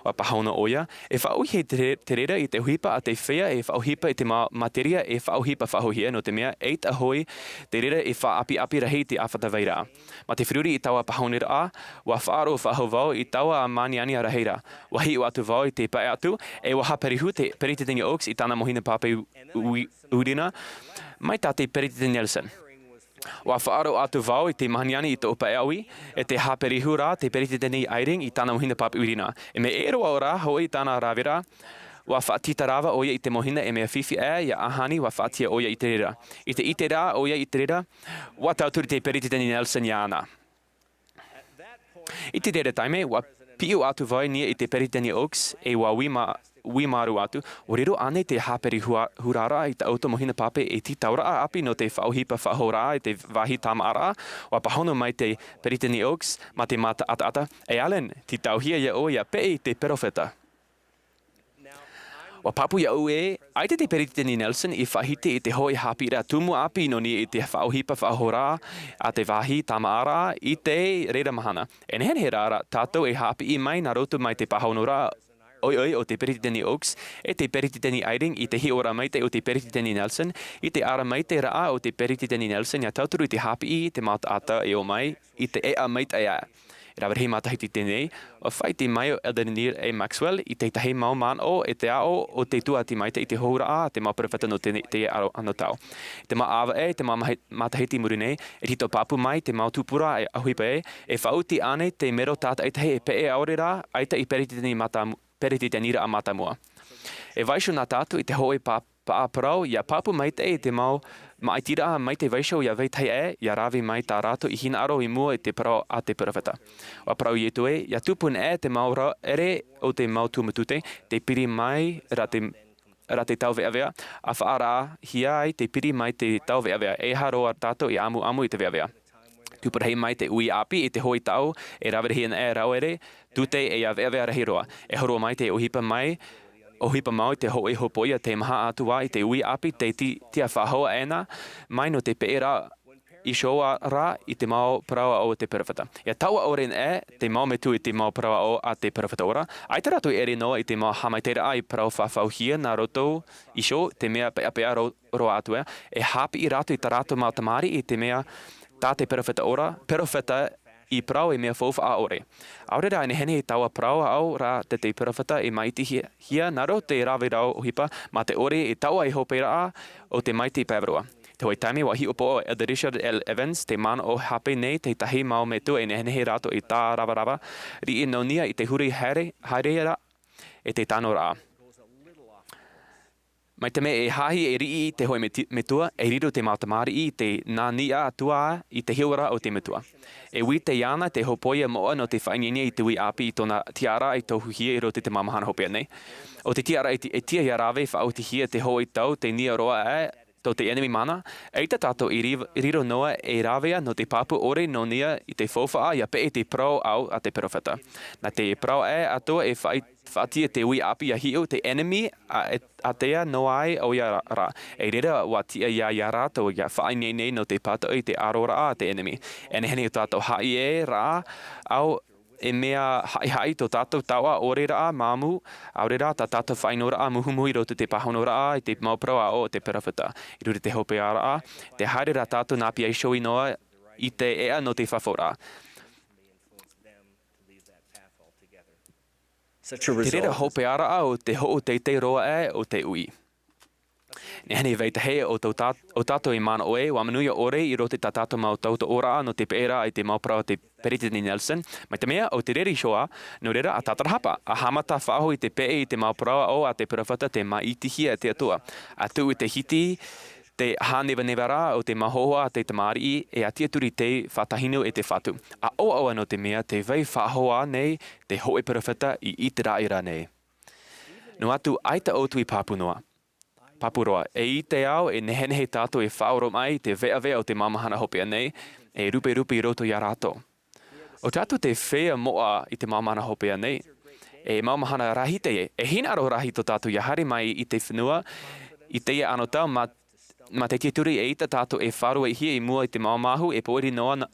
ʻUa pāhono ʻoia, e faʻaʻōhie te, te reira i te ʻohipa a te feiā e faʻaʻohipa i te ma-, materia e faʻaʻohipa faʻahou hia, nō te mea, eʻita hoʻi te reira e faʻaʻapiʻapi rahi i te ʻāfata vairaʻa. Mā te feruri i taua pāhonoraʻa, ʻua faʻaroʻo faʻahou vau i taua māniani rahi ra. ʻUa hiʻo atu vau i te pae atu, e ʻua haʻaperehū te Peretiteni Oaks i tāna mau hina pāpaʻi ʻu-, ʻu-, ʻurina, mai tā te Peretiteni Nelson. ʻUa faʻaroʻo atu vau i te māniani i tōʻu pae ʻaui, e te haʻaperehū ra te Peretiteni Eyring i tāna mau hina pāpaʻi ʻurina. E mea ʻē roa rā hoʻi tāna raveraʻa, ʻua faʻatītarava ʻoia i te mau hina e mea fifi aʻe, ia ʻahani ʻua faʻatiʻa ʻoia i te reira. I te ʻiteraʻa ʻoia i te reira, ʻua tauturu te Peretiteni Nelson iāna. I te reira taime, ʻua piʻo atu vau i niʻa i te Peretiteni Oaks, e ʻua ui mā-, ui māuruuru atu, ʻua riro ānei te haʻaperehū-, hūraʻa i tā ʻoutou mau hina pāpaʻi e tītauraʻa ʻāpī nō te faʻaʻohipa faʻahou ra i te vāhi tāmāʻaraʻa? ʻUa pāhono mai te Peretiteni Oaks, mā te mata ʻataʻata, e Allen, tītauhia ʻoe ʻia peʻe i te perofeta. ʻUa pāpū iāʻu ē, ʻaita te Peretiteni Nelson i faʻahiti i te hōʻē haʻapiʻiraʻa tumu ʻāpī nō niʻa i te faʻaʻohipa faʻahou ra a te vāhi tāmāʻaraʻa i te reira mahana. E nehenehe rā, rā tātou e haʻapiʻi mai nā roto mai te pāhonoraʻa ʻoiʻoi o te Peretiteni Oaks, e te Peretiteni Eyring i te hiʻoraʻa maitaʻi o te Peretiteni Nelson, i te ara maitaʻi raʻa o te Peretiteni Nelson ʻia tauturu i te haʻapiʻi i te mau taʻata e ō mai, i te ʻēʻa maitaʻi aʻe. E rave rahi matahiti teie nei, ʻua faʻaʻite mai ʻo Elder Neal A. Maxwell i te tahi mau manaʻo e te aʻo o te tūʻati maitaʻi i te hōhoʻaraʻa a te mau perofeta nō te, te aro anō tau. I te mau ʻāvaʻe, i te mau mahi-, matahiti i muri nei, e tītau pāpū mai te mau tūpura e ʻohipa ē, e faʻaoti ānei te mero tātaʻitahi e peʻe ʻaore rā, ʻaita i Peretiteni mātam-, Peretiteniraʻa mātāmua. E vaiiho nā tātou i te hōʻē pā-, paʻa parau, ʻia pāpū maitaʻi i te mau māʻitiraʻa mai te vaiiho ʻia vetahi aʻe, ʻia rave mai tā rātou i hinaʻaro i mua i te parau a te perofeta. ʻUa parau Ietu ē, ʻia tupu aʻe te mau ra-, ʻere o te mau tumu tute, tē piri mai ra te, ra te tauveʻaveʻa, ʻa faʻaarahia ai te piri mai te tauveʻaveʻa, e aha roa tātou e ʻamuʻamu i te veʻaveʻa. Tupu rahi mai te uʻi ʻāpī i te hōʻē taʻu, e rave rahi ana e rauʻere, tute e ʻia veʻaveʻa rahi roa. E hōroʻa mai te ʻohipa mai, ʻohipa mau i te hōʻē hōpoiʻa teimaha atu ā i te uʻi ʻāpī tei ti-, tiʻa faʻahou aʻena, mai nō te peʻe ra iho ā rā i te mau parau aʻo o te perofeta. ʻIa taoʻa ʻore aʻe te mau metua i te mau parau aʻo a te perofeta ora, ʻaita rātou e ʻere noa i te mau haʻamaitaʻiraʻa i parau faʻahouhia nā roto iho te mea peʻapeʻa ro-, roa atu ē, e haʻapiʻi rātou i tā rātou mau tamariʻi i te mea tā te perofeta ora, perofeta i parau e mea faufaʻa ʻore. ʻAore rā e nehenehe taua parau aʻo rā te, te perofeta e māʻitihia nā roto i te rave rau ʻohipa, mā te ʻore e taoʻa i te hōpoiʻa o te maitaʻi pae vārua. Te hōʻē taime ʻua hiʻopoʻa ʻo Elder Richard L. Evans te manaʻo hape nei te tahi mau metua e nehenehe rātou e tāravarava riʻi nō niʻa i te huri haere, haere ra e te tano ra. Mai te mea e haʻahi e riʻi te hōʻē meti-, metua, e riro te mau tamariʻi i te nā niʻa atu ā i te hiʻoraʻa o te metua. E ʻite iāna te hōpoiʻa moʻa nō te faʻaineine i te uʻi ʻāpī i tōna tiʻaraʻa i tohuhia i roto i te mau mahana hopeʻa nei. ʻO te tiʻaraʻa i te, e tiʻa ʻia rave faʻaotihia te hōʻē tau tei niʻa roa aʻe tō te ʻenemi mana, eʻita tātou i ri-, riro noa e ravea nō te pāpū ʻore nō niʻa i te faufaʻa ʻia peʻe i te parau aʻo a te perofeta. Nā te parau aʻe atoʻa e faʻai-, faʻatiʻa te uʻi ʻāpī ʻia hiʻo te ʻenemi a, e, ātea noa ai ʻoia rā, rā. I reira ʻua tiʻa ia, ia rātou ʻia faʻaineine nō te pātoʻi i te ʻaroraʻa a te ʻenemi. E nehenehe tātou haʻi ē rā, ʻaore e mea haʻihaʻi tō tātou taoʻa ʻore rā māmū, ʻaore rā tā tātou faʻaʻinoraʻa muhumuhu i roto i te pāhonoraʻa i te mau parau aʻo o te perofeta. I riro te hōpoiʻaraʻa, tē haere ra tātou nā piha iho noa i te ʻēʻa nō te fafau ra. Te reira hōpoiʻaraʻa ʻo te hoʻo teitei roa aʻe o te uʻi. Nehenehe e vetahi ʻo tō tā-, ʻo tātou e manaʻo ē, ʻua manuia ʻore i roto i tā tātou mau tautooraʻa nō te peʻeraʻa i te mau parau a te Peretiteni Nelson, mai te mea ʻo te reira iho ā, nō reira ʻa tātarahapa, ʻa haʻamata faʻahou i te peʻe i te mau parau aʻo a te perofeta tē māʻitihia e te Atua, ʻa tuʻu i te hiti, Te hānevaneva rā o te mau hōhoʻa a te tamariʻi e a tiaturi te faʻatahino e te Fatu. ʻAʻoaʻo nō te mea te vai faʻahoʻi nei te hōʻē perofeta i Iteraʻera nei. Nō atu ʻaita ʻoutou i pāpū noa. Pāpū roa, e ʻite au e nehenehe tātou e faʻaoromaʻi i te veʻaveʻa o te mau mahana hopeʻa nei, e ruperupe i roto iā rātou. ʻO tātou te feiā moʻa i te mau mahana hopeʻa nei. E mau mahana rahi teie, e hinaʻaro rahi tō tātou ia haere mai i te fenua, i teie anotau mā, mā te tiaturi e ʻita tātou e faʻaruehia i mua i te mau māhu e pōiri noa na-,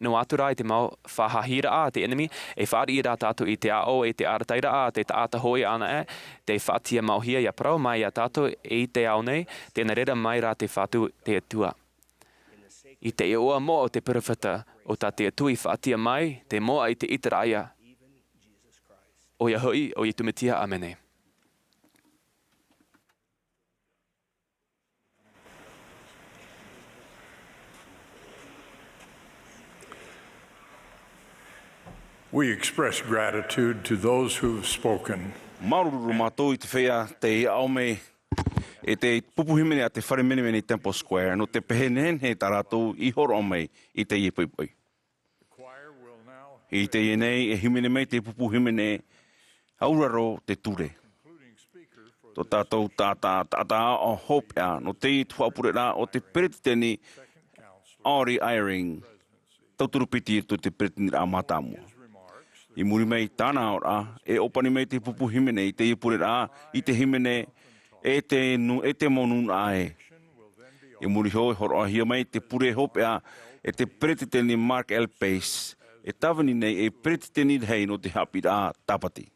noa atu rā i te mau faʻahahiraʻa a te ʻenemi, e fāriʻi rā tātou i te aʻo e te arataʻiraʻa a te taʻata hoʻi anaʻe, te faʻatiʻa mauhia ia parau mai iā tātou e ʻite au nei, tē nā reira mai rā te Fatu te Atua. I te iʻoa moʻa o te perofeta, ʻo tā te Atua i faʻatiʻa mai, te moʻa i te Iteraʻera. ʻOia hoʻi, ʻo Iesu Mesia, ʻāmene. We express gratitude to those who've spoken. Māuruuru mātou i te feiā tei aʻo mai e te pupu hīmene a te fare menemene i Temple Square, nō te pehe nehenehe tā rātou i hōroʻa mai i teie poʻipoʻi. I teie nei, e hīmene mai te pupu hīmene auraro te ture. Tō tātou taʻata, taʻata aʻo hopeʻa, nō te tuhaʻa pureraʻa o te peretiteni Henry Eyring, tauturu piti i roto i te peretiteniraʻa mātāmua. I muri mai i tāna aʻoraʻa, e ʻōpani mai te pupu hīmene i teie pureraʻa, i te hīmene, e te nu-, e te mau nūnaʻa ē. I muri iho e hōroʻahia mai te pure hopeʻa e te peretiteni Mark L. Pace, e tāvini nei ei peretiteni rahi nō te haʻapiʻiraʻa Tāpati.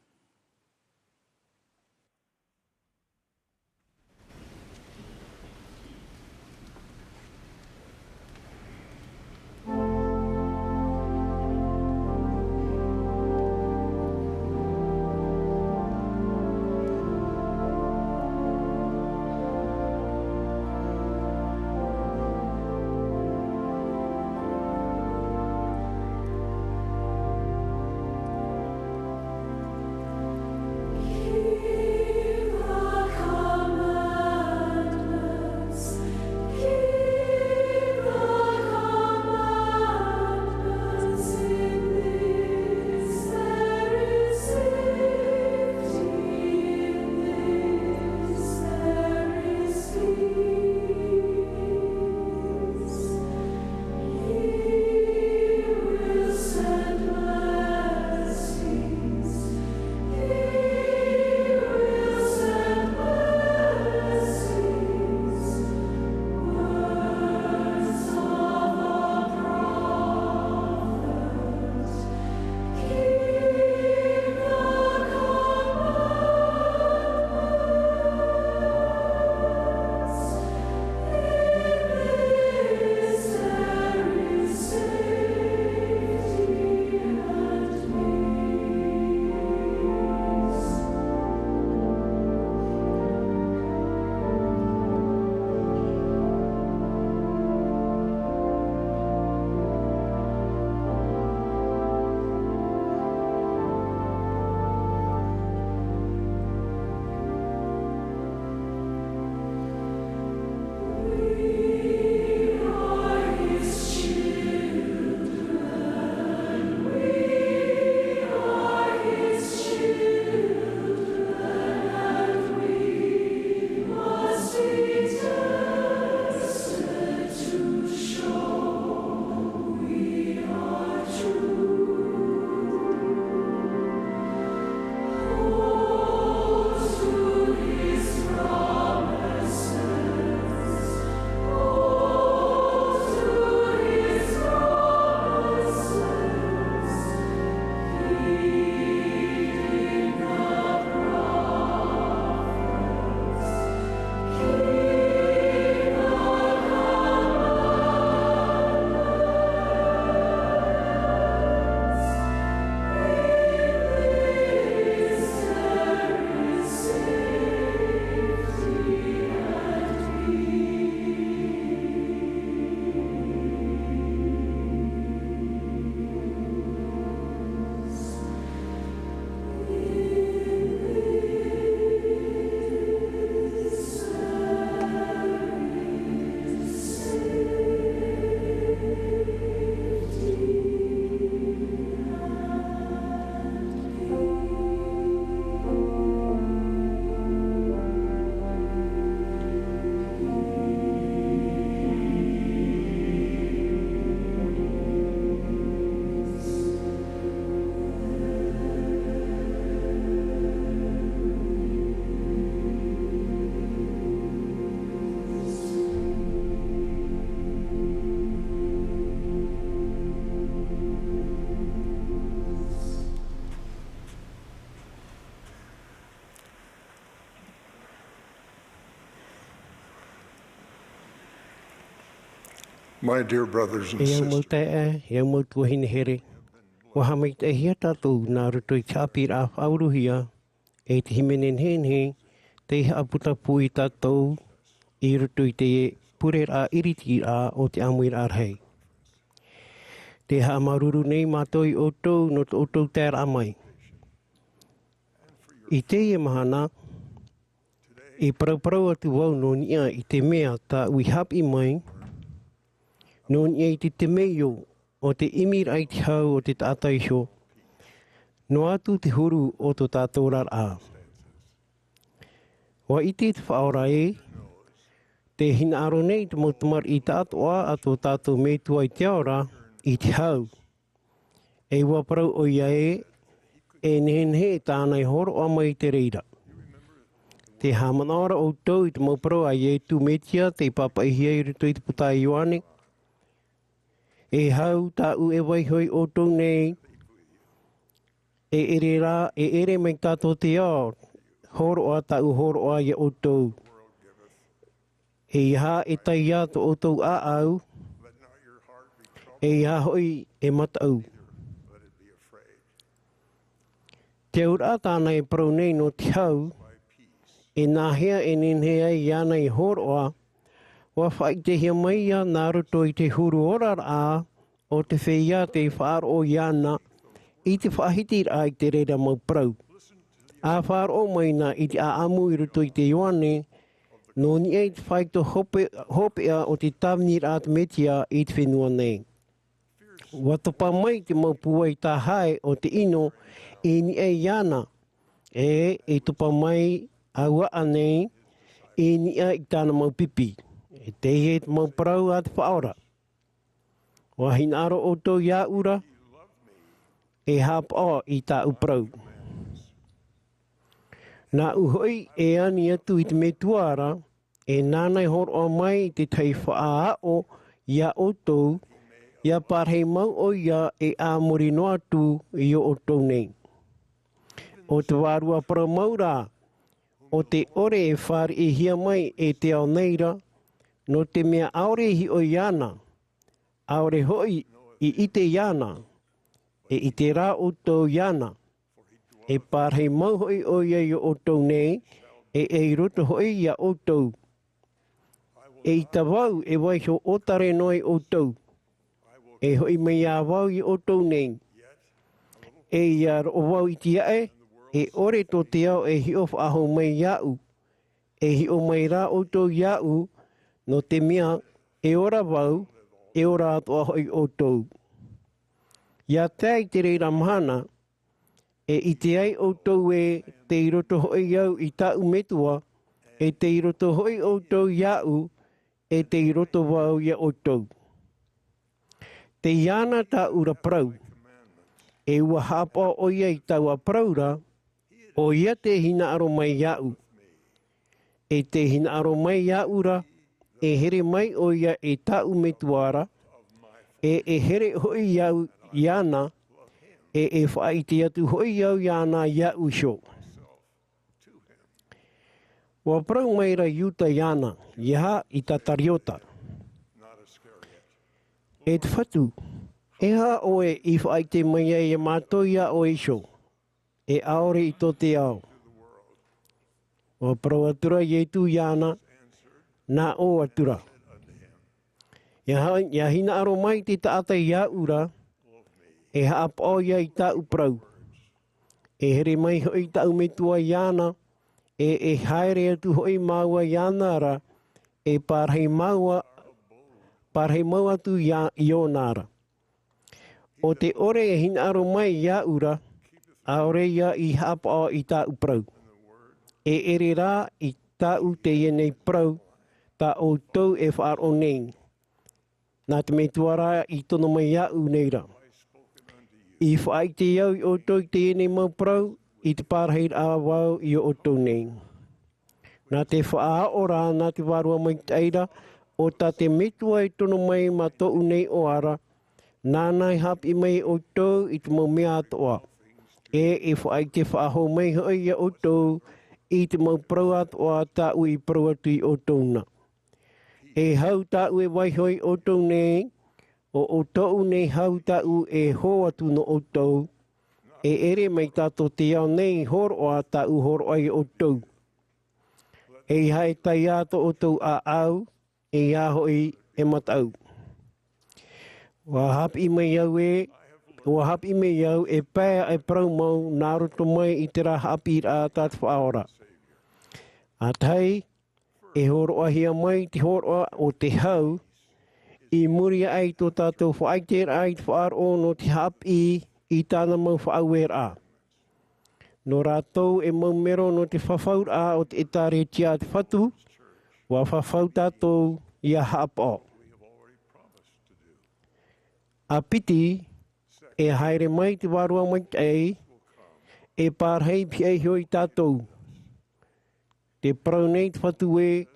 My dear brothers and sisters, e au mau taeaʻe, e au mau tuahine here, ua haʻamaitaʻihia tātou nā roto i te haʻapiʻiraʻa faʻauruhia, e te hīmene nehenehe, tei haʻaputa pū ia tātou i roto i te pureraʻa ʻiritiraʻa o te ʻāmuiraʻa rahi. Tē haʻamāuruuru nei mātou ia ʻoutou nō tō ʻoutou taeraʻa mai. I teie mahana, i parauparau atu vau nō niʻa i te mea tāʻu i haʻapiʻi mai, nō niʻa i te temeio o te ʻimiraʻa i te hau o te taʻata iho, noa atu te huru o tō tātou oraraʻa. ʻUa ʻite te Faʻaora ē, tē hinaʻaro nei te mau tamariʻi taʻatoʻa a tō tātou Metua i te ao ra i te hau. E ʻua parau ʻoia ē, e nehenehe tāna e hōroʻa mai i te reira. Tē haʻamanaʻo ra ʻoutou i te mau parau a Iesu Mesia tei pāpaʻihia i roto i te puta a Ioane. E hau tāʻu e vaiho ia ʻoutou nei, e ʻere rā, e ʻere mai tā tō te ao, hōroʻa tāʻu hōroʻa ia ʻoutou. ʻEiaha e taiā tō ʻoutou ʻāʻau, ʻeiaha hoʻi e mataʻu. Te auraʻa tāna e parau nei nō te hau, e nāhea e nehenehe ai iāna e hōroʻa, ʻua faʻaʻitehia mai ia nā roto i te huru oraraʻa o te feiā tei faʻaroʻo iāna i te faʻahitiraʻa i te reira mau parau. ʻA faʻaroʻo mai na i te ʻāʻamu i roto i te Ioane, nō niʻa i te faito hope-, hopeʻa o te tāviniraʻa a te Mesia i te fenua nei. ʻUa topa mai te mau pūai tāhae o te ʻino i niʻa iāna, e, i topa mai ʻāuaʻa nei i niʻa i tāna mau pipi. E teie te mau parau a te Faʻaora. ʻUa hinaʻaro ʻoutou iāʻu ra, e haʻapaʻo i tāʻu parau. Nāʻu hoʻi e ani atu i te Metua ra, e nāna e hōroʻa mai i te tahi faʻaʻaʻo ia ʻoutou, ʻia parahi mau ʻoia e a muri noa atu ia ʻoutou nei. ʻO te vārua parau mau rā, ʻo te ʻore e fāriʻihia mai e te ao nei ra, nō te mea ʻaore i hiʻo iāna, ʻaore hoʻi i ʻite iāna, e ʻite rā ʻoutou iāna, e parahi mau hoʻi ʻoia ia ʻoutou nei, e ʻei roto hoʻi ia ʻoutou. E ʻita vau e vaiho ʻōtare noa ia ʻoutou, e hoʻi mai ā vau ia ʻoutou nei. E ʻia roʻo vau i te aʻe, e ʻore tō te ao e hiʻo faʻahou mai iāʻu, e hiʻo mai rā ʻoutou iāʻu, nō te mea e ora vau, e ora atoʻa hoʻi ʻoutou. ʻIa tae i te reira mahana, e ʻite ai ʻoutou ē tei roto hoʻi au i tāʻu Metua, e tei roto hoʻi ʻoutou iāʻu, e tei roto vau ia ʻoutou. Tei iāna tāʻu ra parau, e ʻua haʻapaʻo ʻoia i taua parau ra, ʻoia tē hinaʻaro mai iāʻu. E tē hinaʻaro mai iāʻu ra, e here mai ʻoia e tāʻu Metua ra, e, e here hoʻi au iāna, e, e faʻaʻite atu hoʻi au iāna iāʻu iho. ʻUa parau mai ra Iuta iāna, ʻeiaha Isikariota. E te Fatu, e aha ʻoe i faʻaʻite mai ai ia mātou ia ʻoe iho, e ʻaore i tō te ao? ʻUa parau atu ra Iesu iāna, nā ʻō atu ra. ʻIa ha-, ʻia hinaʻaro mai te taʻata iāʻu ra, e haʻapaʻo ia i tāʻu parau. E here mai hoʻi tāʻu Metua iāna, e, e haere atu hoʻi māua iāna ra, e parahi māua, parahi mau atu ia, i ōna ra. ʻO te ʻore e hinaʻaro mai iāʻu ra, ʻaore ia i haʻapaʻo i tāʻu parau. E ʻere rā i tāʻu teie nei parau, tā ʻoutou e faʻaroʻo nei. Nā te Metua rā i tono mai iāʻu nei ra. I faʻaʻite au ia ʻoutou i teie nei mau parau, i te parahiraʻa vau ia ʻoutou nei. Nā te faʻaʻoraʻa, nā te Vārua Maitaʻi ra, ʻo tā te Metua e tono mai mā tōʻu nei iʻoa ra, nāna e haʻapiʻi mai ia ʻoutou i te mau mea atoʻa. E, e faʻaʻite faʻahou mai hoʻi ia ʻoutou i te mau parau atoʻa tāʻu i parau atu ia ʻoutou na. E hau tāʻu e vaiho ia ʻoutou nei, ʻo ʻoutou nei hau tāʻu e hō atu nō ʻoutou. E ʻere mai tātou te ao nei hōroʻa tāʻu hōroʻa ia ʻoutou. E ʻeiaha e taiā tō ʻoutou ʻāʻau, e ʻeiaha hoʻi e mataʻu. ʻUa haʻapiʻi mai au e, ʻua haʻapiʻi mai au e pae e parau mau nā roto mai i terā haʻapiʻiraʻa tā te Faʻaora. ʻA tahi, e hōroʻahia mai te hōroʻa o te hau, i muri aʻe i tō tātou faʻaʻiteraʻa i te faʻaroʻo nō te haʻapiʻi i tāna mau faʻaueraʻa. Nō rātou e mau mero nō te fafauraʻa o te ʻĒtārētia a te Fatu, ʻua fafau tātou ʻia haʻapaʻo. ʻA piti, e haere mai te Vārua Maitaʻi, e pārahi i pihaʻi iho ia tātou. Tē parau nei te Fatu ē,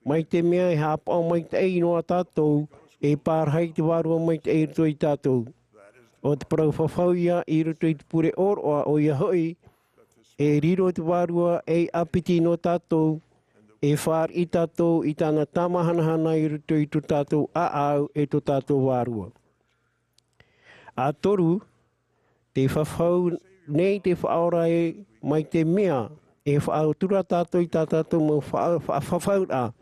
mai te mea e haʻapaʻo maitaʻi noa tātou, e pārahi te Vārua Maitaʻi i roto ia tātou. ʻO te parau fafau ia i roto i te pure ʻōroʻa, ʻoia hoʻi, e riro te Vārua ei ʻāpiti nō tātou, e fāriʻi tātou i tāna tāmāhanahana i roto i tō tātou ʻāʻau e tō tātou vārua. ʻA toru, tē fafau nei te Faʻaora ē, mai te mea e faʻatura tātou i tā tātou mau faʻa-, faʻa-, fafauraʻa,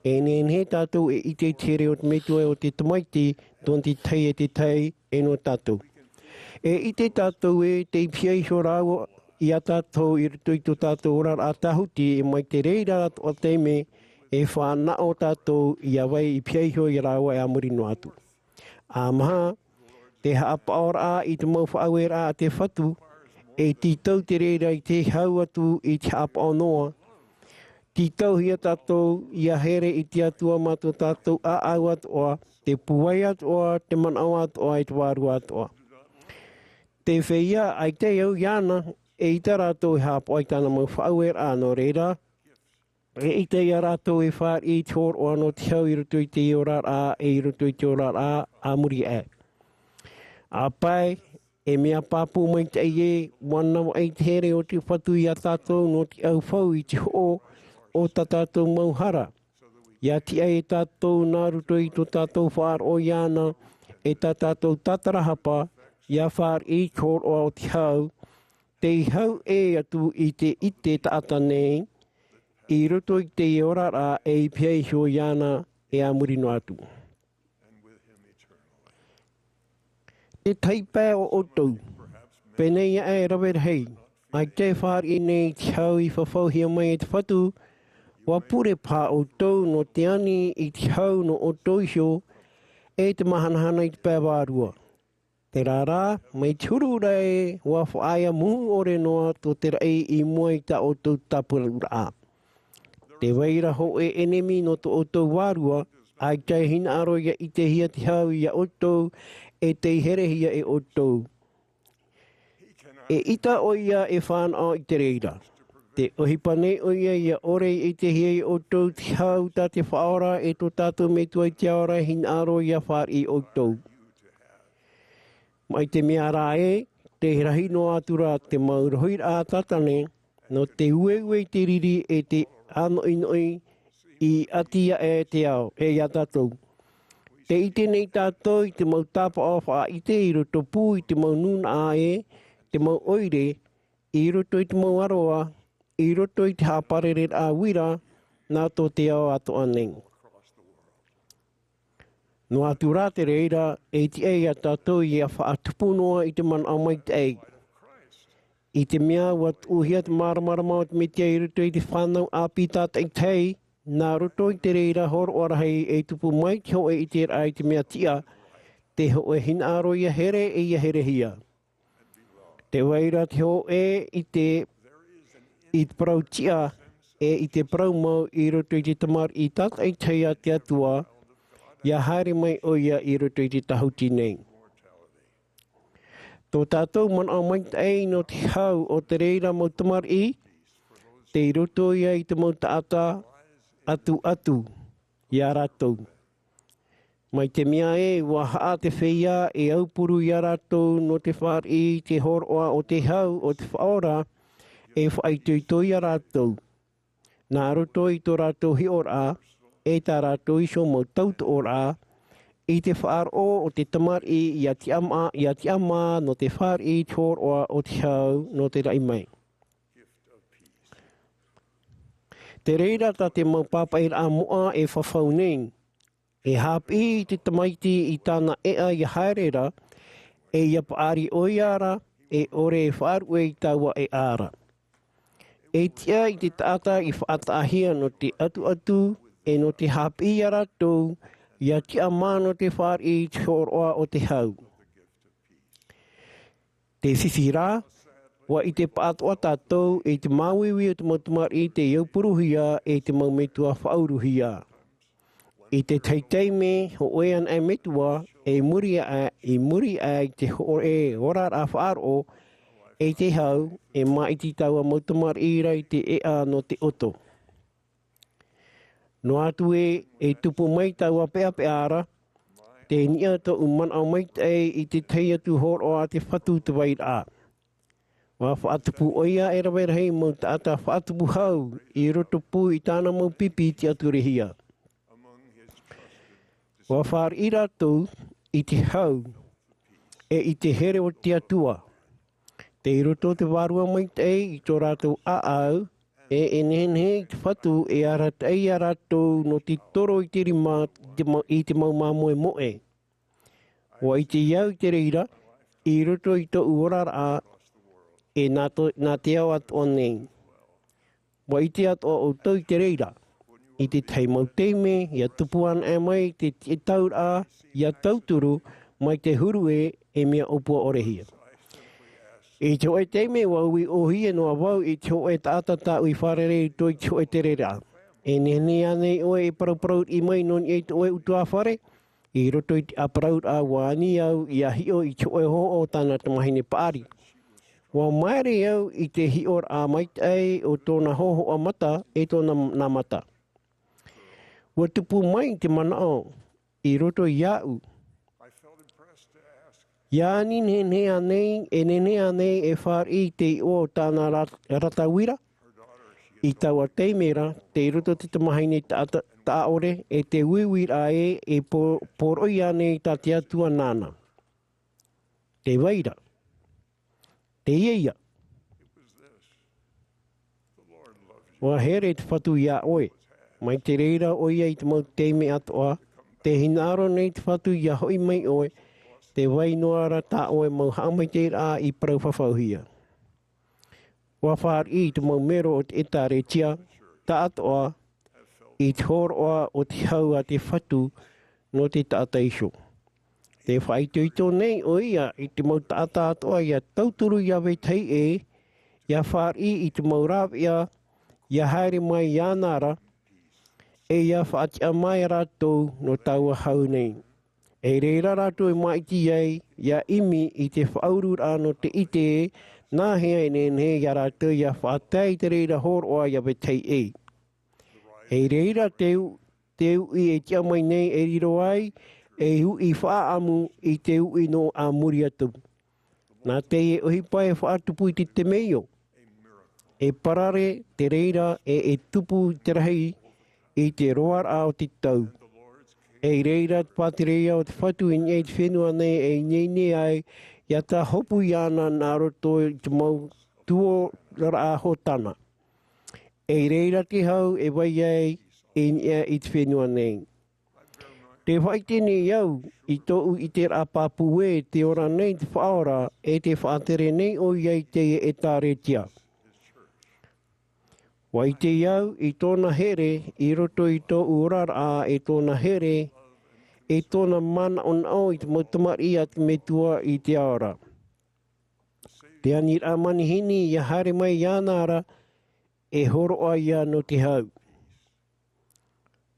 e nehenehe tātou e ʻite i te here o te Metua ʻe o te Tamaiti, nō te tahi e te tahi ʻe nō tātou. E ʻite tātou ē, tei pihaʻi iho rāua ia tātou i roto i tō tātou oraraʻa tāhuti, ʻe mai te reira atoʻa taime e fānaʻo tātou ʻia vai i pihaʻi iho ia rāua ʻe a muri noa atu. ʻA maha, te haʻapaʻoraʻa i te mau faʻaueraʻa a te Fatu, e tītau te reira i te hau atu i te haʻapaʻo noa. Tītauhia tātou ʻia here i te Atua mā tō tātou ʻāʻau atoʻa, te pūai atoʻa, te manaʻo atoʻa, ʻe te vārua atoʻa. Te feiā, ʻaita e au iāna, eʻita rātou e haʻapaʻo i tāna mau faʻaueraʻa, nō reira, eʻita ia rātou e fāriʻi i te hōroʻa nō te hau i roto i te oraraʻa, ʻe i roto i te oraraʻa a muri aʻe. ʻA pae, e mea pāpū maitaʻi ē, ʻua navaʻi te here o te Fatu ia tātou nō te ʻaufau i te hoʻo o tā tātou mau hara. ʻIa tiʻa e tātou nā roto i tō tātou faʻaroʻo iāna, ʻe tā tātou tātarahapa, ʻia fāriʻi i te hōroʻa o te hau, tei hau ʻē atu i te ʻite taʻata nei, i roto i te oraraʻa ʻe i pihaʻi iho iāna ʻe a muri noa atu. Te tahi pae o ʻoutou, pēnei aʻe e rave rahi, ʻaita e fāriʻi nei i te hau i fafauhia mai e te Fatu, ʻua pure paha ʻoutou nō te ani i te hau nō ʻoutou iho, ʻe te māhanahana i te pae vārua. Terā rā, mai te huru ra ē, ʻua faʻaea muhu ʻore noa tō te raʻi i mua i tā ʻoutou tāpururaʻa. Tē vai ra hōʻē ʻenemi nō tō ʻoutou vārua, ʻaita e hinaʻaro ʻia ʻitehia te hau ia ʻoutou, ʻe tei herehia e ʻoutou. ʻEʻita ʻoia e fānaʻo i te reira. Tē ʻohipa nei ʻoia ʻia ʻore i ʻitehia ia ʻoutou te hau tā te Faʻaora ʻe tō tātou Metua i te ao ra e hinaʻaro ʻia fāriʻi ʻoutou. Mai te mea rā ē, tē rahi noa atu ra te mau rohiraʻa a Tātane, nō te ueue i te riri ʻe te ʻānoʻinoʻi i ʻati aʻe te ao, ʻe ia tātou. Tē ʻite nei tātou i te mau tāpaʻo faʻaʻite i roto pū i te mau nūnaʻa ʻe te mau ʻoire, i roto i te mau aroa, i roto i te haʻaparereraʻa uira, nā tō te ao atoʻa nei. Noa atu rā te reira, e tiʻa ia tātou ʻia faʻatupu noa i te manaʻo maitaʻi. I te mea ʻua tuʻuhia te māramarama o te Mesia i roto i te fānau ʻāpī tātaʻitahi, nā roto i te reira hōroʻa rahi e tupu mai te hōʻē ʻiteraʻa i te mea tiʻa, te hōʻē hinaʻaro ʻia here ʻe ʻia herehia. Tē vai ra te hōʻē ʻite i te parau tiʻa ʻe i te parau mau i roto i te tamariʻi tātaʻitahi a te Atua, ʻia haere mai ʻoia i roto i te tāhuti nei. Tō tātou manaʻo maitaʻi nō te hau o te reira mau tamariʻi, tei roto ia i te mau taʻata ʻatuʻatu ia rātou. Mai te mea ē, ʻua haʻa te feiā e aupuru ia rātou nō te fāriʻi i te hōroʻa o te hau o te Faʻaora, e faʻaitoito ia rātou. Nā roto i tō rātou hiʻoraʻa, e tā rātou iho mau tautoʻoraʻa i te faʻaroʻo o te tamariʻi ia tiʻamā, ia tiʻamā nō te fāriʻi i te hōroʻa o te hau nō te raʻi mai. Te reira tā te mau pāpaʻiraʻa moʻa e fafau nei, e haʻapiʻi i te tamaiti i tāna ʻeʻa ia haere ra, e ia paʻari ʻoia ra, e ʻore e faʻaruʻe i taua ʻeʻa ra. E tiʻa i te taʻata i faʻataʻahia nō te ʻatuʻatu, e nō te haʻapiʻi ia rātou, ia tiʻamā nō te fāriʻi i te hōroʻa o te hau. Te fifi rā, ʻua ʻite pāʻatoʻa tātou i te māuiui o te mau tamariʻi tei aupuruhia e te mau metua faʻauruhia. I te tahi taime, hōʻē anaʻe metua, i muri aʻe, i muri aʻe i te hōʻē oraraʻa faʻaroʻo, i te hau, e māʻiti taua mau tamariʻi ra i te ʻeʻa nō te ʻoto. Noa atu ē, e tupu mai taua peʻapeʻa ra, tē niʻa tōʻu manaʻo maitaʻi i te tahi atu hōroʻa a te Fatu i te vairaʻa. ʻUa faʻatupu ʻoia e rave rahi mau taʻata faʻatupu hau i rotopū i tāna mau pipi tiʻaturehia. ʻUa fāriʻi rātou i te hau, e i te here o te Atua. Tei roto te Vārua Maitaʻi i tō rātou ʻāʻau, e e nehenehe i te Fatu e arataʻi ia rātou nō te toro i te rima i te mau, i te mau māmoemoe. ʻUa ʻite au i te reira, i roto i tōʻu oraraʻa, e nā tō, nā te ao atoʻa nei. ʻUa ʻite atoʻa ʻoutou i te reira. I te tahi mau taime, ʻia tupu anaʻe mai te, te tauraʻa, ʻia tauturu, mai te huru ē, e mea ʻōpua ʻorehia. I te hōʻē taime, ʻua ui ʻōhie noa vau i te hōʻē taʻata tāʻu i fārerei i roto i te hōʻē tereraʻa. E nehenehe ānei ʻoe e paraparau riʻi mai nō niʻa i tō ʻoe ʻutuāfare? I roto i te ʻāparauraʻa ʻua ani au ʻia hiʻo i te hōʻē hohoʻa o tāna tamahine paʻari. ʻUa māere au i te hiʻoraʻa maitaʻi o tōna hohoʻa mata e tōna nā mata. ʻUa tupu mai te manaʻo i roto iāʻu. ʻIa ani nehenehe ānei, e nehenehe ānei e fāriʻi i te iʻoa o tāna ra-, rata uira? I taua taime ra, tei roto te tamahine taʻata-, taʻaʻore, e te uiuiraʻa ē, e pō-, poroʻi ānei tā te Atua nāna. Tē vai ra. Teie ïa. ʻUa here te Fatu iā ʻoe. Mai te reira ʻoia i te mau taime atoʻa, tē hinaʻaro nei te Fatu ʻia hoʻi mai ʻoe, tē vai noa ra tā ʻoe mau haʻamaitaʻiraʻa i parau fafauhia. ʻUa fāriʻi i te mau mero o te ʻĒtārētia, taʻatoʻa, i te hōroʻa o te hau a te Fatu nō te taʻata iho. Tē faʻaitoito nei ʻoia i te mau taʻata atoʻa ʻia tauturu ʻia vetahi ʻē, ʻia fāriʻi i te mau rāveʻa, ʻia haere mai iāna ra, e ʻia faʻatiʻa mai rātou nō taua hau nei. I reira rātou e māʻiti ai, ʻia ʻimi i te faʻaururaʻa nō te ʻite ē, nāhea e nehenehe ia rātou ʻia faʻatae i te reira hōroʻa ʻia vetahi ʻē. I reira te u-, te uʻi e tiʻa mai nei e riro ai, ei uʻi faʻaʻamu i te uʻi nō ā muri atu. Nā teie ʻohipa e faʻatupu i te temeio. E parare te reira e, e tupu te rahi i te roaraʻa o te tau. I reira te pātireia o te Fatu i niʻa i te fenua nei e ineine ai, ʻia tāhopu iāna nā roto i te mau tuōraʻa hōtana. I reira te hau e vai ai i niʻa i te fenua nei. Tē faʻaʻite nei au i tōʻu ʻiteraʻa pāpū ē tē ora nei te Faʻaora e tē faʻatere nei ʻoia i teie ʻĒtārētia. ʻUa ʻite au i tōna here i roto i tōʻu oraraʻa, e tōna here, e tōna manaʻonaʻo i te mau tamariʻi a te Metua i te ao ra. Te aniraʻa manihini ʻia haere mai iāna ra, e hōroʻa ïa nō te hau.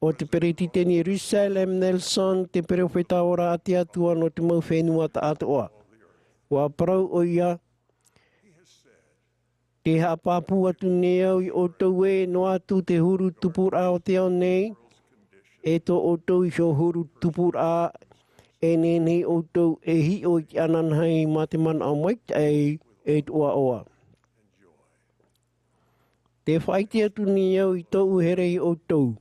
ʻO te Peretiteni Russell M. Nelson te perofeta ora a te Atua nō te mau fenua taʻatoʻa. ʻUa parau ʻoia, tē haʻapāpū atu nei au ia ʻoutou ē, noa atu te huru tupuraʻa o te ao nei, e tō ʻoutou iho huru tupuraʻa, e nehenehe ʻoutou e hiʻo i te ananahi mā te manaʻo maitaʻi e te ʻoaʻoa. Tē faʻaʻite atu nei au i tōʻu here ia ʻoutou.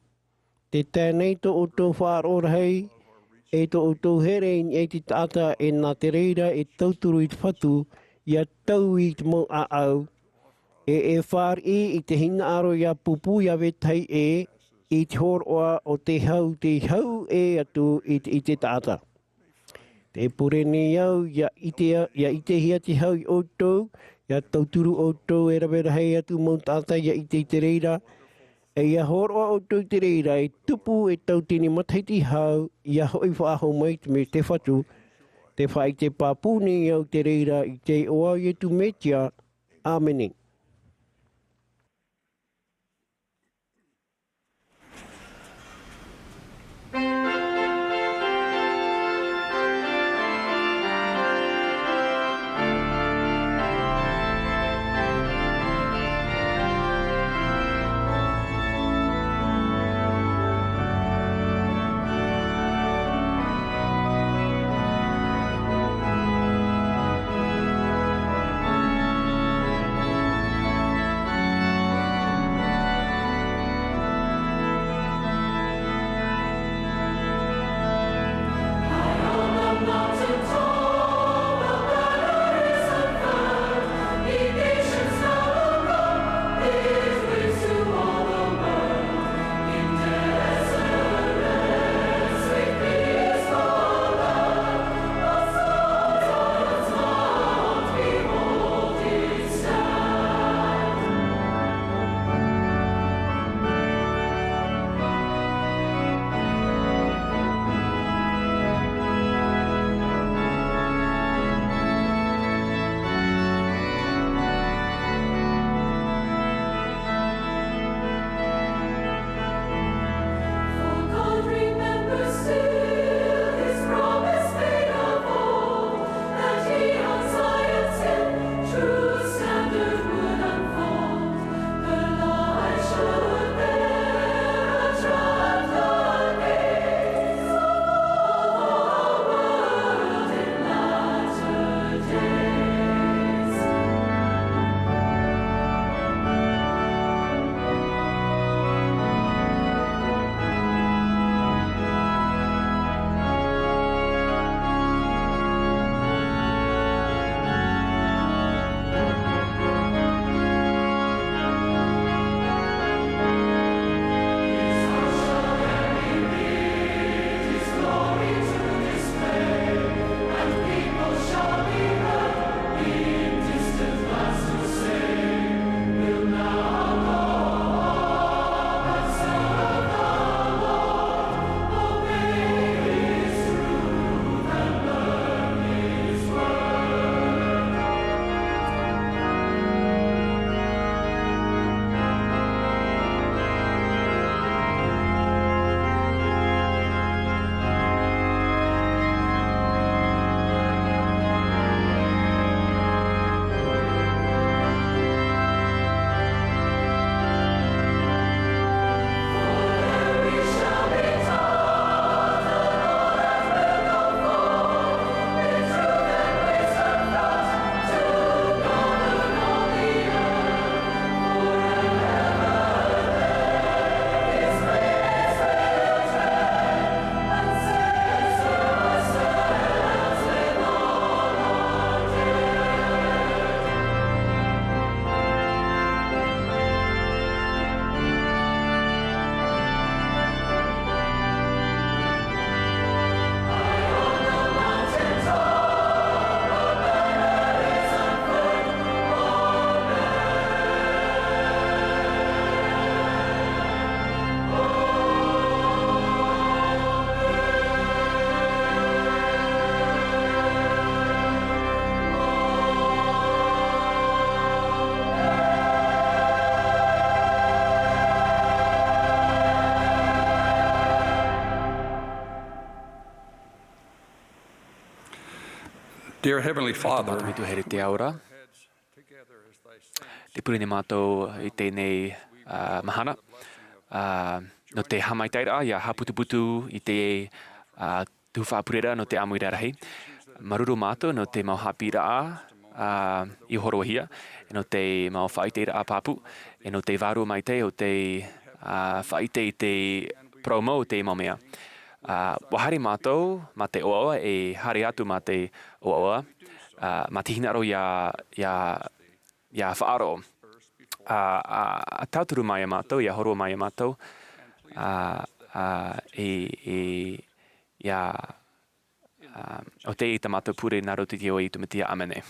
Te tae nei tō ʻoutou faʻaroʻo rahi, e tō ʻoutou here i niʻa i te taʻata, e nā te reira e tauturu i te Fatu, ʻia taui i te mau ʻāʻau, e e fāriʻi i te hinaʻaro ʻia pūpū ʻia vetahi ʻē, i te hōroʻa o te hau, te hau ʻē atu i te, i te taʻata. Te pure nei au, ʻia ʻite, ʻia ʻitehia te hau iā ʻoutou, ʻia tauturu ʻoutou e rave rahi atu mau taʻata ʻia ʻite i te reira, e ʻia hōroʻa ʻoutou i te reira, e tupu e tauatini matahiti hau, ʻia hoʻi faʻahou mai te, me te Fatu, te faʻaʻite pāpū nei au te reira, i te iʻoa o Iesu Mesia, ʻāmene. Dear Heavenly Father, Tamaiti Hēnare Te Ao Ra, tē pure nei mātou i teie nei, ā, mahana, ā, nō te haʻamaitaʻiraʻa ʻia haʻaputuputu i te, ā, tuhaʻa pureraʻa nō te ʻāmuiraʻa rahi. Māuruuru mātou nō te mau haʻapiʻiraʻa, ā, i hōroʻahia, e nō te mau faʻaʻiteraʻa pāpū, e nō te vārua maitaʻi o te, ā, faʻaʻite i te parau mau te mau mea. Ā, ʻua haere mātou mā te ʻoaʻoa, e haere atu mā te ʻoaʻoa, ā, mā te hinaʻaro ʻia, ʻia, ʻia faʻaroʻo. Ā, ā, ʻa tauturu mai ia mātou, ʻia hōroʻa mai ia mātou, ā, ā, e, e, ʻia, ā, ʻo tē tā mātou pure nā roto i te iʻoa o Iesu Mesia, ʻāmene.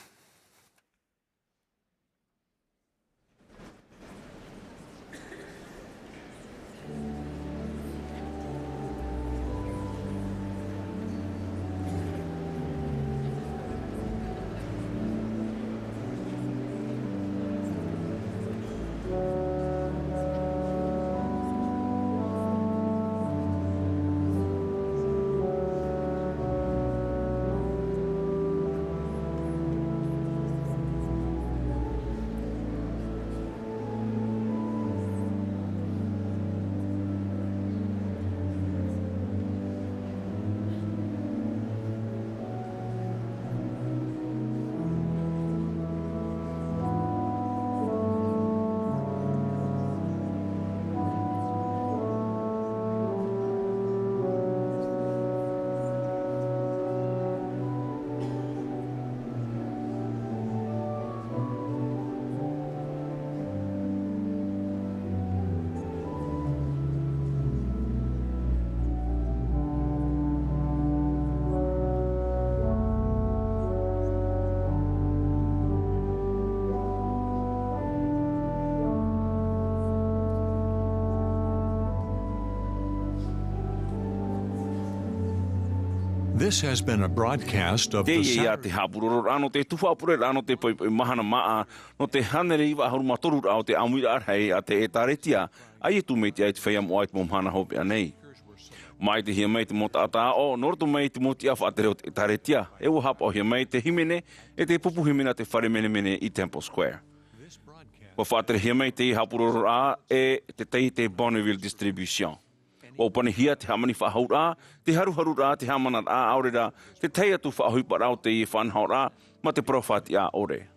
This has been a broadcast of the Teie ia Saturday te haʻapurororaʻa nō te tuhaʻa pureraʻa nō te poʻipoʻi mahana māʻa, nō te hānere iva ʻahuru mā toru raʻa o te ʻāmuiraʻa rahi a te ʻĒtārētia a Iesu Mesia i te feiā moʻa i te mau mahana hopeʻa nei. Māʻitihia mai te mau taʻata aʻo, nō roto mai i te mau tiʻa faʻatere o te ʻĒtārētia, e ʻua haʻapaʻohia mai te hīmene, e te pupu hīmene a te fare menemene i Temple Square. ʻUa faʻaterehia mai teie haʻapurororaʻa e te taiete Bonneville Distribution. ʻUa ʻōpanihia te hāmani faʻahouʻraʻa, te haruharuraʻa, te haʻamanaraʻa, ʻaore rā, te tahi atu faʻaʻohiparaʻa o teie faʻanahoraʻa, mā te parau faʻatiʻa ʻore.